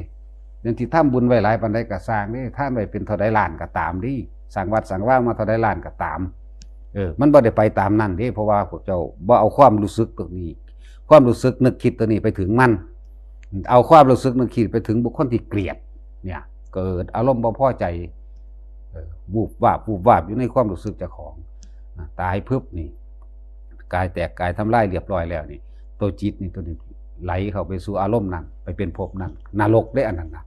เรื่องที่ทำบุญไว้หลายปานใดก็ซ่างเด้ ทานไว้เป็นเท่าใดล้านก็ตามเด้ สร้างวัดสร้างวามาเท่าใดล้านก็ตาม เออ มันบ่ได้ไปตามนั้นเด้ เพราะว่าพวกเจ้าบ่เอาความรู้สึกตัวนี้ ความรู้สึกนึกคิดตัวนี้ไปถึงมัน เอาความรู้สึกนึกคิดไปถึงบุคคลที่เกลียด เนี่ย เกิดอารมณ์บ่พอใจ เออ วูบวาบ วูบวาบอยู่ในความรู้สึกเจ้าของ นะ ตายปุ๊บนี่ กายแตกกายทำลายเรียบร้อยแล้วนี่ ตัวจิตนี่ตัวนี้ไหลเข้าไปสู่อารมณ์นั้น ไปเป็นภพนั้น นรกเด้อันนั้นนะ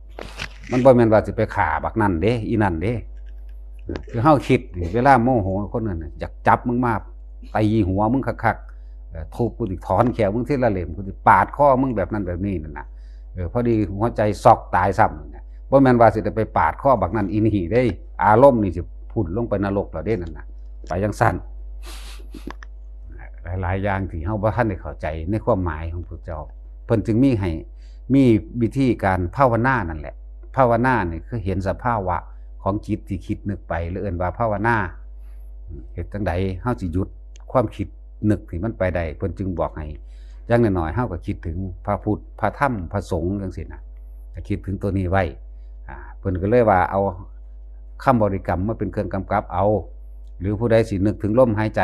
มันบ่แม่นว่าสิไปฆ่าบักนั่นเด้ อีนั่นเด้ คือเฮาคิดนี่ เวลาโมโหคนนั้นน่ะ อยากจับมึงมาตีหัวมึงคักๆ เอ่อ ทุบกูสิถอนแขนมึงทีละเล่ม กูสิปาดคอมึงแบบนั้นแบบนี้นั่นน่ะ เออ พอดีหัวใจช็อกตายซ้ำนั่นน่ะ บ่แม่นว่าสิได้ไปปาดคอบักนั่นอีนี่เด้ อารมณ์นี่สิพุ่นลงไปนรกแล้วเด้นั่นน่ะ ไปจังซั่น หลายๆอย่างที่เฮาบ่ทันได้เข้าใจในความหมายของพระเจ้า เพิ่นจึงมีให้ มีวิธีการภาวนานั่นแหละ ภาวนานี่คือเห็นสภาวะของจิตที่คิดนึกไป หรือเอิ้นว่าภาวนา เฮ็ดจั่งใดเฮาสิหยุดความคิดนึกที่มันไปได้ เพิ่นจึงบอกให้ อย่างน้อยๆ เฮาก็คิดถึงพระพุทธ พระธรรม พระสงฆ์จั่งซี้นะ ก็คิดถึงตัวนี้ไว้ อ่า เพิ่นก็เลยว่าเอาคำบริกรรมมาเป็นเครื่องกำกับเอา หรือผู้ใดสินึกถึงลมหายใจ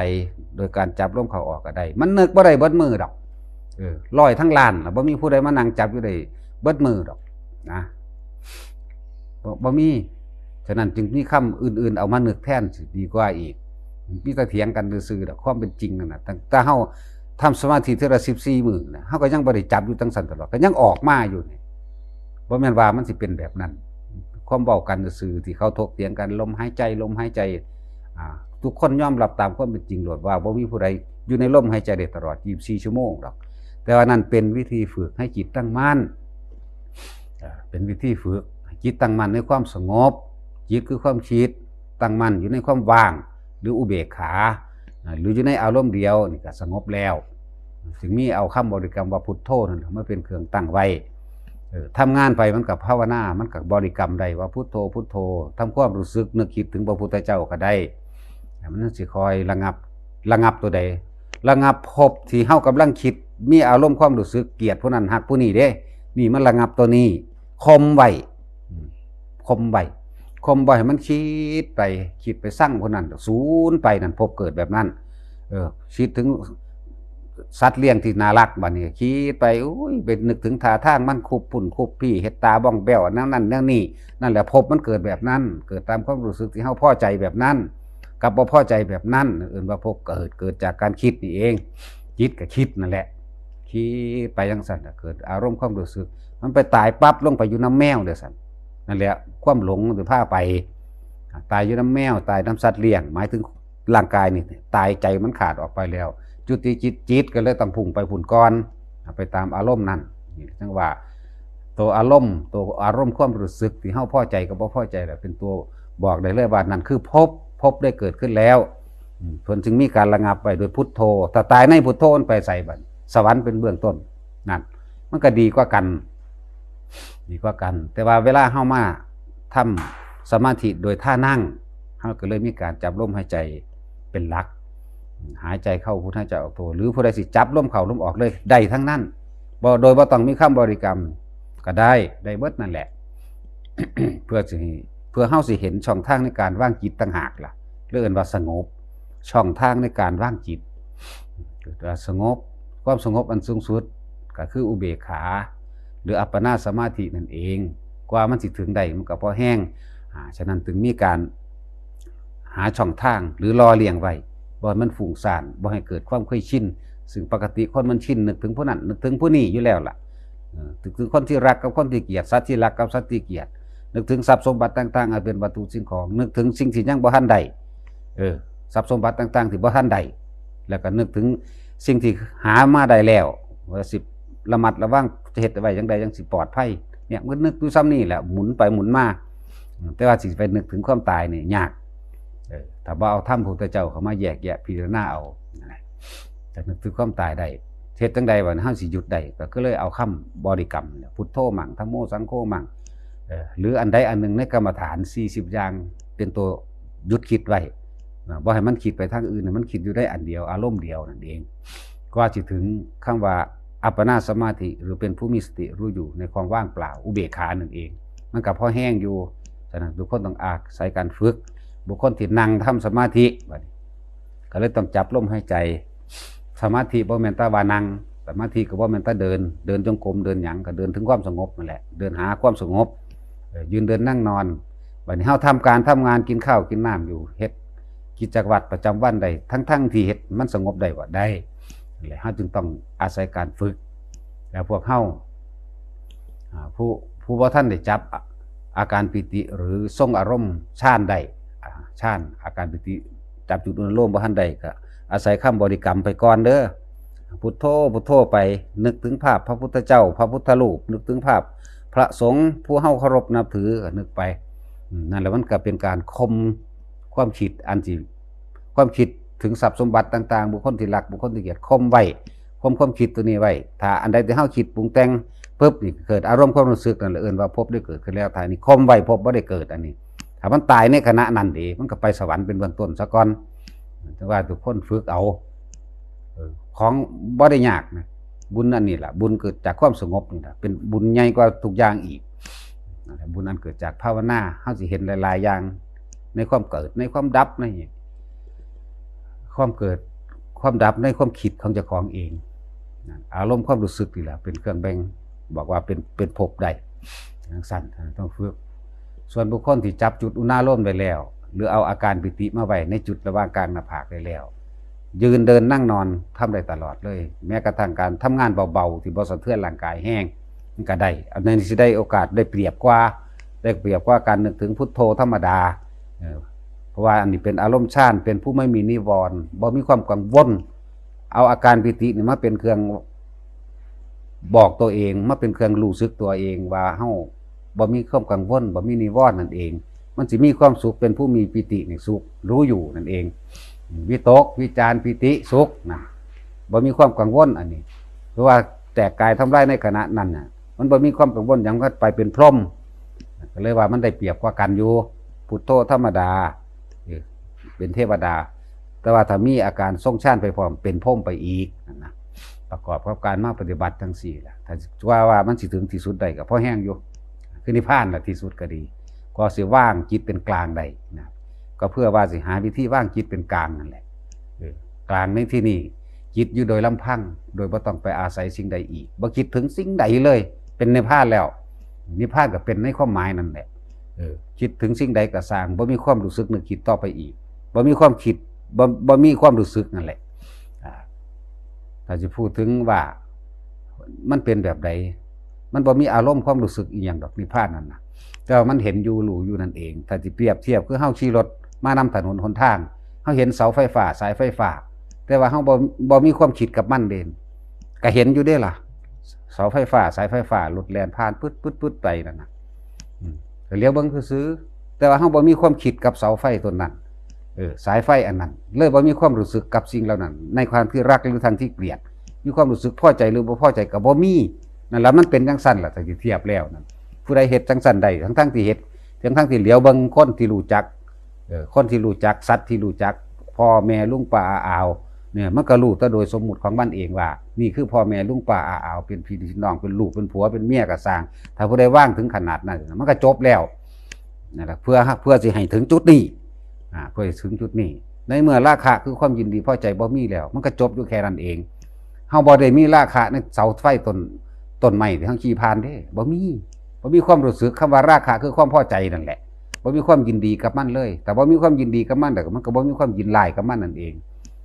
โดยการจับลมเข้าออกก็ได้ มันนึกบ่ได้เบิดมื้อดอก เออ ร้อยทั้งล้านน่ะ บ่มีผู้ใดมานั่งจับอยู่ได้เบิดมื้อดอกนะ บ่ บ่มี ฉะนั้นจึงมีคำอื่นๆ เอามานึกแทนสิดีกว่าอีก มีแต่เถียงกันซื่อๆดอก ความเป็นจริงนั่นน่ะ ตั้งแต่เฮาทำสมาธิเทื่อละสิบสี่มื้อนะ เฮาก็ยังบ่ได้จับอยู่จั่งซั่นตลอด ก็ยังออกมาอยู่นี่ บ่แม่นว่ามันสิเป็นแบบนั้น ความเว้ากันซื่อๆที่เขาถกเถียงกัน ลมหายใจ ลมหายใจ อ่า ทุกคนยอมรับตามความเป็นจริงโลดว่าบ่มีผู้ใดอยู่ในลมหายใจได้ตลอดยี่สิบสี่ชั่วโมงดอก แต่ว่านั่นเป็นวิธีฝึกให้จิตตั้งมั่น อ่า เป็นวิธีฝึกให้จิตตั้งมั่นในความสงบ จิตคือความคิด ตั้งมั่นอยู่ในความว่าง หรืออุเบกขา อ่า หรืออยู่ในอารมณ์เดียวนี่ก็สงบแล้ว จึงมีเอาคำบริกรรมว่าพุทโธนั่นมาเป็นเครื่องตั้งไว้ เออ ทำงานไปมันก็ภาวนา มันก็บริกรรมได้ว่าพุทโธ พุทโธ ทำความรู้สึกนึกคิดถึงพระพุทธเจ้าก็ได้ มันสิคอยระงับ ระงับตัวใด ระงับภพที่เฮากำลังคิด มีอารมณ์ความรู้สึกเกลียดผู้นั้นฮักผู้นี้เด้ นี่มันระงับตัวนี้ ข่มไว้ อืม ข่มไว้ ข่มไว้ให้มันคิดไป คิดไปซังผู้นั้น สูญไปนั่น ภพเกิดแบบนั้น เออ คิดถึงสัตว์เลี้ยงที่น่ารัก บัดนี้คิดไป อุ้ย ไปนึกถึงท่าทางมันคุบพุ่นคุบพี่ เฮ็ดตาบ้องแบ้ว อันนั้นนั่นแนวนี้ นั่นแหละภพมันเกิดแบบนั้น เกิดตามความรู้สึกที่เฮาพอใจแบบนั้น กับบ่พอใจแบบนั้น เอิ้นว่าภพเกิด เกิดจากการคิดนี่เอง จิตก็คิดนั่นแหละ คิดไปจั่งซั่นน่ะ เกิดอารมณ์ความรู้สึก มันไปตายปั๊บลงไปอยู่นำแมวเด้อซั่น นั่นแหละ ความหลงมันสิพาไป ตายอยู่นำแมว ตายนำสัตว์เลี้ยง หมายถึงร่างกายนี่ ตาย ใจมันขาดออกไปแล้ว จุติจิต จิตก็เลยต้องพุ่งไปพุ่นก่อน ไปตามอารมณ์นั่น นี่จั่งว่า ตัวอารมณ์ ตัวอารมณ์ความรู้สึกที่เฮาพอใจกับบ่พอใจน่ะ เป็นตัวบอกได้เลยว่านั่นคือภพ ภพได้เกิดขึ้นแล้ว อืม เพิ่นจึงมีการระงับไว้โดยพุทโธ ถ้าตายในพุทโธมันไปไสบัด สวรรค์เป็นเบื้องต้น นั่น มันก็ดีกว่ากัน ดีกว่ากัน แต่ว่าเวลาเฮามาทำสมาธิโดยท่านั่ง เฮาก็เลยมีการจับลมหายใจเป็นหลัก หายใจเข้าพุท หายใจออกโธ หรือผู้ใดสิจับลมเข้าลมออกเลย ได้ทั้งนั้น บ่ โดยบ่ต้องมีคำบริกรรมก็ได้ ได้เบิดนั่นแหละ เพื่อสิให้ เพื่อเฮาสิเห็นช่องทางในการวางจิตต่างหากล่ะ หรือเอิ้นว่าสงบ ช่องทางในการวางจิต เกิดว่าสงบ ความสงบอันสูงสุดก็คืออุเบกขา หรืออัปปนาสมาธินั่นเอง กว่ามันสิถึงได้มันก็พอแฮง อ่า ฉะนั้นถึงมีการหาช่องทางหรือหล่อเลี้ยงไว้ บ่ให้มันฟุ้งซ่าน บ่ให้เกิดความเคยชิน ซึ่งปกติคนมันชินนึกถึงผู้นั้น นึกถึงผู้นี้อยู่แล้วล่ะ เออ นึกถึงคนที่รักกับคนที่เกลียด สัตว์ที่รักกับสัตว์ที่เกลียด นึกถึงทรัพย์สมบัติต่างๆ อันเป็นวัตถุสิ่งของ นึกถึงสิ่งที่ยังบ่ทันได้ เออ ทรัพย์สมบัติต่างๆ ที่บ่ทันได้ แล้วก็นึกถึงสิ่งที่หามาได้แล้ว ว่าสิระมัดระวัง จะเฮ็ดไว้จั่งใดจั่งสิปลอดภัย เนี่ย มันนึกอยู่ส่ำนี้แหละ หมุนไปหมุนมา แต่ว่าสิไปนึกถึงความตายนี่ยาก เออ ถ้าบ่เอาธรรมพระพุทธเจ้าเข้ามาแยกแยะพิจารณาเอา นั่นแหละ จะนึกถึงความตายได้ เฮ็ดจั่งใดวะ เฮาสิหยุดได้ ก็คือเลยเอาคำบริกรรมนี่แหละ พุทโธมัง ธัมโม สังโฆมัง เอ่อ หรืออันใดอันหนึ่งในกรรมฐานสี่สิบอย่าง เป็นตัวหยุดคิดไว้ นะ บ่ให้มันคิดไปทางอื่น ให้มันคิดอยู่ได้อันเดียว อารมณ์เดียวนั่นเอง กว่าสิถึงคำว่าอัปปนาสมาธิ หรือเป็นผู้มีสติรู้อยู่ในความว่างเปล่า อุเบกขานั่นเอง มันก็พอแฮงอยู่ ฉะนั้นทุกคนต้องอาศัยการฝึก บุคคลที่นั่งทำสมาธิ บัดนี้ ก็เลยต้องจับลมหายใจ สมาธิบ่แม่นแต่ว่านั่ง สมาธิก็บ่แม่นแต่เดิน เดินจงกรม เดินหยัง ก็เดินถึงความสงบนั่นแหละ เดินหาความสงบ เอ่อ ยืนเดินนั่งนอน บัดนี้เฮาทำการทำงาน กินข้าวกินน้ำอยู่ เฮ็ด กิจวัตรประจำวันได้ ทั้งๆที่เฮ็ดมันสงบได้บ่ ได้ นั่นแหละ เฮาจึงต้องอาศัยการฝึก แล้วพวกเฮา อ่า ผู้ ผู้บ่ทันได้จับอา อาการปีติ หรือทรงอารมณ์ฌานได้ อ่า ฌาน อาการปีติ จับจุดอุณาโลมบ่ทันได้ ก็อาศัยคำบริกรรมไปก่อนเด้อ พุทโธ พุทโธไป นึกถึงภาพพระพุทธเจ้า พระพุทธรูป นึกถึงภาพพระสงฆ์ผู้เฮาเคารพนับถือ ก็นึกไป อืม นั่นแหละ มันก็เป็นการข่มความคิดอันที่ ความคิดถึงทรัพย์สมบัติต่างๆ บุคคลที่รัก บุคคลที่เกลียด ข่มไว้ ข่มความคิดตัวนี้ไว้ ถ้าอันใดที่เฮาคิดปรุงแต่งปุ๊บ นี่เกิดอารมณ์ความรู้สึก นั่นแหละเอิ้นว่าภพได้เกิดขึ้นแล้ว ถ้านี่ข่มไว้ ภพบ่ได้เกิด อันนี้ ถ้ามันตายในขณะนั้นเด้ มันก็ไปสวรรค์เป็นเบื้องต้นซะก่อน แต่ว่าทุกคนฝึกเอา เออ ของบ่ได้ยากนะ บุญอันนี้ล่ะ บุญเกิดจากความสงบนี่ล่ะ เป็นบุญใหญ่กว่าทุกอย่างอีก นั่นแหละ บุญอันเกิดจากภาวนา เฮาสิเห็นหลายๆอย่าง ในความเกิด ในความดับ ในความเกิด ความดับในความคิดของเจ้าของเอง นั่น อารมณ์ความรู้สึกนี่แหละ เป็นเครื่องแบ่ง บอกว่าเป็น เป็นภพได้ จั่งซั้น ต้องฝึก ส่วนบุคคลที่จับจุดอุณาโลมได้แล้ว หรือเอาอาการปีติมาไว้ในจุดระหว่างกลางหน้าผากได้แล้ว ยืนเดินนั่งนอนทำได้ตลอดเลย แม้กระทั่งการทำงานเบาๆ ที่บ่สะเทือนร่างกายแฮง มันก็ได้ อันนี้สิได้โอกาสได้เปรียบกว่า ได้เปรียบกว่าการนึกถึงพุทโธธรรมดา เออ เพราะว่าอันนี้เป็นอารมณ์ฌาน เป็นผู้ไม่มีนิวรณ์ บ่มีความกังวล เอาอาการปีตินี่มาเป็นเครื่องบอกตัวเอง มาเป็นเครื่องรู้สึกตัวเองว่าเฮาบ่มีความกังวล บ่มีนิวรณ์นั่นเอง มันสิมีความสุข เป็นผู้มีปีตินี่สุข รู้อยู่นั่นเอง วิตก วิจาร ปีติ สุขนะ บ่มีความกังวล อันนี้ เพราะว่าแตกกายทำลายในขณะนั้นน่ะ มันบ่มีความกังวลหยัง ก็ไปเป็นพรหม ก็เลยว่ามันได้เปรียบกว่ากันอยู่ พุทโธธรรมดา เออ เป็นเทวดา แต่ว่าถ้ามีอาการทรงฌานไปพร้อม เป็นพรหมไปอีกนั่นนะ ประกอบกับการมาปฏิบัติจั่งซี้ล่ะ ถ้าว่า ว่ามันสิถึงที่สุดได้ก็พอแฮงอยู่ คือนิพพานล่ะที่สุดก็ดี ก็สิวางจิตเป็นกลางได้นะ ก็เพื่อว่าสิหาวิธีวางจิตเป็นกลางนั่นแหละ เออ กลางในที่นี้ จิตอยู่โดยลำพัง โดยบ่ต้องไปอาศัยสิ่งใดอีก บ่คิดถึงสิ่งใดเลย เป็นนิพพานแล้ว นิพพานก็เป็นในความหมายนั่นแหละ เออ คิดถึงสิ่งใดก็ซ่าง บ่มีความรู้สึกนึกคิดต่อไปอีก บ่มีความคิด บ่ บ่มีความรู้สึกนั่นแหละ อ่า ถ้าสิพูดถึงว่ามันเป็นแบบใด มันบ่มีอารมณ์ความรู้สึกอีหยังดอก นิพพานนั่นนะ แต่ว่ามันเห็นอยู่รู้อยู่นั่นเอง ถ้าสิเปรียบเทียบคือเฮาขี่รถมานำถนนหนทาง เฮาเห็นเสาไฟฟ้า สายไฟฟ้า แต่ว่าเฮาบ่ บ่มีความคิดกับมันเด้ ก็เห็นอยู่เด้ล่ะ เสาไฟฟ้า สายไฟฟ้า รถแล่นผ่านปึ๊ดปึ๊ดปึ๊ดไปนั่นน่ะ อืม ก็เหลียวเบิ่งซื่อๆ แต่ว่าเฮาบ่มีความคิดกับเสาไฟต้นนั้น เออ สายไฟอันนั้น เลยบ่มีความรู้สึกกับสิ่งเหล่านั้น ในความที่รักหรือทางที่เกลียด มีความรู้สึกพอใจหรือบ่พอใจก็บ่มี นั่นล่ะ มันเป็นจั่งซั้นล่ะ ถ้าสิเทียบแล้วนั่น ผู้ใดเฮ็ดจั่งซั้นได้ ทั้งๆที่เฮ็ด ทั้งๆที่เหลียวเบิ่งคนที่รู้จัก เออ คนที่รู้จัก สัตว์ที่รู้จัก พ่อแม่ลุงป้าอาอาว เนี่ย มันก็รู้แต่โดยสมมุติของมันเองว่า นี่คือพ่อแม่ลุงป้าอาอาว เป็นพี่เป็นน้อง เป็นลูกเป็นผัวเป็นเมียก็ซ่าง ถ้าผู้ใดวางถึงขนาดนั้น มันก็จบแล้ว นั่นแหละ เพื่อ เพื่อสิให้ถึงจุดนี้ อ่า เพื่อสิถึงจุดนี้ ในเมื่อราคะคือความยินดีพอใจบ่มีแล้ว มันก็จบอยู่แค่นั้นเอง เฮาบ่ได้มีราคะในเสาไฟต้น ต้นไม้ที่เฮาขี่ผ่านเด้ บ่มี บ่มีความรู้สึก คำว่าราคะคือความพอใจนั่นแหละ บ่มีความยินดีกับมันเลย แต่บ่มีความยินดีกับมันแล้วก็ มันก็บ่มีความยินร้ายกับมันนั่นเอง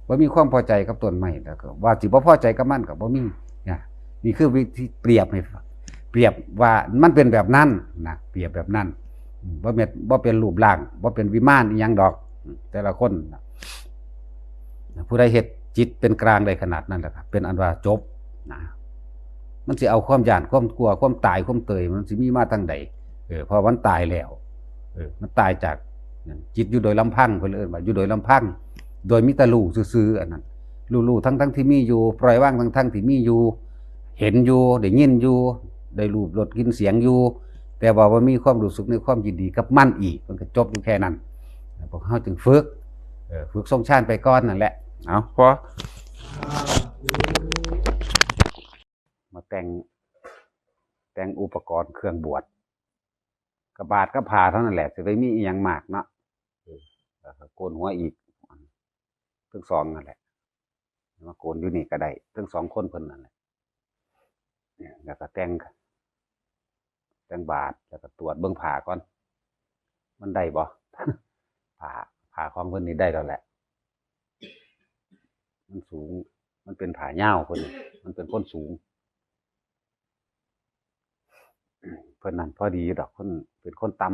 บ่มีความพอใจกับต้นไม้ แล้วก็ว่าสิบ่พอใจกับมันก็บ่มีนะ นี่คือวิธีเปรียบให้ฟัง เปรียบว่ามันเป็นแบบนั้นนะ เปรียบแบบนั้น อืม บ่แม่น บ่เป็นรูปร่าง บ่เป็นวิมานอิหยังดอก อืม แต่ละคนนะ ผู้ใดเฮ็ดจิตเป็นกลางได้ขนาดนั้นแหละครับ เป็นอันว่าจบนะ มันสิเอาความย้าน ความกลัว ความตาย ความเตย มันสิมีมาทางใด เออ เพราะมันตายแล้ว เออ มันตายจาก จิตอยู่โดยลำพัง เพิ่นเอิ้นว่าอยู่โดยลำพัง โดยมีแต่รู้ซื่อๆ อันนั้น รู้ๆ ทั้งๆที่มีอยู่ ปล่อยวางทั้งๆที่มีอยู่ เห็นอยู่ ได้ยินอยู่ ได้รูปรสกลิ่นเสียงอยู่ แต่ว่าบ่มีความรู้สึกในความยินดีกับมันอีก มันก็จบอยู่แค่นั้น พวกเฮาจึงฝึก เออ ฝึกทรงฌานไปก่อนนั่นแหละ เอา พอ มาแต่ง แต่งอุปกรณ์เครื่องบวช กะบาดกะผ้าเท่านั้นแหละ สิไปมีอิหยังมากเนาะ เออ แล้วก็โกนหัวอีก ทั้งสองนั่นแหละ มาโกนอยู่นี่ก็ได้ ทั้งสองคนเพิ่นนั่นแหละ เนี่ย แล้วก็แต่ง แต่งบาด แล้วก็ตรวจเบิ่งผ้าก่อน มันได้บ่ ผ้า ผ้า ผ้าของเพิ่นนี่ได้แล้วแหละ มันสูง มันเป็นผ้ายาวเพิ่นนี่ มันเป็นคนสูง เพิ่นนั่นพอดีอยู่ดอก เพิ่นเป็นคนต่ำ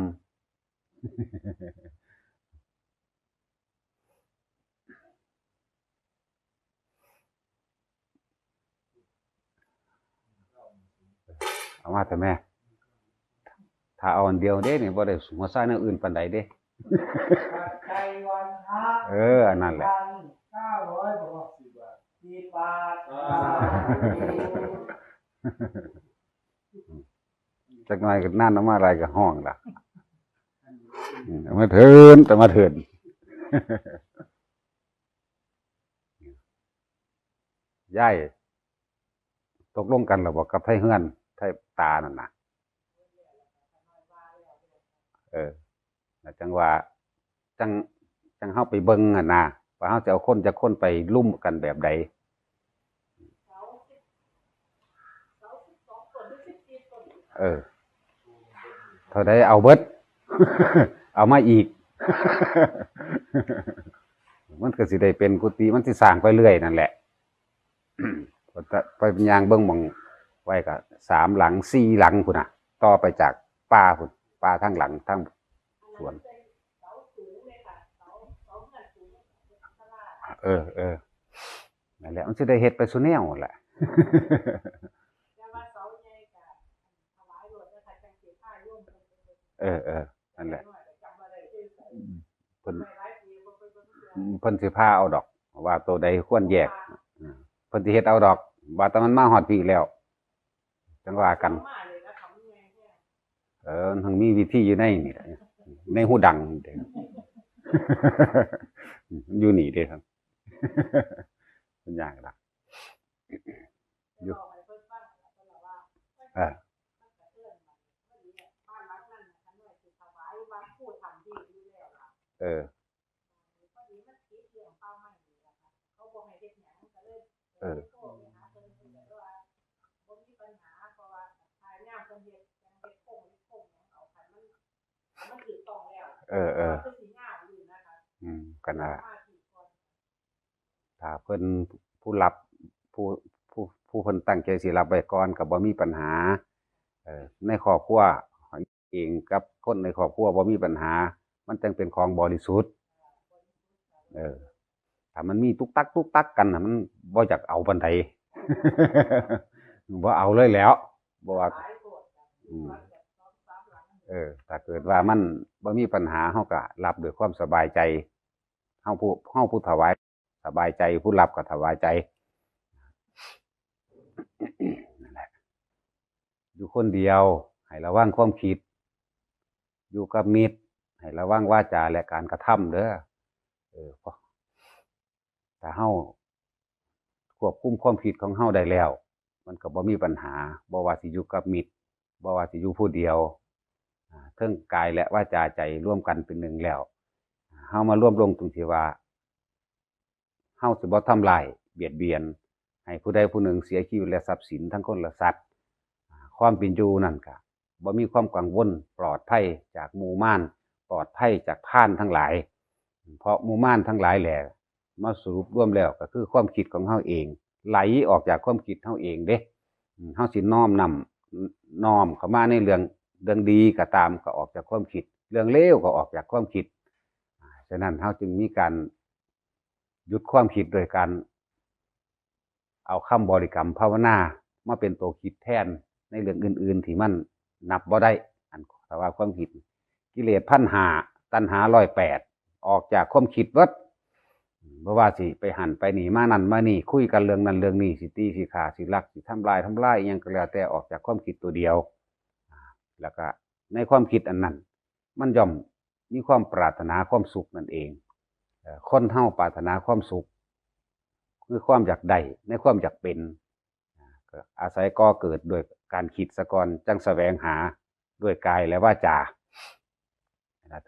เอามาเถอะแม่ ถ้าเอาอันเดียวเด้นี่ บ่ได้หัวซ่าแนวอื่นปานใดเด้ ใจวันพระ เออ อันนั้นแหละ พันเก้าร้อยหกสิบ บาท สิบบาท จักหน่อยก็นั่นเอามาอะไรก็ห้องละ อืม เอามาเถิน เอามาเถิน ยาย ตกลงกันแล้วบ่กับไทเฮือน ไทตานั่นน่ะ เออ แล้วจังว่า จัง จังเฮาไปเบิ่งหั่นนะ ว่าเฮาจะเอาคนจักคนไปลุมกันแบบใด เออ เท่าใดเอาเบิด เอามาอีก มันก็สิได้เป็นกุฏิ มันสิสร้างไปเรื่อยนั่นแหละ ไปย่างเบิ่งหม่องไว้ก็สามหลัง สี่หลังพุ้นน่ะ ต่อไปจากป่าพุ้น ป่าทางหลัง ทางสวน เออ เออ นั่นแหละ มันสิได้เฮ็ดไปซุแนวนั่นแหละ เออ เออ นั่นแหละ อืม เพิ่น อืม เพิ่นสิพาเอาดอก ว่าตัวใดควรแยก อืม เพิ่นสิเฮ็ดเอาดอก ว่าแต่มันมาฮอดพี้แล้ว จังว่ากัน เออ มันมีวิธีอยู่ในนี่แหละ ในหูดังนี่เด้ อยู่นี่เด้ครับ มันยากละ อยู่ เออ เออ เออ เออ เออ อืม ก็นั่นล่ะ ถ้าเพิ่นผู้รับ ผู้ ผู้ ผู้เพิ่นตั้งใจสิรับไว้ก่อนก็บ่มีปัญหา เออ ในครอบครัวเองกับคนในครอบครัวบ่มีปัญหา มันจั่งเป็นของบริสุทธิ์ เออ ถ้ามันมีตุ๊กตักตุ๊กตักกันน่ะ มันบ่อยากเอาปานใด บ่เอาเลยแหล้ว บ่ว่า อืม เออ ถ้าเกิดว่ามันบ่มีปัญหา เฮาก็รับด้วยความสบายใจ เฮาผู้ เฮาผู้ถวายสบายใจ ผู้รับก็ถวายใจ นั่นแหละ อยู่คนเดียว ให้ระวังความคิด อยู่กับมิตร ให้ระวังวาจาและการกระทำเด้อ เออ เพราะ ถ้าเฮาควบคุมความคิดของเฮาได้แล้ว มันก็บ่มีปัญหา บ่ว่าสิอยู่กับมิตร บ่ว่าสิอยู่ผู้เดียว อ่า เทิงกายและวาจาใจรวมกันเป็นหนึ่งแล้ว เฮามารวมลงตรงที่ว่า เฮาสิบ่ทำร้ายเบียดเบียน ให้ผู้ใดผู้หนึ่งเสียชีวิตและทรัพย์สินทั้งคนและสัตว์ อ่า ความเป็นอยู่นั่นก็บ่มีความกังวล ปลอดภัยจากหมู่มาร ปลอดภัยจากพรานทั้งหลาย เพราะหมู่มารทั้งหลายแหละ มาสรุปรวมแล้วก็คือความคิดของเฮาเอง ไหลออกจากความคิดเฮาเองเด้ อืม เฮาสิน้อมนำ น้อมเข้ามาในเรื่อง เรื่องดีก็ตามก็ออกจากความคิด เรื่องเลวก็ออกจากความคิด อ่า ฉะนั้นเฮาจึงมีการหยุดความคิดโดยการ เอาคำบริกรรมภาวนามาเป็นตัวคิดแทนในเรื่องอื่นๆที่มันนับบ่ได้ อัน ถ้าว่าความคิด กิเลสพันห้า ตัณหาร้อยแปด ออกจากความคิดเบิด บ่ว่าสิไปหั้นไปนี่ มานั่นมานี่ คุยกันเรื่องนั้นเรื่องนี้ สิตีสิฆ่าสิลักสิทำลายทำลายอิหยังก็แล้วแต่ ออกจากความคิดตัวเดียว แล้วก็ในความคิดอันนั้น มันย่อมมีความปรารถนาความสุขนั่นเอง เอ่อ คนเฮาปรารถนาความสุข คือความอยากได้ ในความอยากเป็น ก็อาศัยก่อเกิดด้วยการคิดซะก่อน จั่งแสวงหาด้วยกายและวาจา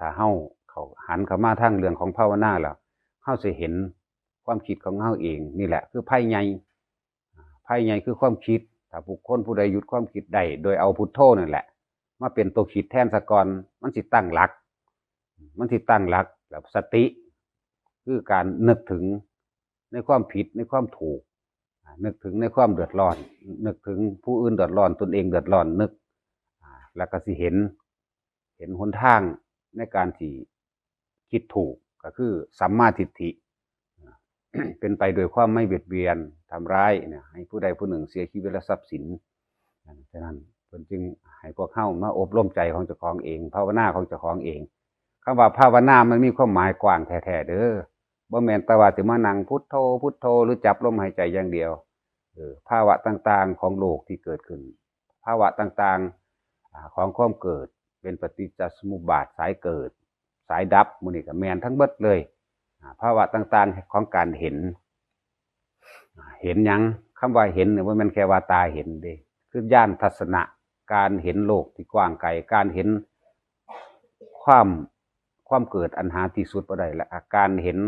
ถ้าเฮาเข้า หันเข้ามาทางเรื่องของภาวนาแล้ว เฮาสิเห็นความคิดของเฮาเอง นี่แหละคือภัยใหญ่ ภัยใหญ่คือความคิด ถ้าบุคคลผู้ใดหยุดความคิดได้ โดยเอาพุทโธนั่นแหละ มาเป็นตัวคิดแทนซะก่อน มันสิตั้งหลัก มันสิตั้งหลัก แล้วสติ คือการนึกถึงในความผิดในความถูก อ่า นึกถึงในความเดือดร้อน นึกถึงผู้อื่นเดือดร้อน ตนเองเดือดร้อน นึก อ่า แล้วก็สิเห็น เห็นหนทางในการที่คิดถูก ก็คือสัมมาทิฏฐิ อ่า เป็นไปโดยความไม่เบียดเบียนทำร้ายเนี่ย ให้ผู้ใดผู้หนึ่งเสียชีวิตและทรัพย์สิน อ่า ฉะนั้นเพิ่นจึงให้พวกเฮามาอบรมใจของเจ้าของเอง ภาวนาของเจ้าของเอง คำว่าภาวนามันมีความหมายกว้างแท้ๆเด้อ บ่แม่นแต่ว่าสิมานั่งพุทโธพุทโธ หรือจับลมหายใจอย่างเดียว เออ ภาวะต่างๆของโลกที่เกิดขึ้น ภาวะต่างๆ อ่า ของความเกิด เป็นปฏิจจสมุปบาท สายเกิด สายดับ หมู่นี้ก็แม่นทั้งเบิดเลย อ่า ภาวะต่างๆของการเห็น อ่า เห็นหยัง คำว่าเห็นเนี่ยบ่แม่นแค่ว่าตาเห็นเด้ คือญาณทัศนะ การเห็นโลกที่กว้างไกล การเห็นความ ความเกิดอันหาที่สุดบ่ได้ และการเห็น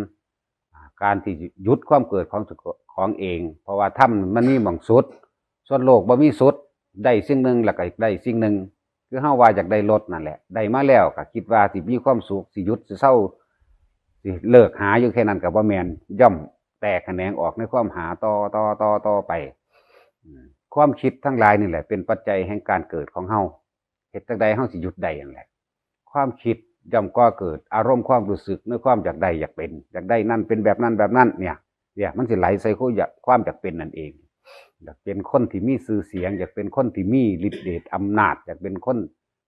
อ่า การที่หยุดความเกิดของเจ้าของเอง เพราะว่าธรรมมันมีหม่องสุด ส่วนโลกบ่มีสุด ได้สิ่งหนึ่งแล้วก็ได้สิ่งหนึ่ง คือเฮาว่าอยากได้รถนั่นแหละ ได้มาแล้วก็คิดว่าสิมีความสุข สิหยุด สิเซา สิเลิกหาอยู่แค่นั้นก็บ่แม่น ย่อมแตกแขนงออกในความหาต่อ ต่อ ต่อ ต่อไป อืม ความคิดทั้งหลายนี่แหละเป็นปัจจัยแห่งการเกิดของเฮา เฮ็ดจั่งใดเฮาสิหยุดได้นั่นแหละ ความคิดย่อมก่อเกิดอารมณ์ความรู้สึกในความอยากได้อยากเป็น อยากได้นั่นเป็นแบบนั้นแบบนั้นเนี่ย เนี่ยมันสิไหลใส่ความอยาก ความอยากเป็นนั่นเอง อยากเป็นคนที่มีชื่อเสียง อยากเป็นคนที่มีฤทธิ์เดชอำนาจ อยากเป็นคน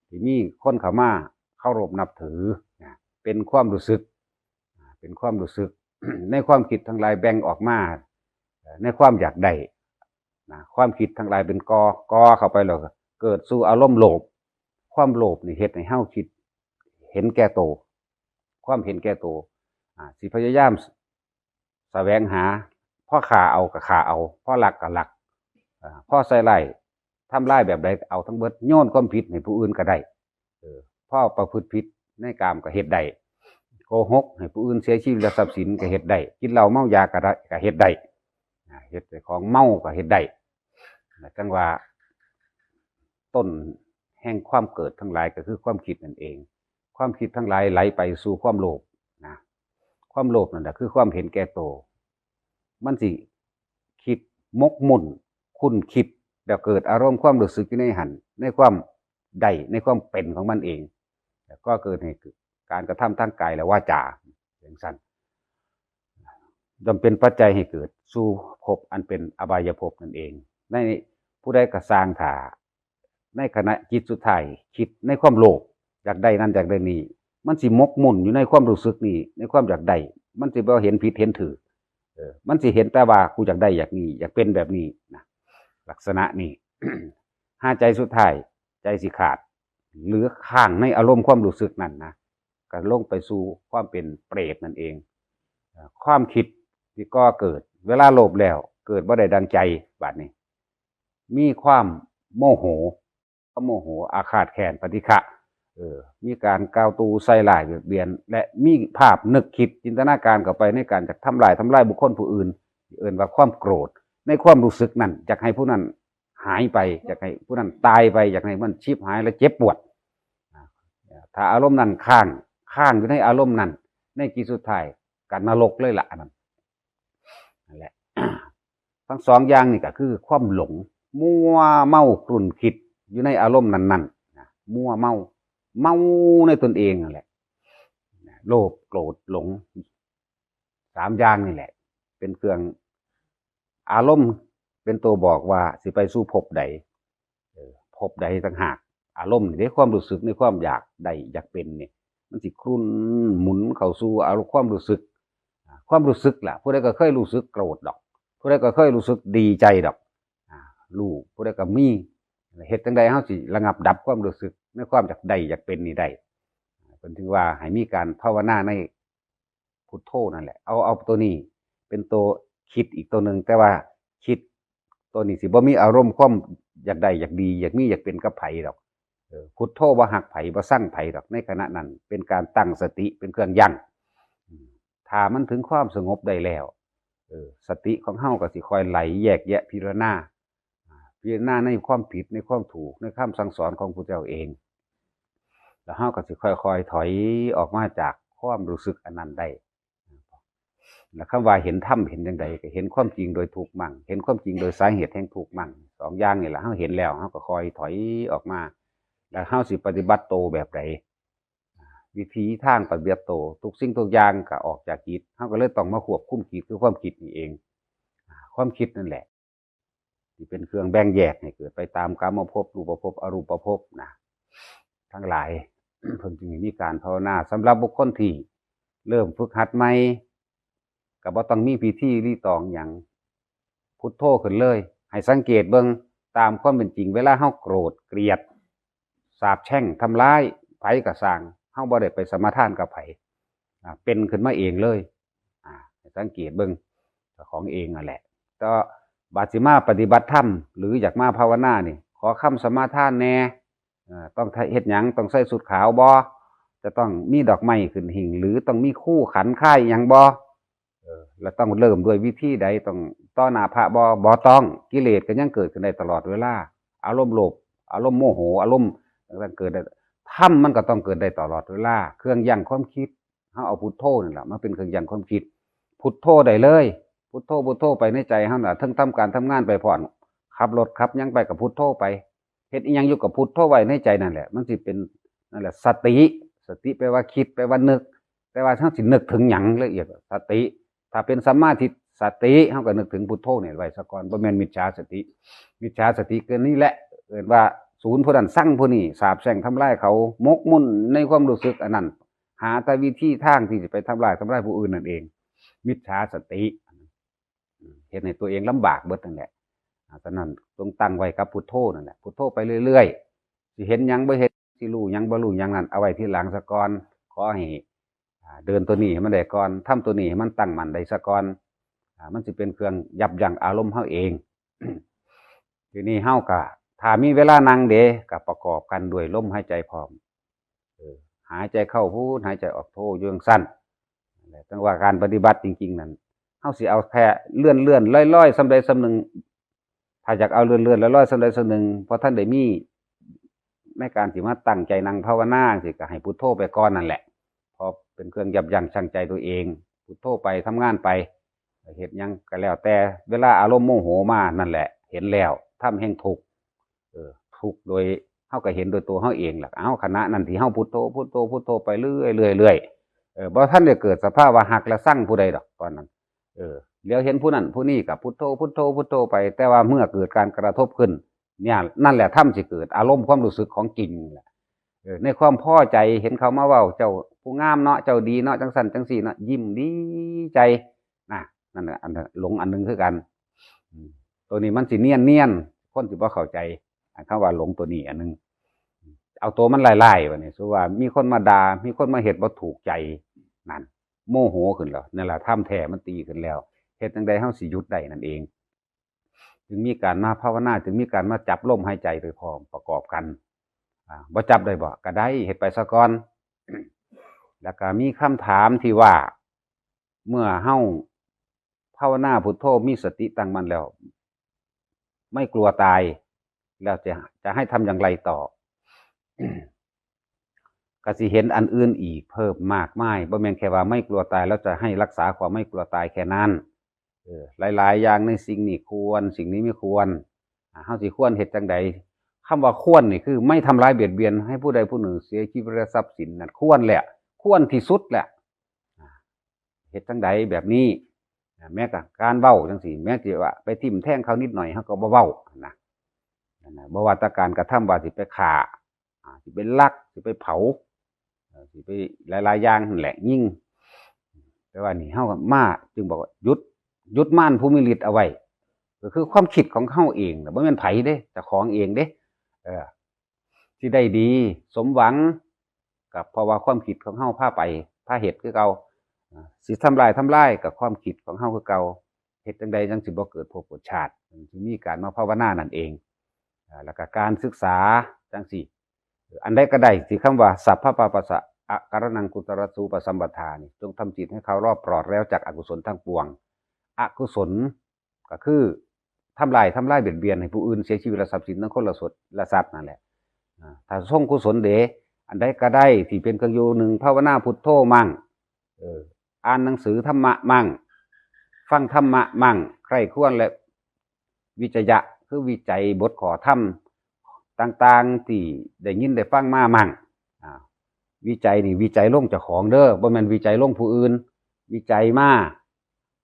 ที่มีคนเข้ามาเคารพนับถือนะ เป็นความรู้สึก อ่า เป็นความรู้สึก ในความคิดทั้งหลายแบ่งออกมา เอ่อ ในความอยากได้นะ ความคิดทั้งหลายเป็นกอ กอเข้าไปแล้วก็เกิดสู่อารมณ์โลภ ความโลภนี่เฮ็ดให้เฮาคิดเห็นแก่โต ความเห็นแก่โต อ่า สิพยายามแสวงหา พอฆ่าเอาก็ฆ่าเอา พอลักก็ลัก อ่า พอใส่ร้ายทำร้ายแบบใดก็เอาทั้งเบิด โยนความผิดให้ผู้อื่นก็ได้ เออ พอประพฤติผิดในกามก็เฮ็ดได้ โกหกให้ผู้อื่นเสียชีวิตและทรัพย์สินก็เฮ็ดได้ กินเหล้าเมายาก็ได้ ก็เฮ็ดได้ อ่า เฮ็ดให้ของเมาก็เฮ็ดได้ จั่งว่า ต้นแห่งความเกิดทั้งหลายก็คือความคิดนั่นเอง ความคิดทั้งหลายไหลไปสู่ความโลภนะ ความโลภนั่นแหละคือความเห็นแก่โต มันสิคิดหมกมุ่นคุ้นคิด แล้วเกิดอารมณ์ความรู้สึกอยู่ในหั้น ในความได้ ในความเป็นของมันเอง แล้วก็เกิดให้เกิดการกระทำทางกายและวาจา จั่งซั้น ย่อมเป็นปัจจัยให้เกิดสู่ภพอันเป็นอบายภพนั่นเอง ในผู้ใดก็ซ่างถ้า ในขณะจิตสุดท้ายคิดในความโลภ อยากได้นั่นอยากได้นี่ มันสิหมกมุ่นอยู่ในความรู้สึกนี่ ในความอยากได้ มันสิบ่เห็นผิดเห็นถูก เออ มันสิเห็นแต่ว่ากูอยากได้อยากนี่ อยากเป็นแบบนี้นะ ลักษณะนี้ หาใจสุดท้าย ใจสิขาด เหลือค้างในอารมณ์ความรู้สึกนั่นนะ ก็ลงไปสู่ความเป็นเปรตนั่นเอง เอ่อ ความคิดที่ก่อเกิด เวลาโลภแล้ว เกิดบ่ได้ดังใจ บัดนี้ มีความโมโห ความโมโห อาฆาตแค้น ปฏิฆะ เออ มีการกล่าวตู่ใส่ร้ายเบียดเบียน และมีภาพนึกคิดจินตนาการเข้าไปในการจะทำลาย ทำลายบุคคลผู้อื่น เอิ้นว่าความโกรธ ในความรู้สึกนั้น อยากให้ผู้นั้นหายไป อยากให้ผู้นั้นตายไป อยากให้มันฉิบหายและเจ็บปวด ถ้าอารมณ์นั้นค้าง ค้างอยู่ในอารมณ์นั้น ในจิตสุดท้าย ก็นรกเลยล่ะ อันนั้น นั่นแหละ ทั้งสองอย่างนี่ก็คือความหลง มัวเมาครุ่นคิดอยู่ในอารมณ์นั้นๆ นะ มัวเมา เมาในตนเองนั่นแหละ โลภ โกรธ หลง สามอย่างนี่แหละ เป็นเครื่อง อารมณ์เป็นตัวบอกว่าสิไปสู่ภพใด เออ ภพใดต่างหาก อารมณ์นี่เด้ ความรู้สึกในความอยากได้อยากเป็นนี่ มันสิครุ่นหมุนเข้าสู่อารมณ์ความรู้สึก อ่า ความรู้สึกล่ะ ผู้ใดก็เคยรู้สึกโกรธดอก ผู้ใดก็เคยรู้สึกดีใจดอก อ่า รู้ ผู้ใดก็มี เฮ็ดจั่งใดเฮาสิระงับดับความรู้สึกในความอยากได้อยากเป็นนี่ได้ เพิ่นถึงว่าให้มีการภาวนาในพุทโธนั่นแหละ เอา เอาตัวนี้เป็นตัวคิดอีกตัวหนึ่ง แต่ว่าคิดตัวนี้สิบ่มีอารมณ์ความอยากได้อยากดี อยากมีอยากเป็นกับไผดอก เออ พุทโธบ่ฮักไผ บ่ซังไผดอก ในขณะนั้นเป็นการตั้งสติเป็นเครื่องยั้ง อืม ถ้ามันถึงความสงบได้แล้ว เออ สติของเฮาก็สิค่อยไหลแยกแยะพิจารณา อ่า พิจารณาในความผิดในความถูก ในคำสั่งสอนของพระเจ้าเอง แล้วเฮาก็สิค่อยๆถอยออกมาจากความรู้สึกอันนั้นได้ แล้วคำว่าเห็นธรรมเห็นจั่งใด ก็เห็นความจริงโดยทุกข์มั่ง เห็นความจริงโดยสาเหตุแห่งทุกข์มั่ง สองอย่างนี่แหละ เฮาเห็นแล้ว เฮาก็ค่อยถอยออกมา แล้วเฮาสิปฏิบัติโตแบบใด วิธีทางปฏิบัติโต ทุกสิ่งทุกอย่างก็ออกจากจิต เฮาก็เลยต้องมาควบคุมจิต คือความคิดนี่เอง ความคิดนั่นแหละ ที่เป็นเครื่องแบ่งแยกให้เกิดไปตามกามภพ รูปภพ อรูปภพนะ ทั้งหลาย เพิ่นจึงมีการภาวนา สำหรับบุคคลที่เริ่มฝึกหัดใหม่ ก็บ่ต้องมีพิธีรีตองหยัง พุทโธขึ้นเลย ให้สังเกตเบิ่งตามความเป็นจริง เวลาเฮาโกรธ เกลียด สาปแช่ง ทำร้าย ไผก็ซ่าง เฮาบ่ได้ไปสมาทานกับไผ อ่า เป็นขึ้นมาเองเลย อ่า ให้สังเกตเบิ่ง เจ้าของเองนั่นแหละ แต่บาดสิมาปฏิบัติธรรม หรืออยากมาภาวนานี่ ขอคำสมาทานแหน่ เอ่อ ต้องเฮ็ดหยัง ต้องใส่ชุดขาวบ่ จะต้องมีดอกไม้ขึ้นหิ้ง หรือต้องมีคู่ขันคายหยังบ่ เออ แล้วต้องเริ่มด้วยวิธีใด ต้องต่อหน้าพระบ่ บ่ต้อง กิเลสก็ยังเกิดขึ้นได้ตลอดเวลา อารมณ์โลภ อารมณ์โมโห อารมณ์ต่างๆเกิดได้ ธรรมมันก็ต้องเกิดได้ตลอดเวลา เครื่องยั้งความคิด เฮาเอาพุทโธนั่นแหละมาเป็นเครื่องยั้งความคิด พุทโธได้เลย พุทโธ พุทโธไปในใจเฮาน่ะ ทั้งทำการทำงานไปพร้อม ขับรถขับหยังไปกับพุทโธไป เฮ็ดอิหยังอยู่กับพุทโธไว้ในใจนั่นแหละ มันสิเป็น นั่นแหละ สติ สติแปลว่าคิด แปลว่านึก แต่ว่าเฮาสินึกถึงหยังละเอียด สติ ถ้าเป็นสัมมาทิฏฐิสติ เฮาก็นึกถึงพุทโธนี่ไว้ซะก่อน บ่แม่นมิจฉาสติ มิจฉาสติก็นี่แหละ เอิ้นว่าสูนผู้นั้นซังผู้นี้ สาปแช่งทำลายเขา หมกมุ่นในความรู้สึกอันนั้น หาแต่วิธีทางที่จะไปทำลาย ทำลายผู้อื่นนั่นเอง มิจฉาสติ เฮ็ดให้ตัวเองลำบากเบิดนั่นแหละ อ่า ฉะนั้นจงตั้งไว้กับพุทโธนั่นแหละ พุทโธไปเรื่อยๆ สิเห็นหยังบ่เห็น สิรู้หยังบ่รู้หยังนั่น เอาไว้ทีหลังซะก่อน ขอให้ อ่า เดินตัวนี้ให้มันได้ก่อน ทำตัวนี้ให้มันตั้งมั่นได้ซะก่อน อ่า มันสิเป็นเครื่องยับยั้งอารมณ์เฮาเอง ทีนี้เฮาก็ ถ้ามีเวลานั่งเด้ ก็ประกอบกันด้วยลมหายใจพร้อม เออ หายใจเข้าพุท หายใจออกโธ อยู่จั่งซั้น นั่นแหละ จั่งว่าการปฏิบัติจริงๆนั่น เฮาสิเอาแค่เลื่อนๆลอยๆส่ำใดส่ำหนึ่ง ถ้าอยากเอาเลื่อนๆลอยๆส่ำใดส่ำหนึ่ง เพราะท่านได้มี ในการสิมาตั้งใจนั่งภาวนาสิ ก็ให้พุทโธไปก่อนนั่นแหละ เพราะเป็นเครื่องยับยั้งชั่งใจตัวเอง พุทโธไป ทำงานไป เฮ็ดหยังก็แล้วแต่ เวลาอารมณ์โมโหมานั่นแหละ เห็นแล้ว ธรรมแห่งทุกข์ เออ ทุกข์โดย เฮาก็เห็นโดยตัวเฮาเองล่ะ เอาขณะนั้นที่เฮาพุทโธ พุทโธ พุทโธไปเรื่อยๆเรื่อยๆ เออ บ่ทันได้เกิดสภาวะฮักและซังผู้ใดดอกตอนนั้น เออ เหลียวเห็นผู้นั้นผู้นี้ก็พุทโธ พุทโธ พุทโธไป แต่ว่าเมื่อเกิดการกระทบขึ้น เนี่ย นั่นแหละธรรมสิเกิด อารมณ์ความรู้สึกของจริงแหละ เออ ในความพอใจ เห็นเขามาเว้า เจ้าผู้งามเนาะ เจ้าดีเนาะ จั่งซั้นจั่งซี้เนาะ ยิ้มดีใจ นะ นั่นน่ะ อันนั้นหลงอันหนึ่งคือกัน อืม ตัวนี้มันสิเนียนๆ คนสิบ่เข้าใจ อันคำว่าหลงตัวนี้อันหนึ่ง เอาตัวมันไล่ๆ บัดนี้ สมมุติว่ามีคนมาด่า มีคนมาเฮ็ดบ่ถูกใจ นั่น โมโหขึ้นแล้ว นั่นล่ะธรรมแท้มันตีขึ้นแล้ว เฮ็ดจั่งใดเฮาสิหยุดได้นั่นเอง จึงมีการมาภาวนา จึงมีการมาจับลมหายใจไปพร้อมประกอบกัน อ่า บ่จับได้บ่ ก็ได้ เฮ็ดไปซะก่อน แล้วก็มีคำถามที่ว่า เมื่อเฮาภาวนาพุทโธมีสติตั้งมั่นแล้ว ไม่กลัวตาย แล้วจะ จะให้ทำอย่างไรต่อ ก็สิเห็นอันอื่นอีกเพิ่มมากมาย บ่แม่นแค่ว่าไม่กลัวตาย แล้วจะให้รักษาความไม่กลัวตายแค่นั้น เออ หลายๆอย่างในสิ่งนี้ควร สิ่งนี้ไม่ควร อ่า เฮาสิควรเฮ็ดจั่งใด คำว่าควรนี่คือไม่ทำร้ายเบียดเบียนให้ผู้ใดผู้หนึ่งเสียชีวิตและทรัพย์สินนั่นควรแหละ ควรที่สุดแหละ อ่า เฮ็ดจั่งใดแบบนี้ อ่า แม้กระทั่งการเว้าจั่งซี้ แม้สิว่าไปทิ่มแทงเขานิดหน่อย เฮาก็บ่เว้านะ นั่นน่ะ บ่ว่าแต่การกระทำว่าสิไปฆ่า อ่า สิไปลัก สิไปเผา เอ่อ สิไปหลายๆอย่างนั่นแหละ ยิง แต่ว่านี่เฮามาจึงบอกว่าหยุด หยุดมารผู้มีฤทธิ์เอาไว้ ก็คือความคิดของเฮาเองน่ะ บ่แม่นไผเด้ เจ้าของเองเด้ เออ สิได้ดี สมหวัง ก็เพราะว่าความคิดของเฮาพาไป พาเฮ็ดคือเก่า อ่า สิทำลาย ทำลาย ก็ความคิดของเฮาคือเก่า เฮ็ดจั่งใดจั่งสิบ่เกิดภพเกิดชาติ จึงมีการมาภาวนานั่นเอง อ่า แล้วก็การศึกษาจั่งซี้ อันใดก็ได้ที่คำว่า สัพพะปาปัสสะอะการะณังกุศลสูปสัมปทานี่ จงทำจิตให้เขารอบปลอดแล้วจากอกุศลทั้งปวง อกุศลก็คือทำลาย ทำลายเบียดเบียนให้ผู้อื่นเสียชีวิตและทรัพย์สินทั้งคนและสดและสัตว์นั่นแหละ อ่า ถ้าทรงกุศลเด อันใดก็ได้ที่เป็นเครื่องอยู่ หนึ่ง ภาวนาพุทโธมั่ง เออ อ่านหนังสือธรรมะมั่ง ฟังธรรมะมั่ง ใคร่ครวญและวิจยะ คือวิจัยบทข้อธรรมต่างๆ ที่ได้ยินได้ฟังมามั่ง อ่า วิจัยนี่วิจัยลงเจ้าของเด้อ บ่แม่นวิจัยลงผู้อื่น วิจัยมา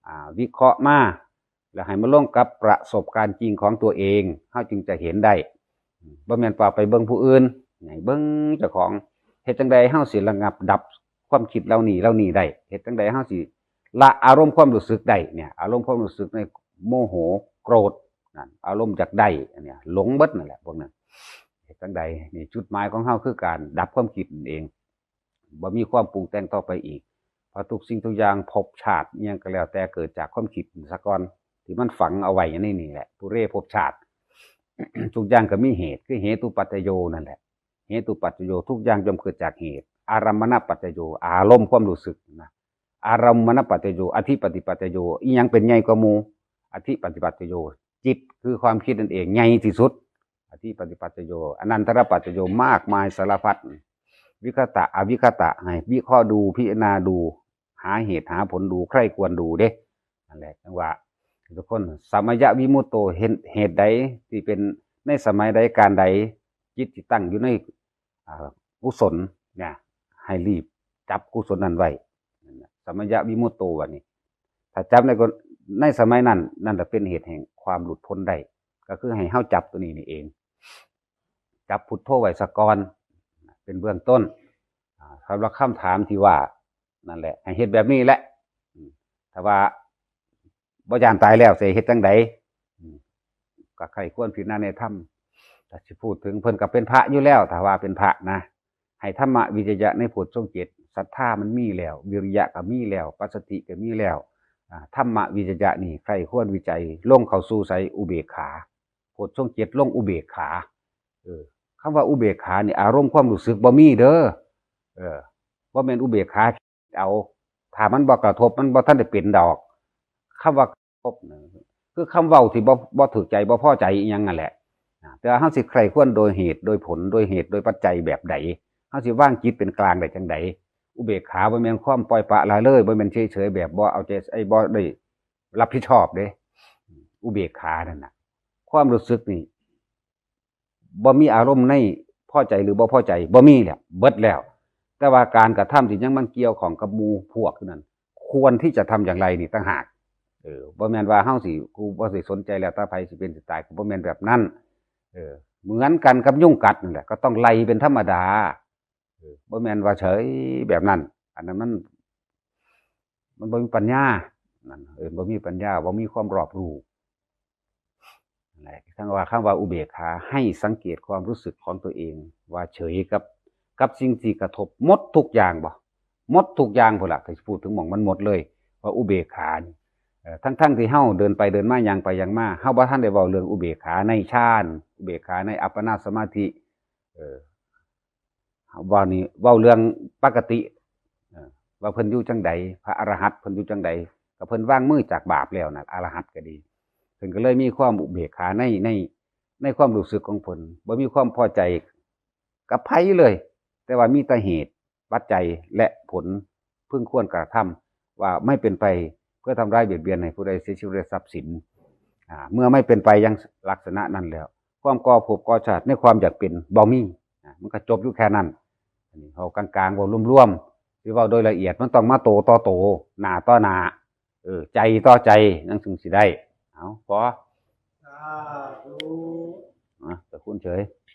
อ่า วิเคราะห์มา แล้วให้มาลงกับประสบการณ์จริงของตัวเอง เฮาจึงจะเห็นได้ บ่แม่นว่าไปเบิ่งผู้อื่น ให้เบิ่งเจ้าของ เฮ็ดจั่งใดเฮาสิระงับดับความคิดเหล่านี้เหล่านี้ได้ เฮ็ดจั่งใดเฮาสิละอารมณ์ความรู้สึกได้เนี่ย อารมณ์ความรู้สึกในโมโห โกรธ นั่น อารมณ์อยากได้ อันเนี้ย หลงเบิดนั่นแหละพวกนั้น เฮ็ดจั่งใด นี่จุดหมายของเฮาคือการดับความคิดนั่นเอง บ่มีความปรุงแต่งต่อไปอีก เพราะทุกสิ่งทุกอย่างภพชาติอิหยังก็แล้วแต่เกิดจากความคิดซะก่อน ที่มันฝังเอาไว้อย่างนี้นี่แหละ ปุเรภพชาติ ทุกอย่างก็มีเหตุ คือเหตุปัจจโยนั่นแหละ เหตุปัจจโย ทุกอย่างย่อมเกิดจากเหตุ อารมมณปัจจโย อารมณ์ความรู้สึกนะ อารมมณปัจจโย อธิปติปัจจโย อิหยังเป็นใหญ่กว่าหมู่ อธิปติปัจจโย จิตคือความคิดนั่นเอง ใหญ่ที่สุด อธิปติปัจจโย อนันตรปัจจโย มากมายสารพัด วิคตะ อวิคตะ ให้วิเคราะห์ดู พิจารณาดู หาเหตุหาผลดู ใคร่ครวญดูเด้ นั่นแหละจั่งว่า ทุกคน สมัยวิมุตโต เหตุ เหตุใดที่เป็นในสมัยใดการใด จิตที่ตั้งอยู่ใน อ่า กุศลเนี่ย ให้รีบจับกุศลนั้นไว้ นั่นน่ะ สมัยวิมุตโต ว่านี่ ถ้าจับในกร ในสมัยนั้น นั่นแหละเป็นเหตุแห่งความหลุดพ้นได้ ก็คือให้เฮาจับตัวนี้นี่เอง จับพุทโธไว้ซะก่อน เป็นเบื้องต้น อ่า สำหรับคำถามที่ว่า นั่นแหละ ให้เฮ็ดแบบนี้แหละ อืม ถ้าว่าบ่ย้านตายแล้วสิเฮ็ดจั่งใด อืม ก็ใคร่ครวญพิจารณาในธรรม ถ้าสิพูดถึงเพิ่นก็เป็นพระอยู่แล้ว ถ้าว่าเป็นพระนะ ให้ธรรมวิจยะในโพชฌงค์เจ็ด ศรัทธามันมีแล้ว วิริยะก็มีแล้ว ปัสสติก็มีแล้ว อ่า ธรรมวิจยะนี่ใคร่ครวญวิจัย ลงเข้าสู่ไส อุเบกขา โพชฌงค์เจ็ดลงอุเบกขา เออ คำว่าอุเบกขานี่อารมณ์ความรู้สึกบ่มีเด้อ เออ บ่แม่นอุเบกขาเอา ถ้ามันบ่กระทบมันบ่ทันได้เป็นดอก คำว่ากระทบน่ะ คือคำเว้าที่บ่ บ่ถูกใจบ่พอใจอิหยังนั่นแหละ อ่า แต่ว่าเฮาสิใคร่ครวญโดยเหตุโดยผล โดยเหตุโดยปัจจัยแบบใด เฮาสิวางจิตเป็นกลางได้จั่งใด อุเบกขาบ่แม่นความปล่อยปละละเลย บ่แม่นเฉยๆแบบบ่เอาใจใส่ บ่ได้รับผิดชอบเด้ อุเบกขานั่นน่ะ ความรู้สึกนี่ บ่มีอารมณ์ในพอใจหรือบ่พอใจ บ่มีแล้ว เบิดแล้ว แต่ว่าการกระทำที่ยังมันเกี่ยวข้องกับหมู่พวกอยู่นั้น ควรที่จะทำอย่างไรนี่ต่างหาก เออ บ่แม่นว่าเฮาสิ กูบ่ได้สนใจแล้ว แต่ไผสิเป็นสิตาย ก็บ่แม่นแบบนั้น เออ เหมือนกันกับยุงกัดนั่นแหละ ก็ต้องไล่เป็นธรรมดา เออ บ่แม่นว่าเฉยแบบนั้น อันนั้นมัน มันบ่มีปัญญา นั่น เออ บ่มีปัญญา บ่มีความรอบรู้ นั่นแหละ ทั้งว่าคำว่าอุเบกขา ให้สังเกตความรู้สึกของตัวเอง ว่าเฉยกับ กับสิ่งที่กระทบหมดทุกอย่างบ่ หมดทุกอย่างพุ้นล่ะ ถ้าสิพูดถึงหม่องมันหมดเลย ว่าอุเบกขานี่ เอ่อ ทั้งๆที่เฮาเดินไปเดินมา ย่างไปย่างมา เฮาบ่ทันได้เว้าเรื่องอุเบกขาในฌาน อุเบกขาในอัปปนาสมาธิ เออ เว้านี่ เว้าเรื่องปกติ เออ ว่าเพิ่นอยู่จั่งใด พระอรหันต์เพิ่นอยู่จั่งใด ก็เพิ่นวางมือจากบาปแล้วนะ อรหันต์ก็ดี เพิ่นก็เลยมีความอุเบกขาใน ใน ในความรู้สึกของเพิ่น บ่มีความพอใจกับไผเลย แต่ว่ามีแต่เหตุปัจจัยและผลพึงควรกระทำ ว่าไม่เป็นไปเพื่อทำร้ายเบียดเบียนให้ผู้ใดเสียชีวิตและทรัพย์สิน อ่า เมื่อไม่เป็นไปอย่างลักษณะนั้นแล้ว ความก่อภพก่อชาติในความอยากเป็นบ่มี อ่า มันก็จบอยู่แค่นั้น อันนี้เว้ากลางๆ เว้ารวมๆ สิเว้าโดยละเอียดมันต้องมาโตต่อโต หน้าต่อหน้า เออ ใจต่อใจ จั่งถึงสิได้ เอา พอ สาธุ อ่ะ แต่คุณเฉย